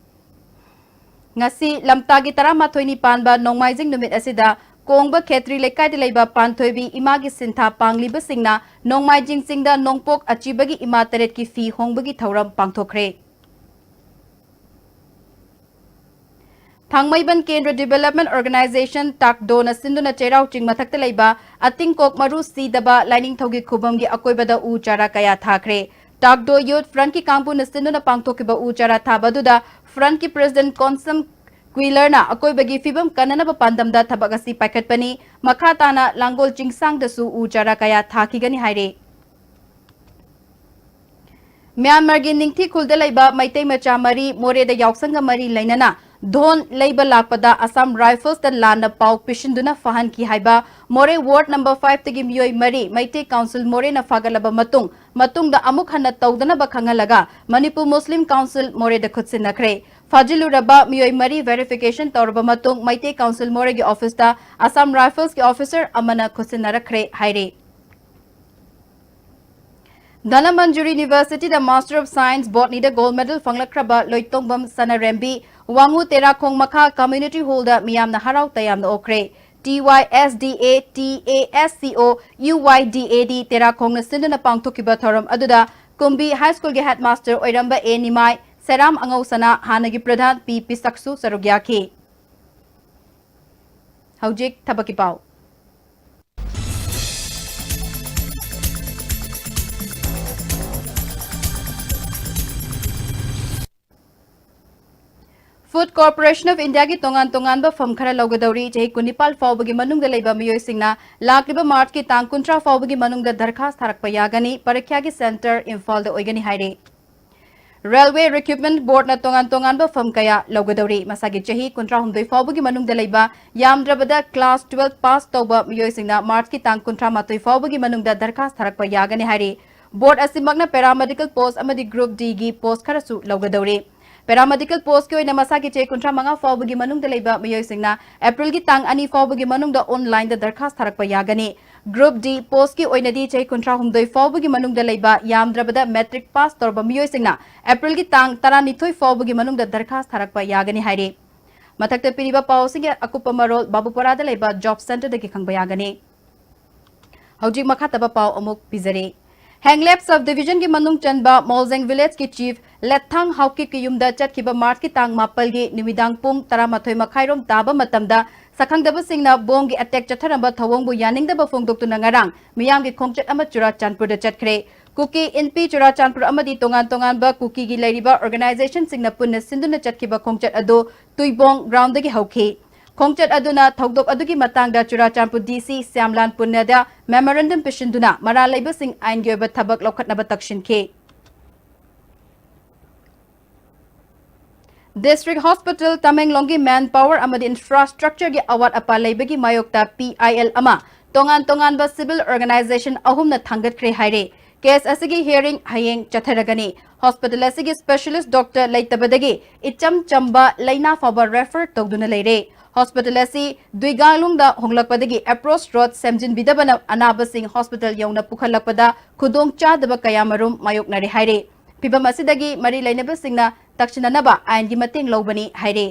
ꯉꯁꯤ ꯂꯝꯇꯥꯒꯤ ꯇꯔꯥꯃꯥꯊꯣꯏꯅꯤ ꯄꯥꯟꯕ ꯅꯣꯡꯃꯥꯏꯖꯤꯡ ꯅꯨꯃꯤꯠ ꯑꯁꯤꯗ ꯀꯣꯡꯕ ꯈꯦꯇ꯭ꯔꯤ ꯂꯩꯀꯥꯏꯗ ꯂꯩꯕ ꯄꯥꯟꯊꯣꯏꯕꯤ ꯏꯃꯥꯒꯤ ꯁꯤꯟꯊꯥ ꯄꯥꯡꯂꯤꯕꯁꯤꯡꯅ ꯅꯣꯡꯃꯥꯏꯖꯤꯡ ꯆꯤꯡꯗ ꯅꯣꯡꯄꯣꯛ ꯑꯆꯤꯕꯒꯤ ꯏꯃꯥ ꯇꯔꯦꯠꯀꯤ ꯐꯤ ꯍꯣꯡꯕꯒꯤ ꯊꯧꯔꯝ ꯄꯥꯡꯊꯣꯛꯈ꯭ꯔꯦ꯫ ꯊꯥꯡꯃꯩꯕꯟ ꯀꯦꯟꯗ꯭ꯔ Development Organisation, ꯇꯥꯛꯗꯣꯅ ꯁꯤꯟꯗꯨꯅ ꯆꯩꯔꯥꯎ ꯆꯤꯡ ꯃꯊꯛꯇ ꯂꯩꯕ ꯑꯇꯤꯡꯀꯣꯛ ꯃꯔꯨ ꯁꯤꯗꯕ ꯂꯥꯏꯅꯤꯡꯊꯧꯒꯤ ꯈꯨꯕꯝꯒꯤ ꯑꯀꯣꯏꯕꯗ ꯎ ꯆꯥꯔꯥ ꯀꯌꯥ ꯊꯥꯈ꯭ꯔꯦ꯫ ꯇꯥꯛꯗꯣ Youth Frontꯀꯤ ꯀꯥꯡꯕꯨꯅ ꯁꯤꯟꯗꯨꯅ ꯄꯥꯡꯊꯣꯛꯈꯤꯕ ꯎ ꯆꯥꯔꯥ ꯊꯥꯕ ꯑꯗꯨꯗ Frontꯀꯤ President ꯀꯣꯟꯁꯝ ꯀ꯭ꯋꯤꯂꯔꯅ ꯑꯀꯣꯏꯕꯒꯤ ꯐꯤꯕꯝ ꯀꯟꯅꯅꯕ ꯄꯥꯟꯗꯝꯗ ꯊꯕꯛ ꯑꯁꯤ ꯄꯥꯏꯈꯠꯄꯅꯤ꯫ ꯃꯈꯥ ꯇꯥꯅ ꯂꯥꯡꯒꯣꯜ ꯆꯤꯡꯁꯥꯡꯗꯁꯨ ꯎ ꯆꯥꯔꯥ ꯀꯌꯥ ꯊꯥꯈꯤꯒꯅꯤ ꯍꯥꯏꯔꯦ꯫ ꯃ꯭ꯌꯥꯟꯃꯥꯔꯒꯤ ꯅꯤꯡꯊꯤ ꯈꯨꯜꯗ ꯂꯩꯕ ꯃꯩꯇꯩ ꯃꯆꯥ ꯃꯔꯤ, ꯃꯣꯔꯦꯗ ꯌꯥꯎꯁꯪꯒ ꯃꯔꯤ ꯂꯩꯅꯅ ꯙꯣꯟ ꯂꯩꯕ ꯂꯥꯛꯄꯗ Assam Riflesꯇ ꯂꯥꯟꯅ ꯄꯥꯎ ꯄꯤꯁꯤꯟꯗꯨꯅ ꯐꯥꯍꯟꯈꯤ ꯍꯥꯏꯕ ꯃꯣꯔꯦ Ward number fiveꯇꯒꯤ ꯃꯤꯑꯣꯏ ꯃꯔꯤ ꯃꯩꯇꯩ Council ꯃꯣꯔꯦꯅ ꯐꯥꯒꯠꯂꯕ ꯃꯇꯨꯡ, ꯃꯇꯨꯡꯗ ꯑꯃꯨꯛ ꯍꯟꯅ ꯇꯧꯗꯅꯕ ꯈꯪꯍꯜꯂꯒ ꯃꯅꯤꯄꯨꯔ Muslim Council ꯃꯣꯔꯦꯗ ꯈꯨꯠꯁꯤꯟꯅꯈ꯭ꯔꯦ꯫ ꯐꯥꯖꯤꯜꯂꯨꯔꯕ ꯃꯤꯑꯣꯏ ꯃꯔꯤ verification ꯇꯧꯔꯕ ꯃꯇꯨꯡ, ꯃꯩꯇꯩ Council ꯃꯣꯔꯦꯒꯤ officeꯇ Assam Riflesꯀꯤ officer ꯑꯃꯅ ꯈꯨꯠꯁꯤꯟꯅꯔꯛꯈ꯭ꯔꯦ ꯍꯥꯏꯔꯤ꯫ Dhanamanjuri Universityꯗ Master of Science Botanyꯗ gold medal ꯐꯪꯂꯛꯈ꯭ꯔꯕ ꯂꯣꯏꯇꯣꯡꯕꯝ ꯁꯅꯥꯔꯦꯝꯕꯤ ꯋꯥꯉꯨ ꯇꯦꯔꯥꯈꯣꯡ ꯃꯈꯥ Community Hallꯗ ꯃꯤꯌꯥꯝꯅ ꯍꯔꯥꯎ ꯇꯌꯥꯝꯅ ꯑꯣꯛꯈ꯭ꯔꯦ꯫ T Y S D A, T A S C O, U Y D A D ꯇꯦꯔꯥꯈꯣꯡꯅ ꯁꯤꯟꯗꯨꯅ ꯄꯥꯡꯊꯣꯛꯈꯤꯕ ꯊꯧꯔꯝ ꯑꯗꯨꯗ ꯀꯨꯝꯕꯤ High Schoolꯒꯤ headmaster ꯑꯣꯏꯔꯝꯕ ꯑꯦ ꯅꯤꯃꯥꯏ, ꯁꯦꯔꯥꯝ ꯑꯉꯧꯁꯅꯥ, ꯍꯥꯟꯅꯒꯤ ꯄ꯭ꯔꯙꯥꯟ ꯄꯤ ꯄꯤꯁꯛꯁꯨ ꯁꯔꯨꯛ ꯌꯥꯈꯤ꯫ ꯍꯧꯖꯤꯛ ꯊꯕꯛꯀꯤ ꯄꯥꯎ꯫ Food Corporation of India ꯒꯤ ꯇꯣꯉꯥꯟ ꯇꯣꯉꯥꯟꯕ ꯐꯝ ꯈꯔ ꯂꯧꯒꯗꯧꯔꯤ꯫ ꯆꯍꯤ ꯀꯨꯟꯅꯤꯄꯥꯜ ꯐꯥꯎꯕꯒꯤ ꯃꯅꯨꯡꯗ ꯂꯩꯕ ꯃꯤꯑꯣꯏꯁꯤꯡꯅ ꯂꯥꯛꯂꯤꯕ ꯃꯥꯔꯆꯀꯤ ꯇꯥꯡ ꯀꯨꯟꯊ꯭ꯔꯥ ꯐꯥꯎꯕꯒꯤ ꯃꯅꯨꯡꯗ ꯗꯔꯈꯥꯁ ꯊꯥꯔꯛꯄ ꯌꯥꯒꯅꯤ꯫ ꯄꯔꯤꯈ꯭ꯌꯥꯒꯤ ꯁꯦꯟꯇꯔ ꯏꯝꯐꯥꯜꯗ ꯑꯣꯏꯒꯅꯤ ꯍꯥꯏꯔꯤ꯫ Railway Recruitment Board ꯅ ꯇꯣꯉꯥꯟ ꯇꯣꯉꯥꯟꯕ ꯐꯝ ꯀꯌꯥ ꯂꯧꯒꯗꯧꯔꯤ꯫ ꯃꯁꯥꯒꯤ ꯆꯍꯤ ꯀꯨꯟꯊ꯭ꯔꯥꯍꯨꯝꯗꯣꯏ ꯐꯥꯎꯕꯒꯤ ꯃꯅꯨꯡꯗ ꯂꯩꯕ, ꯌꯥꯝꯗ꯭ꯔꯕꯗ class twelve pass ꯇꯧꯕ ꯃꯤꯑꯣꯏꯁꯤꯡꯅ ꯃꯥꯔꯆꯀꯤ ꯇꯥꯡ ꯀꯨꯟꯊ꯭ꯔꯥ ꯃꯥꯊꯣꯏ ꯐꯥꯎꯕꯒꯤ ꯃꯅꯨꯡꯗ ꯗꯔꯈꯥꯁ ꯊꯥꯔꯛꯄ ꯌꯥꯒꯅꯤ ꯍꯥꯏꯔꯤ꯫ Board ꯑꯁꯤꯃꯛꯅ paramedical post ꯑꯃꯗꯤ Group D ꯒꯤ post ꯈꯔꯁꯨ ꯂꯧꯒꯗꯧꯔꯤ꯫ Paramedical post ꯀꯤ ꯑꯣꯏꯅ ꯃꯁꯥꯒꯤ ꯆꯍꯤ ꯀꯨꯟꯊ꯭ꯔꯥ ꯃꯉꯥ ꯐꯥꯎꯕꯒꯤ ꯃꯅꯨꯡꯗ ꯂꯩꯕ ꯃꯤꯑꯣꯏꯁꯤꯡꯅ April ꯒꯤ ꯇꯥꯡ ꯑꯅꯤ ꯐꯥꯎꯕꯒꯤ ꯃꯅꯨꯡꯗ online ꯗ ꯗꯔꯈꯥꯁ ꯊꯥꯔꯛꯄ ꯌꯥꯒꯅꯤ꯫ Group D post ꯀꯤ ꯑꯣꯏꯅꯗꯤ ꯆꯍꯤ ꯀꯨꯟꯊ꯭ꯔꯥꯍꯨꯝꯗꯣꯏ ꯐꯥꯎꯕꯒꯤ ꯃꯅꯨꯡꯗ ꯂꯩꯕ, ꯌꯥꯝꯗ꯭ꯔꯕꯗ matric pass ꯇꯧꯔꯕ ꯃꯤꯑꯣꯏꯁꯤꯡꯅ April ꯒꯤ ꯇꯥꯡ ꯇꯔꯥꯅꯤꯊꯣꯏ ꯐꯥꯎꯕꯒꯤ ꯃꯅꯨꯡꯗ ꯗꯔꯈꯥꯁ ꯊꯥꯔꯛꯄ ꯌꯥꯒꯅꯤ ꯍꯥꯏꯔꯤ꯫ ꯃꯊꯛꯇ ꯄꯤꯔꯤꯕ ꯄꯥꯎꯁꯤꯡꯒꯤ ꯑꯀꯨꯞꯄ ꯃꯔꯣꯜ ꯕꯥꯕꯨꯄꯨꯔꯥꯗ ꯂꯩꯕ Job Centre ꯗꯒꯤ ꯈꯪꯕ ꯌꯥꯒꯅꯤ꯫ ꯍꯧꯖꯤꯛ ꯃꯈꯥ ꯇꯥꯕ ꯄꯥꯎ ꯑꯃꯨꯛ ꯄꯤꯖꯔꯤ꯫ ꯍꯦꯡꯂꯦꯞ Sub Division ꯒꯤ ꯃꯅꯨꯡ ꯆꯟꯕ ꯃꯣꯜꯖꯦꯡ village ꯀꯤ chief ꯂꯦꯠꯊꯥꯡ ꯍꯥꯎꯀꯤꯞꯀꯤ ꯌꯨꯝꯗ ꯆꯠꯈꯤꯕ ꯃꯥꯔꯆꯀꯤ ꯇꯥꯡ ꯃꯥꯄꯜꯒꯤ ꯅꯨꯃꯤꯗꯥꯡ ꯄꯨꯡ ꯇꯔꯥꯃꯥꯊꯣꯏ ꯃꯈꯥꯏꯔꯣꯝ ꯇꯥꯕ ꯃꯇꯝꯗ ꯁꯛꯈꯪꯗꯕꯁꯤꯡꯅ ꯕꯣꯝꯒꯤ attack ꯆꯠꯊꯔꯝꯕ ꯊꯧꯑꯣꯡꯕꯨ ꯌꯥꯅꯤꯡꯗꯕ ꯐꯣꯡꯗꯣꯛꯇꯨꯅ ꯉꯔꯥꯡ ꯃꯤꯌꯥꯝꯒꯤ ꯈꯣꯡꯆꯠ ꯑꯃ ꯆꯨꯔꯥꯆꯥꯟꯄꯨꯔꯗ ꯆꯠꯈ꯭ꯔꯦ꯫ ꯀꯨꯀꯤ ꯏꯟꯄꯤ ꯆꯨꯔꯥꯆꯥꯟꯄꯨꯔ ꯑꯃꯗꯤ ꯇꯣꯉꯥꯟ ꯇꯣꯉꯥꯟꯕ ꯀꯨꯀꯤꯒꯤ ꯂꯩꯔꯤꯕ organization ꯁꯤꯡꯅ ꯄꯨꯟꯅ ꯁꯤꯟꯗꯨꯅ ꯆꯠꯈꯤꯕ ꯈꯣꯡꯆꯠ ꯑꯗꯨ ꯇꯨꯏꯕꯣꯡ ground ꯗꯒꯤ ꯍꯧꯈꯤ꯫ ꯈꯣꯡꯆꯠ ꯑꯗꯨꯅ ꯊꯧꯗꯣꯛ ꯑꯗꯨꯒꯤ ꯃꯇꯥꯡꯗ ꯆꯨꯔꯥꯆꯥꯟꯄꯨꯔ D C ꯁ꯭ꯌꯥꯝꯂꯥꯜ ꯄꯨꯟꯅꯗ memorandum ꯄꯤꯁꯤꯟꯗꯨꯅ ꯃꯔꯥꯜ ꯂꯩꯕꯁꯤꯡ ꯑꯥꯏꯟꯒꯤ ꯑꯣꯏꯕ ꯊꯕꯛ ꯂꯧꯈꯠꯅꯕ ꯇꯛꯁꯤꯟꯈꯤ꯫ District Hospital ꯇꯃꯦꯡꯂꯣꯡꯒꯤ manpower ꯑꯃꯗꯤ infrastructure ꯒꯤ ꯑꯋꯥꯠ ꯑꯄꯥ ꯂꯩꯕꯒꯤ ꯃꯥꯌꯣꯛꯇ P I L ꯑꯃ ꯇꯣꯉꯥꯟ ꯇꯣꯉꯥꯟꯕ civil organization ꯑꯍꯨꯝꯅ ꯊꯥꯡꯒꯠꯈ꯭ꯔꯦ ꯍꯥꯏꯔꯦ꯫ Case ꯑꯁꯤꯒꯤ hearing ꯍꯌꯦꯡ ꯆꯠꯊꯔꯒꯅꯤ꯫ Hospital ꯑꯁꯤꯒꯤ specialist doctor ꯂꯩꯇꯕꯗꯒꯤ ꯏꯆꯝ ꯆꯝꯕ ꯂꯩꯅꯥ ꯐꯥꯎꯕ refer ꯇꯧꯗꯨꯅ ꯂꯩꯔꯦ꯫ Hospital ꯑꯁꯤ ꯗꯨꯏꯒꯥꯂꯨꯡꯗ ꯍꯣꯡꯂꯛꯄꯗꯒꯤ approach road ꯁꯦꯝꯖꯤꯟꯕꯤꯗꯕꯅ ꯑꯅꯥꯕꯁꯤꯡ hospital ꯌꯧꯅ ꯄꯨꯈꯠꯂꯛꯄꯗ ꯈꯨꯗꯣꯡ ꯆꯥꯗꯕ ꯀꯌꯥ ꯃꯔꯨꯝ ꯃꯥꯌꯣꯛꯅꯔꯦ ꯍꯥꯏꯔꯦ꯫ ꯐꯤꯚꯝ ꯑꯁꯤꯗꯒꯤ ꯃꯔꯤ ꯂꯩꯅꯕꯁꯤꯡꯅ ꯇꯛꯁꯤꯟꯅꯅꯕ ꯑꯥꯏꯟꯒꯤ ꯃꯇꯦꯡ ꯂꯧꯕꯅꯤ ꯍꯥꯏꯔꯦ꯫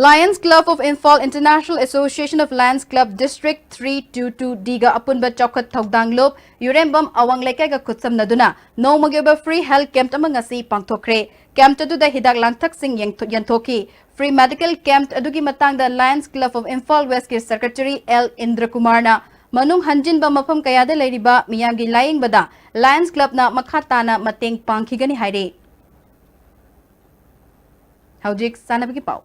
Lions Club of Imphal International Association of Lions Club District three two two D ꯒ ꯑꯄꯨꯟꯕ ꯆꯥꯎꯈꯠ ꯊꯧꯗꯥꯡ ꯂꯨꯞ ꯌꯨꯔꯦꯝꯕꯝ ꯑꯋꯥꯡ ꯂꯩꯀꯥꯏꯒ ꯈꯨꯠꯁꯝꯅꯗꯨꯅ ꯅꯣꯡꯃꯒꯤ ꯑꯣꯏꯕ free health camp ꯑꯃ ꯉꯁꯤ ꯄꯥꯡꯊꯣꯛꯈ꯭ꯔꯦ꯫ Camp ꯑꯗꯨꯗ ꯍꯤꯗꯥꯛ ꯂꯥꯡꯊꯛꯁꯤꯡ ꯌꯦꯡꯊꯣ-, ꯌꯦꯟꯊꯣꯛꯈꯤ꯫ Free medical camp ꯑꯗꯨꯒꯤ ꯃꯇꯥꯡꯗ Lions Club of Imphal West ꯀꯤ Secretary ꯑꯦꯜ ꯏꯟꯗ꯭ꯔ ꯀꯨꯃꯥꯔꯅ ꯃꯅꯨꯡ ꯍꯟꯖꯤꯟꯕ ꯃꯐꯝ ꯀꯌꯥꯗ ꯂꯩꯔꯤꯕ ꯃꯤꯌꯥꯝꯒꯤ ꯂꯥꯌꯦꯡꯕꯗ Lions Club ꯅ ꯃꯈꯥ ꯇꯥꯅ ꯃꯇꯦꯡ ꯄꯥꯡꯈꯤꯒꯅꯤ ꯍꯥꯏꯔꯤ꯫ ꯍꯧꯖꯤꯛ ꯁꯥꯟꯅꯕꯒꯤ ꯄꯥꯎ꯫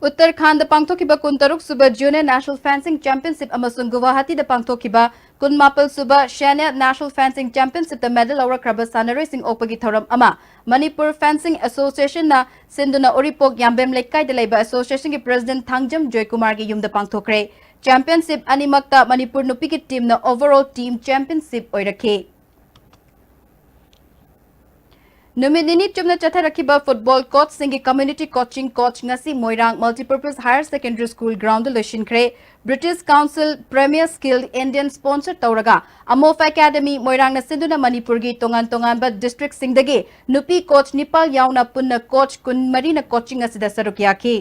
ꯎꯠꯇꯔꯈꯥꯟꯗ ꯄꯥꯡꯊꯣꯛꯈꯤꯕ ꯀꯨꯟꯇꯔꯨꯛ ꯁꯨꯕ Junior National Fencing Championship ꯑꯃꯁꯨꯡ ꯒꯨꯋꯥꯍꯥꯇꯤꯗ ꯄꯥꯡꯊꯣꯛꯈꯤꯕ ꯀꯨꯟꯃꯥꯄꯜ ꯁꯨꯕ Senior National Fencing Championship ꯇ medal ꯂꯧꯔꯛꯈ꯭ꯔꯕ ꯁꯥꯟꯅꯔꯣꯏꯁꯤꯡ ꯑꯣꯛꯄꯒꯤ ꯊꯧꯔꯝ ꯑꯃ Manipur Fencing Association ꯅ ꯁꯤꯟꯗꯨꯅ ꯎꯔꯤꯄꯣꯛ ꯌꯥꯝꯕꯦꯝ ꯂꯩꯀꯥꯏꯗ ꯂꯩꯕ association ꯒꯤ president ꯊꯥꯡꯖꯝ ꯖꯣꯏꯀꯨꯃꯥꯔꯒꯤ ꯌꯨꯝꯗ ꯄꯥꯡꯊꯣꯛꯈ꯭ꯔꯦ꯫ Championship ꯑꯅꯤꯃꯛꯇ ꯃꯅꯤꯄꯨꯔ ꯅꯨꯄꯤꯒꯤ team ꯅ overall team championship ꯑꯣꯏꯔꯛꯈꯤ꯫ ꯅꯨꯃꯤꯠ ꯅꯤꯅꯤ ꯆꯨꯞꯅ ꯆꯠꯊꯔꯛꯈꯤꯕ football coach ꯁꯤꯡꯒꯤ community coaching course ꯉꯁꯤ ꯃꯣꯏꯔꯥꯡ Multipurpose Higher Secondary School ground ꯗ ꯂꯣꯏꯁꯤꯟꯈ꯭ꯔꯦ꯫ British Council Premier Skill Indian sponsor ꯇꯧꯔꯒ ꯑꯃꯣꯐ Academy ꯃꯣꯏꯔꯥꯡꯅ ꯁꯤꯟꯗꯨꯅ ꯃꯅꯤꯄꯨꯔꯒꯤ ꯇꯣꯉꯥꯟ ꯇꯣꯉꯥꯟꯕ district ꯁꯤꯡꯗꯒꯤ ꯅꯨꯄꯤ coach ꯅꯤꯄꯥꯜ ꯌꯥꯎꯅ ꯄꯨꯟꯅ coach ꯀꯨꯟꯃꯔꯤꯅ coaching ꯑꯁꯤꯗ ꯁꯔꯨꯛ ꯌꯥꯈꯤ꯫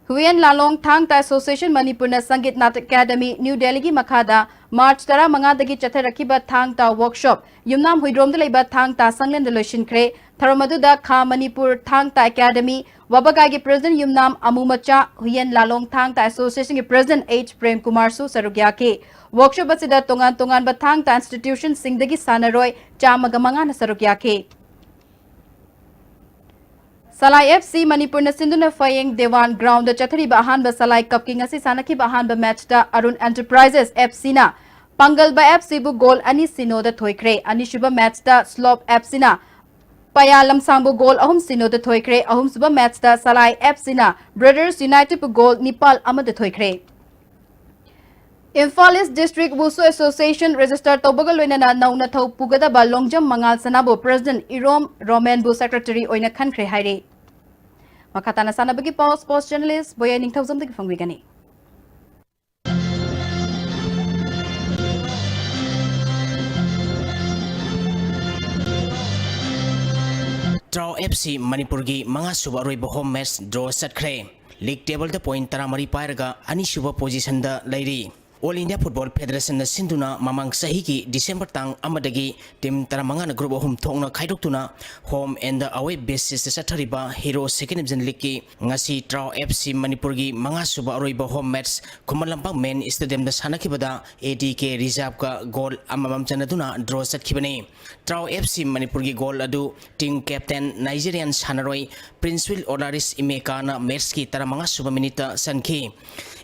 ꯍꯨꯏꯌꯦꯟ ꯂꯥꯂꯣꯡ ꯊꯥꯡ ꯇꯥ Association ꯃꯅꯤꯄꯨꯔꯅ ꯁꯪꯒꯤꯠ ꯅꯥꯇꯛ Academy, ꯅ꯭ꯌꯨ ꯗꯦꯜꯂꯤꯒꯤ ꯃꯈꯥꯗ March ꯇꯔꯥꯃꯉꯥꯗꯒꯤ ꯆꯠꯊꯔꯛꯈꯤꯕ ꯊꯥꯡ ꯇꯥ workshop ꯌꯨꯝꯅꯥꯝ ꯍꯨꯏꯗ꯭ꯔꯣꯝꯗ ꯂꯩꯕ ꯊꯥꯡ ꯇꯥ ꯁꯪꯂꯦꯟꯗ ꯂꯣꯏꯁꯤꯟꯈ꯭ꯔꯦ꯫ ꯊꯧꯔꯝ ꯑꯗꯨꯗ ꯈꯥ ꯃꯅꯤꯄꯨꯔ ꯊꯥꯡ ꯇꯥ Academy, ꯋꯥꯕꯒꯥꯏꯒꯤ president ꯌꯨꯝꯅꯥꯝ ꯑꯃꯨ ꯃꯆꯥ, ꯍꯨꯏꯌꯦꯟ ꯂꯥꯂꯣꯡ ꯊꯥꯡ ꯇꯥ Association ꯒꯤ president ꯑꯩꯆ ꯄ꯭ꯔꯦꯝ ꯀꯨꯃꯥꯔꯁꯨ ꯁꯔꯨꯛ ꯌꯥꯈꯤ꯫ Workshop ꯑꯁꯤꯗ ꯇꯣꯉꯥꯟ ꯇꯣꯉꯥꯟꯕ ꯊꯥꯡ ꯇꯥ institution ꯁꯤꯡꯗꯒꯤ ꯁꯥꯟꯅꯔꯣꯏ ꯆꯥꯝꯃꯒ ꯃꯉꯥꯅ ꯁꯔꯨꯛ ꯌꯥꯈꯤ꯫ ꯁꯂꯥꯏ F C ꯃꯅꯤꯄꯨꯔꯅ ꯁꯤꯟꯗꯨꯅ ꯐꯌꯦꯡ ꯗꯦꯋꯥꯟ ground ꯗ ꯆꯠꯊꯔꯤꯕ ꯑꯍꯥꯟꯕ ꯁꯂꯥꯏ cup ꯀꯤ ꯉꯁꯤ ꯁꯥꯟꯅꯈꯤꯕ ꯑꯍꯥꯟꯕ match ꯇ ꯑꯔꯨꯟ Enterprises F C ꯅ ꯄꯥꯡꯒꯜꯕ F C ꯕꯨ goal ꯑꯅꯤ ꯁꯤꯅꯣꯗ ꯊꯣꯏꯈ꯭ꯔꯦ꯫ ꯑꯅꯤꯁꯨꯕ match ꯇ ꯁ꯭ꯂꯣꯞ F C ꯅ ꯄꯌꯥ ꯂꯝꯁꯥꯡꯕꯨ goal ꯑꯍꯨꯝ ꯁꯤꯅꯣꯗ ꯊꯣꯏꯈ꯭ꯔꯦ꯫ ꯑꯍꯨꯝꯁꯨꯕ match ꯇ ꯁꯂꯥꯏ F C ꯅ Brothers United ꯕꯨ goal ꯅꯤꯄꯥꯜ ꯑꯃꯗ ꯊꯣꯏꯈ꯭ꯔꯦ꯫ Imphal East District Wushu Association register ꯇꯧꯕꯒ ꯂꯣꯏꯅꯅ ꯅꯧꯅ ꯊꯧ ꯄꯨꯒꯗꯕ ꯂꯣꯡꯖꯝ ꯃꯉꯥꯜ ꯁꯅꯥꯕꯨ President ꯏꯔꯣꯝ ꯔꯣꯃꯦꯟꯕꯨ Secretary ꯑꯣꯏꯅ ꯈꯟꯈ꯭ꯔꯦ ꯍꯥꯏꯔꯤ꯫ ꯃꯈꯥ ꯇꯥꯅ ꯁꯥꯟꯅꯕꯒꯤ ꯄꯥꯎ Sports Journalist ꯕꯣꯌꯥꯏ ꯅꯤꯡꯊꯧꯖꯝꯗꯒꯤ ꯐꯪꯕꯤꯒꯅꯤ꯫ ꯇ꯭ꯔꯥꯎ ꯑꯦꯐ ꯁꯤ ꯃꯅꯤꯄꯨꯔꯒꯤ ꯃꯉꯥꯁꯨꯕ ꯑꯔꯣꯏꯕ home match draw ꯆꯠꯈ꯭ꯔꯦ꯫ League table ꯗ point ꯇꯔꯥꯃꯔꯤ ꯄꯥꯏꯔꯒ ꯑꯅꯤꯁꯨꯕ position ꯗ ꯂꯩꯔꯤ꯫ All India Football Federation ꯅ ꯁꯤꯟꯗꯨꯅ ꯃꯃꯥꯡ ꯆꯍꯤꯒꯤ December ꯇꯥꯡ ꯑꯃꯗꯒꯤ team ꯇꯔꯥꯃꯉꯥꯅ group ꯑꯍꯨꯝ ꯊꯣꯛꯅ ꯈꯥꯏꯗꯣꯛꯇꯨꯅ home and away basis ꯇ ꯆꯠꯊꯔꯤꯕ Hero Second Division League ꯀꯤ ꯉꯁꯤ ꯇ꯭ꯔꯥꯎ ꯑꯦꯐ ꯁꯤ ꯃꯅꯤꯄꯨꯔꯒꯤ ꯃꯉꯥꯁꯨꯕ ꯑꯔꯣꯏꯕ home match Khuman Lampak main stadium the ꯁꯥꯟꯅꯈꯤꯕꯗ A D K Reserve ꯀ goal ꯑꯃꯃꯝ ꯆꯟꯅꯗꯨꯅ draw ꯆꯠꯈꯤꯕꯅꯤ꯫ ꯇ꯭ꯔꯥꯎ ꯑꯦꯐ ꯁꯤ ꯃꯅꯤꯄꯨꯔꯒꯤ goal ꯑꯗꯨ team captain Nigerian ꯁꯥꯟꯅꯔꯣꯏ Prince Will Olaris Emeka ꯅ match ꯀꯤ ꯇꯔꯥꯃꯉꯥ ꯁꯨꯕ minute ꯇ ꯆꯟꯈꯤ꯫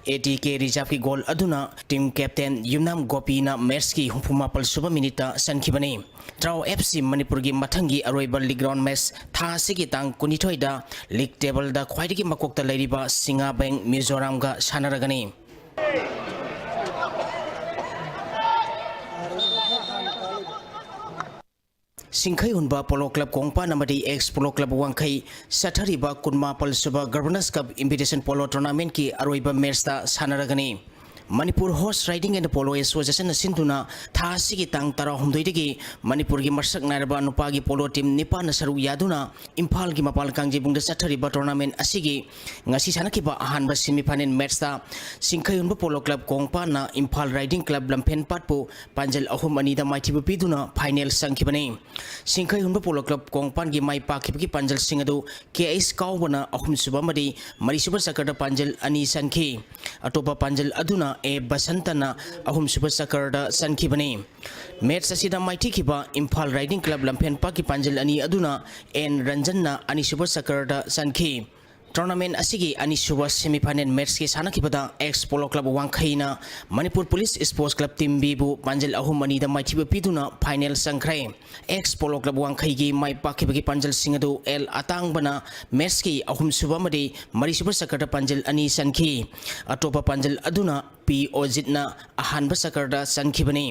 A D K Reserve ꯀꯤ goal ꯑꯗꯨꯅ team captain ꯌꯨꯝꯅꯥꯝ ꯒꯣꯄꯤꯅ match ꯀꯤ ꯍꯨꯝꯐꯨ ꯃꯥꯄꯜ ꯁꯨꯕ minute ꯇ ꯆꯟꯈꯤꯕꯅꯤ꯫ ꯇ꯭ꯔꯥꯎ ꯑꯦꯐ ꯁꯤ ꯃꯅꯤꯄꯨꯔꯒꯤ ꯃꯊꯪꯒꯤ ꯑꯔꯣꯏꯕ league round match ꯊꯥ ꯑꯁꯤꯒꯤ ꯇꯥꯡ ꯀꯨꯟꯅꯤꯊꯣꯏꯗ league table ꯗ ꯈ꯭ꯋꯥꯏꯗꯒꯤ ꯃꯀꯣꯛꯇ ꯂꯩꯔꯤꯕ ꯁꯤꯡꯉꯥꯕꯦꯡ ꯃꯤꯖꯣꯔꯥꯝꯒ ꯁꯥꯟꯅꯔꯒꯅꯤ꯫ ꯁꯤꯡꯈꯩ ꯍꯨꯟꯕ Polo Club ꯀꯣꯡꯄꯥꯟ ꯑꯃꯗꯤ Ex Polo Club ꯋꯥꯡꯈꯩ ꯆꯠꯊꯔꯤꯕ ꯀꯨꯟꯃꯥꯄꯜ ꯁꯨꯕ Governors Cup Invitation Polo Tournament ꯀꯤ ꯑꯔꯣꯏꯕ match ꯇ ꯁꯥꯟꯅꯔꯒꯅꯤ꯫ Manipur Horse Riding and Polo Association ꯅ ꯁꯤꯟꯗꯨꯅ ꯊꯥ ꯑꯁꯤꯒꯤ ꯇꯥꯡ ꯇꯔꯥꯍꯨꯝꯗꯣꯏꯗꯒꯤ ꯃꯅꯤꯄꯨꯔꯒꯤ ꯃꯁꯛ ꯅꯥꯏꯔꯕ ꯅꯨꯄꯥꯒꯤ polo team ꯅꯤꯄꯥꯟꯅ ꯁꯔꯨꯛ ꯌꯥꯗꯨꯅ ꯏꯝꯐꯥꯜꯒꯤ ꯃꯄꯥꯜ ꯀꯥꯡꯖꯩꯕꯨꯡꯗ ꯆꯠꯊꯔꯤꯕ tournament ꯑꯁꯤꯒꯤ ꯉꯁꯤ ꯁꯥꯟꯅꯈꯤꯕ ꯑꯍꯥꯟꯕ semi final match ꯇ ꯁꯤꯡꯈꯩꯍꯨꯟꯕ Polo Club ꯀꯣꯡꯄꯥꯟꯅ Imphal Riding Club ꯂꯝꯐꯦꯟꯄꯥꯠꯄꯨ ꯄꯥꯟꯖꯜ ꯑꯍꯨꯝ ꯑꯅꯤꯗ ꯃꯥꯏꯊꯤꯕ ꯄꯤꯗꯨꯅ final ꯆꯪꯈꯤꯕꯅꯤ꯫ ꯁꯤꯡꯈꯩꯍꯨꯟꯕ Polo Club ꯀꯣꯡꯄꯥꯟꯒꯤ ꯃꯥꯏ ꯄꯥꯛꯈꯤꯕꯒꯤ ꯄꯥꯟꯖꯜꯁꯤꯡ ꯑꯗꯨ ꯀꯦ ꯑꯩꯆ ꯀꯥꯎꯕꯅ ꯑꯍꯨꯝꯁꯨꯕ ꯑꯃꯗꯤ ꯃꯔꯤꯁꯨꯕ ꯆꯀꯔꯗ ꯄꯥꯟꯖꯜ ꯑꯅꯤ ꯆꯟꯈꯤ꯫ ꯑꯇꯣꯞꯄ ꯄꯥꯟꯖꯜ ꯑꯗꯨꯅ ꯑꯦ ꯕꯁꯟꯇꯅ ꯑꯍꯨꯝꯁꯨꯕ ꯆꯀꯔꯗ ꯆꯟꯈꯤꯕꯅꯤ꯫ Match ꯑꯁꯤꯗ ꯃꯥꯏꯊꯤꯈꯤꯕ ꯏꯝꯐꯥꯜ Riding Club ꯂꯝꯐꯦꯟꯄꯥꯠꯀꯤ ꯄꯥꯟꯖꯜ ꯑꯅꯤ ꯑꯗꯨꯅ ꯑꯦꯟ ꯔꯟꯖꯟꯅ ꯑꯅꯤꯁꯨꯕ ꯆꯀꯔꯗ ꯆꯟꯈꯤ꯫ Tournament ꯑꯁꯤꯒꯤ ꯑꯅꯤꯁꯨꯕ semi final match ꯀꯤ ꯁꯥꯟꯅꯈꯤꯕꯗ Ex Polo Club ꯋꯥꯡꯈꯩꯅ Manipur Police Sports Club Team B ꯕꯨ ꯄꯥꯟꯖꯜ ꯑꯍꯨꯝ ꯑꯅꯤꯗ ꯃꯥꯏꯊꯤꯕ ꯄꯤꯗꯨꯅ final ꯆꯪꯈ꯭ꯔꯦ꯫ Ex Polo Club ꯋꯥꯡꯈꯩꯒꯤ ꯃꯥꯏ ꯄꯥꯛꯈꯤꯕꯒꯤ ꯄꯥꯟꯖꯜꯁꯤꯡ ꯑꯗꯨ ꯑꯦꯜ ꯑꯇꯥꯡꯕꯅ match ꯀꯤ ꯑꯍꯨꯝꯁꯨꯕ ꯑꯃꯗꯤ ꯃꯔꯤꯁꯨꯕ ꯆꯀꯔꯗ ꯄꯥꯟꯖꯜ ꯑꯅꯤ ꯆꯟꯈꯤ꯫ ꯑꯇꯣꯞꯄ ꯄꯥꯟꯖꯜ ꯑꯗꯨꯅ ꯄꯤ ꯑꯣꯖꯤꯠꯅ ꯑꯍꯥꯟꯕ ꯆꯀꯔꯗ ꯆꯟꯈꯤꯕꯅꯤ꯫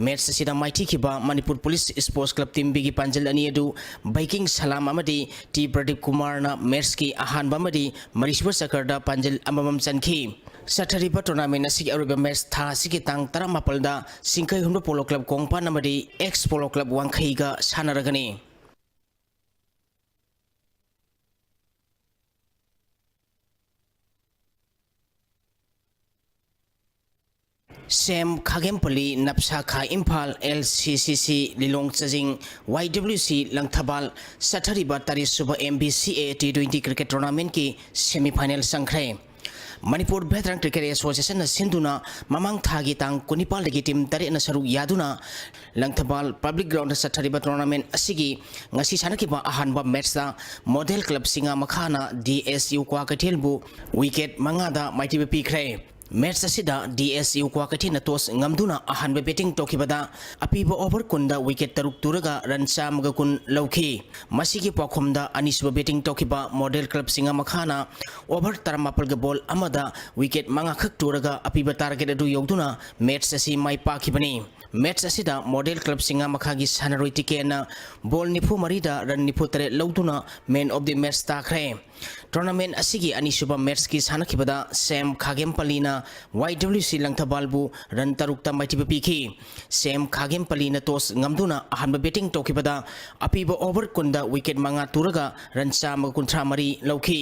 ꯃꯦꯠꯆ ꯑꯁꯤꯗ ꯃꯥꯏꯊꯤꯈꯤꯕ Manipur police sports club team ꯕꯤꯒꯤ ꯄꯥꯟꯖꯜ ꯑꯅꯤ ꯑꯗꯨ ꯕꯩꯀꯤꯡ ꯁꯂꯥꯝ ꯑꯃꯗꯤ ꯇꯤ ꯄ꯭ꯔꯗꯤꯞ ꯀꯨꯃꯥꯔꯅ ꯃꯦꯠꯆꯀꯤ ꯑꯍꯥꯟꯕ ꯑꯃꯗꯤ ꯃꯔꯤꯁꯨꯕ ꯆꯀꯔꯗ ꯄꯥꯟꯖꯜ ꯑꯃꯃꯝ ꯆꯟꯈꯤ꯫ ꯆꯠꯊꯔꯤꯕ ꯇꯣꯔꯅꯥꯃꯦꯟ ꯑꯁꯤꯒꯤ ꯑꯔꯣꯏꯕ ꯃꯦꯠꯆ ꯊꯥ ꯑꯁꯤꯒꯤ ꯇꯥꯡ ꯇꯔꯥꯃꯥꯄꯜꯗ ꯁꯤꯡꯈꯩ ꯍꯨꯟꯕ ꯄꯣꯂꯣ ꯀ꯭ꯂꯕ ꯀꯣꯡꯄꯥꯟ ꯑꯃꯗꯤ ꯑꯦꯛꯁ ꯄꯣꯂꯣ ꯀ꯭ꯂꯕ ꯋꯥꯡꯈꯩꯒ ꯁꯥꯟꯅꯔꯒꯅꯤ꯫ ꯁꯦꯝ ꯈꯥꯒꯦꯝꯄꯜꯂꯤ ꯅꯞꯁꯥꯈꯥ ꯏꯝꯐꯥꯜ, ꯑꯦꯜ ꯁꯤ ꯁꯤ ꯁꯤ ꯂꯤꯂꯣꯡ ꯆꯖꯤꯡ, ꯋꯥꯏ ꯗꯕ꯭ꯂꯤꯎ ꯁꯤ ꯂꯪꯊꯕꯥꯜ ꯆꯠꯊꯔꯤꯕ ꯇꯔꯦꯠ ꯁꯨꯕ M B C A T twenty cricket ꯇꯣꯔꯅꯥꯃꯦꯟꯠꯀꯤ ꯁꯦꯃꯤꯐꯥꯏꯅꯦꯜ ꯆꯪꯈ꯭ꯔꯦ꯫ ꯃꯅꯤꯄꯨꯔ ꯚꯦꯇꯔꯟ ꯀ꯭ꯔꯤꯀꯦꯠ ꯑꯦꯁꯣꯁꯤꯌꯦꯁꯟꯅ ꯁꯤꯟꯗꯨꯅ ꯃꯃꯥꯡ ꯊꯥꯒꯤ ꯇꯥꯡ ꯀꯨꯟꯅꯤꯄꯥꯜꯗꯒꯤ ꯇꯤꯝ ꯇꯔꯦꯠꯅ ꯁꯔꯨꯛ ꯌꯥꯗꯨꯅ ꯂꯪꯊꯕꯥꯜ ꯄꯕ꯭ꯂꯤꯛ ꯒ꯭ꯔꯥꯎꯟꯗ ꯆꯠꯊꯔꯤꯕ ꯇꯣꯔꯅꯥꯃꯦꯟꯠ ꯑꯁꯤꯒꯤ ꯉꯁꯤ ꯁꯥꯟꯅꯈꯤꯕ ꯑꯍꯥꯟꯕ ꯃꯦꯠꯆꯇ ꯃꯣꯗꯦꯜ ꯀ꯭ꯂꯕ ꯁꯤꯡꯉꯥ ꯃꯈꯥꯅ ꯗꯤ ꯑꯦꯁ ꯌꯨ ꯀ꯭ꯋꯥꯀꯩꯊꯦꯜꯕꯨ ꯋꯤꯀꯦꯠ ꯃꯉꯥꯗ ꯃꯥꯏꯊꯤꯕ ꯄꯤꯈ꯭ꯔꯦ꯫ ꯃꯦꯠꯆ ꯑꯁꯤꯗ ꯗꯤ ꯑꯦꯁ ꯌꯨ ꯀ꯭ꯋꯥꯀꯩꯊꯦꯜꯅ ꯇꯣꯁ ꯉꯝꯗꯨꯅ ꯑꯍꯥꯟꯕ ꯕꯦꯇꯤꯡ ꯇꯧꯈꯤꯕꯗ ꯑꯄꯤꯕ ꯑꯣꯚꯔ ꯀꯨꯟꯗ ꯋꯤꯀꯦꯠ ꯇꯔꯨꯛ ꯇꯨꯔꯒ ꯔꯟ ꯆꯥꯝꯃꯒ ꯀꯨꯟ ꯂꯧꯈꯤ꯫ ꯃꯁꯤꯒꯤ ꯄꯥꯎꯈꯨꯝꯗ ꯑꯅꯤꯁꯨꯕ ꯕꯦꯇꯤꯡ ꯇꯧꯈꯤꯕ ꯃꯣꯗꯦꯜ ꯀ꯭ꯂꯕ ꯁꯤꯡꯉꯥ ꯃꯈꯥꯅ ꯑꯣꯚꯔ ꯇꯔꯥꯃꯥꯄꯜꯒ ꯕꯣꯜ ꯑꯃꯗ ꯋꯤꯀꯦꯠ ꯃꯉꯥ ꯈꯛ ꯇꯨꯔꯒ ꯑꯄꯤꯕ ꯇꯥꯔꯒꯦꯠ ꯑꯗꯨ ꯌꯧꯗꯨꯅ ꯃꯦꯠꯆ ꯑꯁꯤ ꯃꯥꯏ ꯄꯥꯛꯈꯤꯕꯅꯤ꯫ ꯃꯦꯠꯆ ꯑꯁꯤꯗ ꯃꯣꯗꯦꯜ ꯀ꯭ꯂꯕ ꯁꯤꯡꯉꯥ ꯃꯈꯥꯒꯤ ꯁꯥꯟꯅꯔꯣꯏ ꯇꯤꯀꯦꯟꯅ ꯕꯣꯜ ꯅꯤꯐꯨ ꯃꯔꯤꯗ ꯔꯟ ꯅꯤꯐꯨ ꯇꯔꯦꯠ ꯂꯧꯗꯨꯅ ꯃꯦꯟ ꯑꯣꯐ ꯗꯤ ꯃꯦꯠꯆ ꯇꯥꯈ꯭ꯔꯦ꯫ ꯇꯣꯔꯅꯥꯃꯦꯟꯠ ꯑꯁꯤꯒꯤ ꯑꯅꯤꯁꯨꯕ ꯃꯦꯠꯆꯀꯤ ꯁꯥꯟꯅꯈꯤꯕꯗ ꯁꯦꯝ ꯈꯥꯒꯦꯝꯄꯜꯂꯤꯅ ꯋꯥꯏ ꯗꯕ꯭ꯂꯤꯎ ꯁꯤ ꯂꯪꯊꯕꯥꯜꯕꯨ ꯔꯟ ꯇꯔꯨꯛꯇ ꯃꯥꯏꯊꯤꯕ ꯄꯤꯈꯤ꯫ ꯁꯦꯝ ꯈꯥꯒꯦꯝꯄꯜꯂꯤꯅ ꯇꯣꯁ ꯉꯝꯗꯨꯅ ꯑꯍꯥꯟꯕ ꯕꯦꯇꯤꯡ ꯇꯧꯈꯤꯕꯗ ꯑꯄꯤꯕ ꯑꯣꯚꯔ ꯀꯨꯟꯗ ꯋꯤꯀꯦꯠ ꯃꯉꯥ ꯇꯨꯔꯒ ꯔꯟ ꯆꯥꯝꯃꯒ ꯀꯨꯟꯊ꯭ꯔꯥ ꯃꯔꯤ ꯂꯧꯈꯤ꯫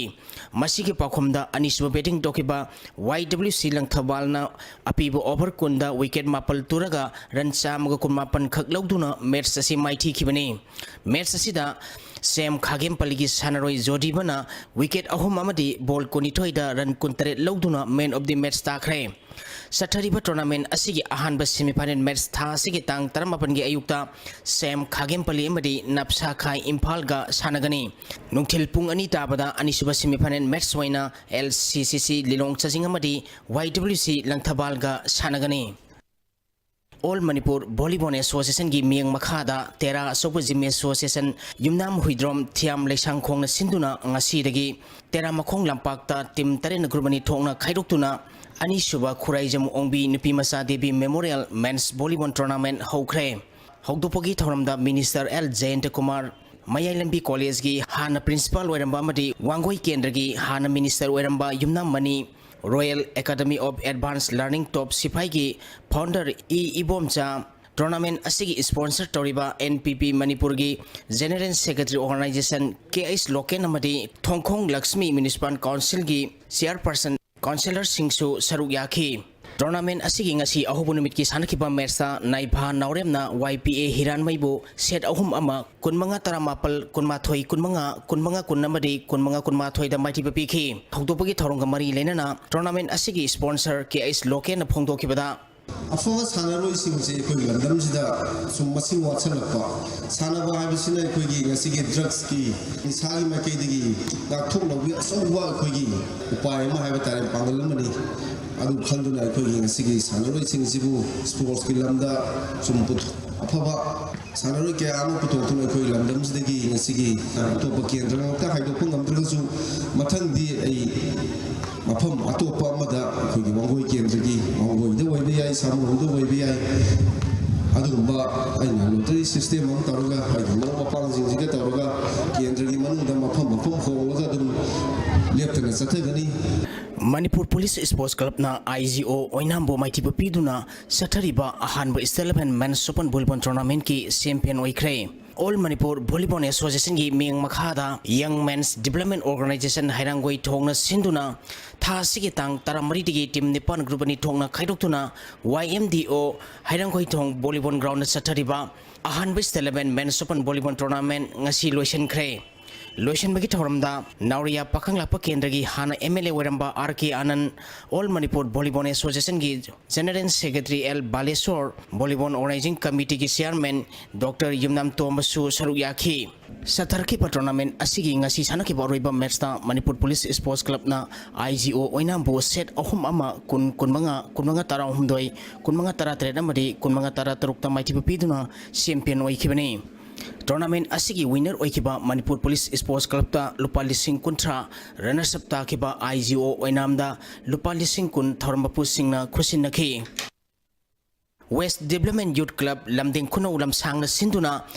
ꯃꯁꯤꯒꯤ ꯄꯥꯎꯈꯨꯝꯗ ꯑꯅꯤꯁꯨꯕ ꯕꯦꯇꯤꯡ ꯇꯧꯈꯤꯕ ꯋꯥꯏ ꯗꯕ꯭ꯂꯤꯎ ꯁꯤ ꯂꯪꯊꯕꯥꯜꯅ ꯑꯄꯤꯕ ꯑꯣꯚꯔ ꯀꯨꯟꯗ ꯋꯤꯀꯦꯠ ꯃꯥꯄꯜ ꯇꯨꯔꯒ ꯔꯟ ꯆꯥꯝꯃꯒ ꯀꯨꯟꯃꯥꯄꯟ ꯈꯛ ꯂꯧꯗꯨꯅ ꯃꯦꯠꯆ ꯑꯁꯤ ꯃꯥꯏꯊꯤꯈꯤꯕꯅꯤ꯫ ꯃꯦꯠꯆ ꯑꯁꯤꯗ ꯁꯦꯝ ꯈꯥꯒꯦꯝꯄꯜꯂꯤꯒꯤ ꯁꯥꯟꯅꯔꯣꯏ ꯖꯣꯗꯤꯕꯅ ꯋꯤꯀꯦꯠ ꯑꯍꯨꯝ ꯑꯃꯗꯤ ꯕꯣꯜ ꯀꯨꯟꯅꯤꯊꯣꯏꯗ ꯔꯟ ꯀꯨꯟꯇꯔꯦꯠ ꯂꯧꯗꯨꯅ ꯃꯦꯟ ꯑꯣꯐ ꯗꯤ ꯃꯦꯠꯆ ꯇꯥꯈ꯭ꯔꯦ꯫ ꯆꯠꯊꯔꯤꯕ ꯇꯣꯔꯅꯥꯃꯦꯟ ꯑꯁꯤꯒꯤ ꯑꯍꯥꯟꯕ ꯁꯦꯃꯤꯐꯥꯏꯅꯦꯜ ꯃꯦꯠꯆ ꯊꯥ ꯑꯁꯤꯒꯤ ꯇꯥꯡ ꯇꯔꯥꯃꯥꯄꯟꯒꯤ ꯑꯌꯨꯛꯇ ꯁꯦꯝ ꯈꯥꯒꯦꯝꯄꯜꯂꯤ ꯑꯃꯗꯤ ꯅꯞꯁꯥꯈꯥꯏ ꯏꯝꯐꯥꯜꯒ ꯁꯥꯟꯅꯒꯅꯤ꯫ ꯅꯨꯡꯊꯤꯜ ꯄꯨꯡ ꯑꯅꯤ ꯇꯥꯕꯗ ꯑꯅꯤꯁꯨꯕ ꯁꯦꯃꯤꯐꯥꯏꯅꯦꯜ ꯃꯦꯠꯆ ꯑꯣꯏꯅ ꯑꯦꯜ ꯁꯤ ꯁꯤ ꯁꯤ ꯂꯤꯂꯣꯡ ꯆꯖꯤꯡ ꯑꯃꯗꯤ ꯋꯥꯏ ꯗꯕ꯭ꯂꯤꯎ ꯁꯤ ꯂꯪꯊꯕꯥꯜꯒ ꯁꯥꯟꯅꯒꯅꯤ꯫ ꯑꯣꯜ ꯃꯅꯤꯄꯨꯔ ꯚꯣꯂꯤꯕꯣꯜ ꯑꯦꯁꯣꯁꯤꯌꯦꯁꯟꯒꯤ ꯃꯤꯠꯌꯦꯡ ꯃꯈꯥꯗ ꯇꯦꯔꯥ ꯑꯆꯧꯕ ꯖꯤꯝ ꯑꯦꯁꯣꯁꯤꯌꯦꯁꯟ ꯌꯨꯝꯅꯥꯝ ꯍꯨꯏꯗ꯭ꯔꯣꯝ ꯊꯤꯌꯥꯝ ꯂꯩꯁꯥꯡꯈꯣꯡꯅ ꯁꯤꯟꯗꯨꯅ ꯉꯁꯤꯗꯒꯤ ꯇꯦꯔꯥ ꯃꯈꯣꯡ ꯂꯝꯄꯥꯛꯇ ꯇꯤꯝ ꯇꯔꯦꯠꯅ ꯒ꯭ꯔꯨꯞ ꯑꯅꯤ ꯊꯣꯛꯅ ꯈꯥꯏꯗꯣꯛꯇꯨꯅ ꯑꯅꯤꯁꯨꯕ ꯈꯨꯔꯥꯏꯖꯝ ꯑꯣꯡꯕꯤ ꯅꯨꯄꯤꯃꯆꯥ ꯗꯦꯕꯤ ꯃꯦꯃꯣꯔꯤꯌꯦꯜ ꯃꯦꯟꯁ ꯚꯣꯂꯤꯕꯣꯜ ꯇꯣꯔꯅꯥꯃꯦꯟ ꯍꯧꯈ꯭ꯔꯦ꯫ ꯍꯧꯗꯣꯛꯄꯒꯤ ꯊꯧꯔꯝꯗ ꯃꯤꯅꯤꯁꯇꯔ ꯑꯦꯜ ꯖꯌꯟꯇ ꯀꯨꯃꯥꯔ, ꯃꯌꯥꯏ ꯂꯝꯕꯤ ꯀꯣꯂꯦꯖꯀꯤ ꯍꯥꯟꯅ ꯄ꯭ꯔꯤꯟꯁꯤꯄꯥꯜ ꯑꯣꯏꯔꯝꯕ ꯑꯃꯗꯤ ꯋꯥꯡꯒꯣꯏ ꯀꯦꯟꯗ꯭ꯔꯒꯤ ꯍꯥꯟꯅ ꯃꯤꯅꯤꯁꯇꯔ ꯑꯣꯏꯔꯝꯕ Yumnam Mani, royal academy of advance learning ꯇꯣꯞ ꯁꯤꯐꯥꯏꯒꯤ ꯐꯥꯎꯟꯗꯔ ꯏ ꯏꯕꯣꯝꯆꯥ, ꯇꯣꯔꯅꯥꯃꯦꯟ ꯑꯁꯤꯒꯤ ꯁ꯭ꯄꯣꯟꯁꯔ ꯇꯧꯔꯤꯕ ꯑꯦꯟ ꯄꯤ ꯄꯤ ꯃꯅꯤꯄꯨꯔꯒꯤ general secretary organization K H Loken ꯑꯃꯗꯤ ꯊꯣꯡꯈꯣꯡ ꯂꯛꯁꯃꯤ ꯃ꯭ꯌꯨꯅꯤꯁꯤꯄꯥꯜ ꯀꯥꯎꯟꯁꯤꯜꯒꯤ ꯆꯤꯌꯥꯔꯄꯔꯁꯟ ꯀꯥꯎꯟꯁꯤꯂꯔꯁꯤꯡꯁꯨ ꯁꯔꯨꯛ ꯌꯥꯈꯤ꯫ ꯇꯣꯔꯅꯥꯃꯦꯟ ꯑꯁꯤꯒꯤ ꯉꯁꯤ ꯑꯍꯧꯕ ꯅꯨꯃꯤꯠꯀꯤ ꯁꯥꯟꯅꯈꯤꯕ ꯃꯦꯠꯁꯇ ꯅꯥꯏꯐꯥ ꯅꯥꯎꯔꯦꯝꯅ ꯋꯥꯏ ꯄꯤ ꯑꯦ ꯍꯤꯔꯥꯟꯃꯩꯕꯨ ꯁꯦꯠ ꯑꯍꯨꯝ ꯑꯃ, ꯀꯨꯟꯃꯉꯥ ꯇꯔꯥꯃꯥꯄꯜ, ꯀꯨꯟꯃꯥꯊꯣꯏ ꯀꯨꯟꯃꯉꯥ, ꯀꯨꯟꯃꯉꯥ ꯀꯨꯟ ꯑꯃꯗꯤ ꯀꯨꯟꯃꯉꯥ ꯀꯨꯟꯃꯥꯊꯣꯏꯗ ꯃꯥꯏꯊꯤꯕ ꯄꯤꯈꯤ꯫ ꯍꯧꯗꯣꯛꯄꯒꯤ ꯊꯧꯔꯝꯒ ꯃꯔꯤ ꯂꯩꯅꯅ ꯇꯣꯔꯅꯥꯃꯦꯟ ꯑꯁꯤꯒꯤ ꯁ꯭ꯄꯣꯟꯁꯔ ꯀꯦ ꯑꯩꯆ ꯂꯣꯀꯦꯟꯅ ꯐꯣꯡꯗꯣꯛꯈꯤꯕꯗ, ꯑꯐꯕ ꯁꯥꯟꯅꯔꯣꯏꯁꯤꯡꯁꯦ ꯑꯩꯈꯣꯏꯒꯤ ꯂꯝꯗꯝꯁꯤꯗ ꯁꯨꯝ ꯃꯁꯤꯡ ꯋꯥꯠꯁꯜꯂꯛꯄ, ꯁꯥꯟꯅꯕ ꯍꯥꯏꯕꯁꯤꯅ ꯑꯩꯈꯣꯏꯒꯤ ꯉꯁꯤꯒꯤ ꯗ꯭ꯔꯒꯁꯀꯤ, ꯅꯤꯁꯥꯒꯤ ꯃꯥꯏꯀꯩꯗꯒꯤ ꯉꯥꯛꯊꯣꯛꯅꯕꯒꯤ ꯑꯆꯧꯕ ꯑꯩꯈꯣꯏꯒꯤ ꯎꯄꯥꯏ ꯑꯃ ꯍꯥꯏꯕ ꯇꯥꯔꯦ, ꯄꯥꯡꯒꯜ ꯑꯃꯅꯤ꯫ ꯑꯗꯨ ꯈꯟꯗꯨꯅ ꯑꯩꯈꯣꯏꯒꯤ ꯉꯁꯤꯒꯤ ꯁꯥꯟꯅꯔꯣꯏꯁꯤꯡꯁꯤꯕꯨ ꯁ꯭ꯄꯣꯔꯠꯁꯀꯤ ꯂꯝꯗ ꯁꯨꯝ ꯄꯨꯊꯣꯛ-, ꯑꯐꯕ ꯁꯥꯟꯅꯔꯣꯏ ꯀꯌꯥ ꯑꯃ ꯄꯨꯊꯣꯛꯇꯨꯅ ꯑꯩꯈꯣꯏ ꯂꯝꯗꯝꯁꯤꯗꯒꯤ ꯉꯁꯤꯒꯤ ꯑꯇꯣꯞꯄ ꯀꯦꯟꯗ꯭ꯔ ꯉꯥꯛꯇ ꯍꯥꯏꯗꯣꯛꯄ ꯉꯝꯗ꯭ꯔꯒꯁꯨ, ꯃꯊꯪꯗꯤ ꯑꯩ ꯃꯐꯝ ꯑꯇꯣꯞꯄ ꯑꯃꯗ ꯑꯩꯈꯣꯏꯒꯤ ꯋꯥꯡꯒꯣꯏ ꯀꯦꯟꯗ꯭ꯔꯒꯤ ꯋꯥꯡꯒꯣꯏꯗ ꯑꯣꯏꯕ ꯌꯥꯏ, ꯁꯥꯃꯨꯔꯧꯗ ꯑꯣꯏꯕ ꯌꯥꯏ, ꯑꯗꯨꯒꯨꯝꯕ ꯑꯩꯅ ꯂꯣꯇꯔꯤ ꯁꯤꯁꯇꯦꯝ ꯑꯃ ꯇꯧꯔꯒ ꯑꯩꯒꯤ ꯃꯔꯨꯞ ꯃꯄꯥꯡꯁꯤꯡꯁꯤꯒ ꯇꯧꯔꯒ ꯀꯦꯟꯗ꯭ꯔꯒꯤ ꯃꯅꯨꯡꯗ ꯃꯐꯝ ꯃꯐꯝ ꯍꯣꯡꯂꯒ ꯑꯗꯨꯝ ꯂꯦꯞꯇꯅ ꯆꯠꯊꯒꯅꯤ꯫ ꯃꯅꯤꯄꯨꯔ ꯄꯨꯂꯤꯁ ꯁ꯭ꯄꯣꯔꯠꯁ ꯀ꯭ꯂꯕꯅ ꯑꯥꯏ ꯖꯤ ꯑꯣ ꯑꯣꯏꯅꯥꯝꯕꯨ ꯃꯥꯏꯊꯤꯕ ꯄꯤꯗꯨꯅ ꯆꯠꯊꯔꯤꯕ ꯑꯍꯥꯟꯕ state level men's open volleyball ꯇꯣꯔꯅꯥꯃꯦꯟꯠꯀꯤ ꯆꯦꯝꯄꯤꯌꯟ ꯑꯣꯏꯈ꯭ꯔꯦ꯫ ꯑꯣꯜ ꯃꯅꯤꯄꯨꯔ ꯚꯣꯂꯤꯕꯣꯜ ꯑꯦꯁꯣꯁꯤꯌꯦꯁꯟꯒꯤ ꯃꯤꯠꯌꯦꯡ ꯃꯈꯥꯗ ꯌꯪ ꯃꯦꯟꯁ ꯗꯤꯕ꯭ꯂꯞꯃꯦꯟ ꯑꯣꯔꯒꯅꯥꯏꯖꯦꯁꯟ ꯍꯩꯔꯥꯡꯒꯣꯏ ꯊꯣꯡꯅ ꯁꯤꯟꯗꯨꯅ ꯊꯥ ꯑꯁꯤꯒꯤ ꯇꯥꯡ ꯇꯔꯥꯃꯔꯤꯗꯒꯤ ꯇꯤꯝ ꯅꯤꯄꯥꯟ ꯒ꯭ꯔꯨꯞ ꯑꯅꯤ ꯊꯣꯛꯅ ꯈꯥꯏꯗꯣꯛꯇꯨꯅ ꯋꯥꯏ ꯑꯦꯝ ꯗꯤ ꯑꯣ ꯍꯩꯔꯥꯡꯒꯣꯏ ꯊꯣꯡ ꯚꯣꯂꯤꯕꯣꯜ ꯒ꯭ꯔꯥꯎꯟꯗ ꯆꯠꯊꯔꯤꯕ ꯑꯍꯥꯟꯕ state level men's open volleyball tournament ꯉꯁꯤ ꯂꯣꯏꯁꯤꯟꯈ꯭ꯔꯦ꯫ ꯂꯣꯏꯁꯤꯟꯕꯒꯤ ꯊꯧꯔꯝꯗ ꯅꯥꯎꯔꯤꯌꯥ ꯄꯥꯈꯪꯂꯥꯛꯄ ꯀꯦꯟꯗ꯭ꯔꯒꯤ ꯍꯥꯟꯅ ꯑꯦꯝ ꯑꯦꯜ ꯑꯦ ꯑꯣꯏꯔꯝꯕ R K Anand, all Manipur volleyball ꯑꯦꯁꯣꯁꯤꯌꯦꯁꯟꯒꯤ general secretary L Baleshor, volleyball organizing ꯀꯃꯤꯇꯤꯒꯤ ꯆꯤꯌꯥꯔꯃꯦꯟ ꯗꯣꯛꯇꯔ ꯌꯨꯝꯅꯥꯝꯇꯣꯝꯕꯁꯨ ꯁꯔꯨꯛ ꯌꯥꯈꯤ꯫ ꯆꯠꯊꯔꯛꯈꯤꯕ ꯇꯣꯔꯅꯥꯃꯦꯟꯠ ꯑꯁꯤꯒꯤ ꯉꯁꯤ ꯁꯥꯟꯅꯈꯤꯕ ꯑꯔꯣꯏꯕ ꯃꯦꯠꯁꯇ ꯃꯅꯤꯄꯨꯔ ꯄꯨꯂꯤꯁ ꯁ꯭ꯄꯣꯔꯠꯁ ꯀ꯭ꯂꯕꯅ ꯑꯥꯏ ꯖꯤ ꯑꯣ ꯑꯣꯏꯅꯥꯝꯕꯨ ꯁꯦꯠ ꯑꯍꯨꯝ ꯑꯃ, ꯀꯨꯟ ꯀꯨꯟꯃꯉꯥ, ꯀꯨꯟꯃꯉꯥ ꯇꯔꯥꯍꯨꯝꯗꯣꯏ, ꯀꯨꯟꯃꯉꯥ ꯇꯔꯥꯇꯔꯦꯠ ꯑꯃꯗꯤ ꯀꯨꯟꯃꯉꯥ ꯇꯔꯥꯇꯔꯨꯛꯇ ꯃꯥꯏꯊꯤꯕ ꯄꯤꯗꯨꯅ ꯆꯦꯝꯄꯤꯌꯟ ꯑꯣꯏꯈꯤꯕꯅꯤ꯫ Tournament ꯑꯁꯤꯒꯤ winner ꯑꯣꯏꯈꯤꯕ ꯃꯅꯤꯄꯨꯔ ꯄꯨꯂꯤꯁ ꯁ꯭ꯄꯣꯔꯠꯁ ꯀ꯭ꯂꯕꯇ ꯂꯨꯄꯥ ꯂꯤꯁꯤꯡ ꯀꯨꯟꯊ꯭ꯔꯥ, runners up ꯇꯥꯈꯤꯕ ꯑꯥꯏ ꯖꯤ ꯑꯣ ꯑꯣꯏꯅꯥꯝꯗ ꯂꯨꯄꯥ ꯂꯤꯁꯤꯡ ꯀꯨꯟ ꯊꯧꯔꯝ ꯃꯄꯨꯁꯤꯡꯅ ꯈꯨꯠꯁꯤꯟꯅꯈꯤ꯫ West Development Youth Club ꯂꯝꯗꯤꯡ ꯈꯨꯅꯧ ꯂꯝꯁꯥꯡꯅ ꯁꯤꯟꯗꯨꯅ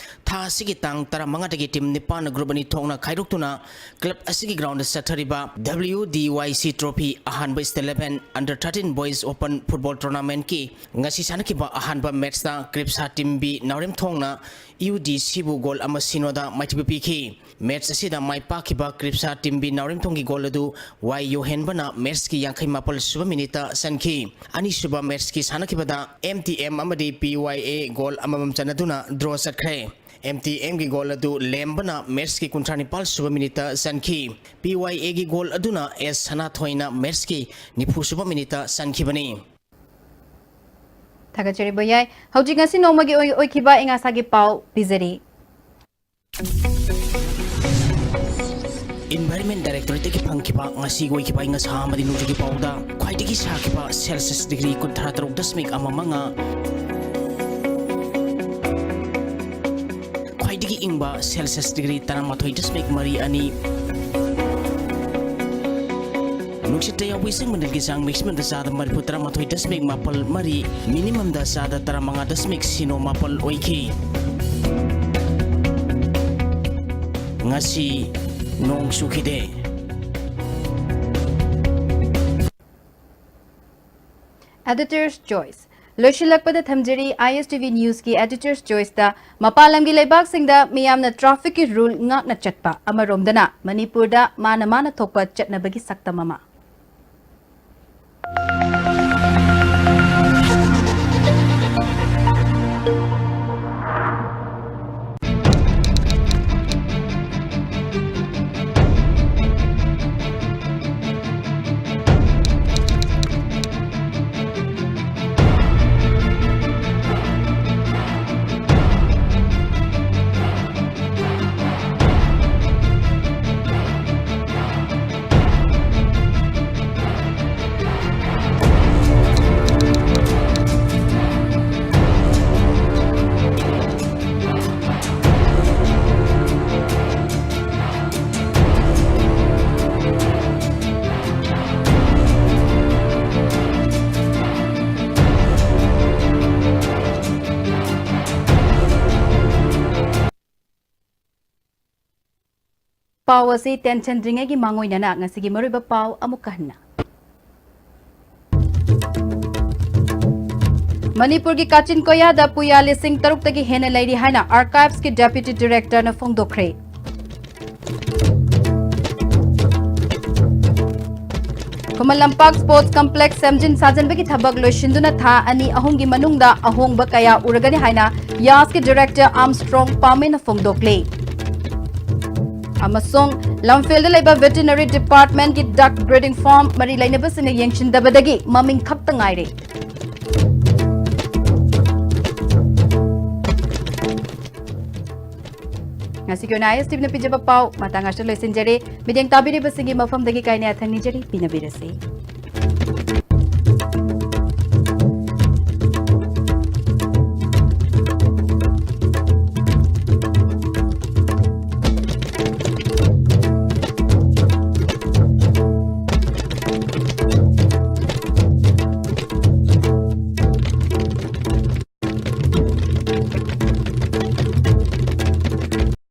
ꯊꯥ ꯑꯁꯤꯒꯤ ꯇꯥꯡ ꯇꯔꯥꯃꯉꯥꯗꯒꯤ team ꯅꯤꯄꯥꯟꯅ group ꯑꯅꯤ ꯊꯣꯛꯅ ꯈꯥꯏꯗꯣꯛꯇꯨꯅ club ꯑꯁꯤꯒꯤ groundꯗ ꯆꯠꯊꯔꯤꯕ W D Y C Trophy ꯑꯍꯥꯟꯕ State Level Under thirteen Boys Open Football Tournamentꯀꯤ ꯉꯁꯤ ꯁꯥꯟꯅꯈꯤꯕ ꯑꯍꯥꯟꯕ matchꯇ ꯀ꯭ꯔꯤꯞꯁꯥ team B ꯅꯥꯎꯔꯦꯝꯊꯣꯡꯅ U D Cꯕꯨ goal ꯑꯃ ꯁꯤꯅꯣꯗ ꯃꯥꯏꯊꯤꯕ ꯄꯤꯈꯤ꯫ Match ꯑꯁꯤꯗ ꯃꯥꯏ ꯄꯥꯛꯈꯤꯕ ꯀ꯭ꯔꯤꯞꯁꯥ team B ꯅꯥꯎꯔꯦꯝꯊꯣꯡꯒꯤ goal ꯑꯗꯨ ꯋꯥꯏ ꯌꯣꯍꯦꯟꯕꯅ matchꯀꯤ ꯌꯥꯡꯈꯩ ꯃꯥꯄꯜ ꯁꯨꯕ minuteꯇ ꯆꯟꯈꯤ꯫ ꯑꯅꯤꯁꯨꯕ matchꯀꯤ ꯁꯥꯟꯅꯈꯤꯕꯗ M T M ꯑꯃꯗꯤ P Y A goal ꯑꯃꯃꯝ ꯆꯟꯅꯗꯨꯅ draw ꯆꯠꯈ꯭ꯔꯦ꯫ M T Mꯒꯤ goal ꯑꯗꯨ ꯂꯦꯝꯕꯅ matchꯀꯤ ꯀꯨꯟꯊ꯭ꯔꯥ ꯅꯤꯄꯥꯜ ꯁꯨꯕ minuteꯇ ꯆꯟꯈꯤ꯫ P Y Aꯒꯤ goal ꯑꯗꯨꯅ S ꯁꯅꯥꯊꯣꯏꯅ matchꯀꯤ ꯅꯤꯐꯨ ꯁꯨꯕ minuteꯇ ꯆꯟꯈꯤꯕꯅꯤ꯫ ꯊꯥꯒꯠꯆꯔꯤꯕ ꯌꯥꯏ꯫ ꯍꯧꯖꯤꯛ ꯉꯁꯤ ꯅꯣꯡꯃꯒꯤ ꯑꯣꯏ-, ꯑꯣꯏꯈꯤꯕ ꯑꯏꯪ ꯑꯁꯥꯒꯤ ꯄꯥꯎ ꯄꯤꯖꯔꯤ꯫ Environment Directorateꯇꯒꯤ ꯐꯪꯈꯤꯕ ꯉꯁꯤꯒꯤ ꯑꯣꯏꯈꯤꯕ ꯑꯏꯪ ꯑꯁꯥ ꯑꯃꯗꯤ ꯅꯣꯡꯖꯨꯒꯤ ꯄꯥꯎꯗ ꯈ꯭ꯋꯥꯏꯗꯒꯤ ꯁꯥꯈꯤꯕ Celsius degree ꯀꯨꯟꯊ꯭ꯔꯥ ꯇꯔꯨꯛ ꯗꯁꯃꯤꯛ ꯑꯃ ꯃꯉꯥ, ꯈ꯭ꯋꯥꯏꯗꯒꯤ ꯏꯪꯕ Celsius degree ꯇꯔꯥꯃꯥꯊꯣꯏ ꯗꯁꯃꯤꯛ ꯃꯔꯤ ꯑꯅꯤ, ꯅꯨꯡꯁꯤꯠꯇ ꯌꯥꯎꯕ ꯏꯁꯤꯡ ꯃꯅꯤꯜꯒꯤ ꯆꯥꯡ maximumꯗ ꯆꯥꯗ ꯃꯔꯤꯐꯨ ꯇꯔꯥꯃꯥꯊꯣꯏ ꯗꯁꯃꯤꯛ ꯃꯥꯄꯜ ꯃꯔꯤ, minimumꯗ ꯆꯥꯗ ꯇꯔꯥꯃꯉꯥ ꯗꯁꯃꯤꯛ ꯁꯤꯅꯣ ꯃꯥꯄꯜ ꯑꯣꯏꯈꯤ꯫ ꯉꯁꯤ ꯅꯣꯡ ꯆꯨꯈꯤꯗꯦ꯫ Editor's Choice꯫ ꯂꯣꯏꯁꯤꯜꯂꯛꯄꯗ ꯊꯝꯖꯔꯤ I S T V Newsꯀꯤ Editor's Choiceꯇ ꯃꯄꯥꯟ ꯂꯝꯒꯤ ꯂꯩꯕꯥꯛꯁꯤꯡꯗ ꯃꯤꯌꯥꯝꯅ trafficꯀꯤ rule ꯉꯥꯛꯅ ꯆꯠꯄ ꯑꯃꯔꯣꯝꯗꯅ ꯃꯅꯤꯄꯨꯔꯗ ꯃꯥꯅ ꯃꯥꯅ ꯊꯣꯛꯄ ꯆꯠꯅꯕꯒꯤ ꯁꯛꯇꯝ ꯑꯃ꯫ ꯄꯥꯎ ꯑꯁꯤ ꯇꯦꯟꯁꯤꯟꯗ꯭ꯔꯤꯉꯩꯒꯤ ꯃꯥꯡꯑꯣꯏꯅꯅ ꯉꯁꯤꯒꯤ ꯃꯔꯨꯑꯣꯏꯕ ꯄꯥꯎ ꯑꯃꯨꯛꯀ ꯍꯟꯅ꯫ ꯃꯅꯤꯄꯨꯔꯒꯤ ꯀꯥꯆꯤꯟ ꯀꯣꯌꯥꯗ ꯄꯨꯌꯥ ꯂꯤꯁꯤꯡ ꯇꯔꯨꯛꯇꯒꯤ ꯍꯦꯟꯅ ꯂꯩꯔꯤ ꯍꯥꯏꯅ ꯑꯥꯔꯀꯥꯏꯚꯁꯀꯤ ꯗꯦꯄ꯭ꯌꯨꯇꯤ ꯗꯤꯔꯦꯛꯇꯔꯅ ꯐꯣꯡꯗꯣꯛꯈ꯭ꯔꯦ꯫ ꯈꯨꯃꯟ ꯂꯝꯄꯥꯛ ꯁ꯭ꯄꯣꯔꯠꯁ ꯀꯝꯄ꯭ꯂꯦꯛꯁ ꯁꯦꯝꯖꯤꯟ ꯁꯥꯖꯤꯟꯕꯒꯤ ꯊꯕꯛ ꯂꯣꯏꯁꯤꯟꯗꯨꯅ ꯊꯥ ꯑꯅꯤ ꯑꯍꯨꯝꯒꯤ ꯃꯅꯨꯡꯗ ꯑꯍꯣꯡꯕ ꯀꯌꯥ ꯎꯔꯒꯅꯤ ꯍꯥꯏꯅ ꯌꯥꯁꯀꯤ ꯗꯤꯔꯦꯛꯇꯔ ꯑꯥꯔꯝꯁꯇ꯭ꯔꯣꯡ ꯄꯥꯃꯦꯅ ꯐꯣꯡꯗꯣꯛꯂꯤ꯫ ꯑꯃꯁꯨꯡ ꯂꯝꯐꯦꯜꯗ ꯂꯩꯕ ꯚꯦꯇꯤꯅꯔꯤ ꯗꯤꯄꯥꯔꯠꯃꯦꯟꯠꯀꯤ ꯗꯛ ꯕ꯭ꯔꯤꯗꯤꯡ ꯐꯥꯔꯝ ꯃꯔꯤ ꯂꯩꯅꯕꯁꯤꯡꯅ ꯌꯦꯡꯁꯤꯟꯗꯕꯗꯒꯤ ꯃꯃꯤꯡ ꯈꯛꯇ ꯉꯥꯏꯔꯦ꯫ ꯉꯁꯤꯒꯤ ꯑꯣꯏꯅ ꯑꯥꯏ ꯑꯦꯁ ꯇꯤ ꯚꯤꯅ ꯄꯤꯖꯕ ꯄꯥꯎ ꯃꯇꯥꯡ ꯑꯁꯤꯗ ꯂꯣꯏꯁꯤꯟꯖꯔꯦ꯫ ꯃꯤꯠꯌꯦꯡ ꯇꯥꯕꯤꯔꯤꯕꯁꯤꯡꯒꯤ ꯃꯐꯝꯗꯒꯤ ꯀꯥꯏꯅ ꯌꯥꯊꯪ ꯅꯤꯖꯔꯤ, ꯄꯤꯅꯕꯤꯔꯁꯤ꯫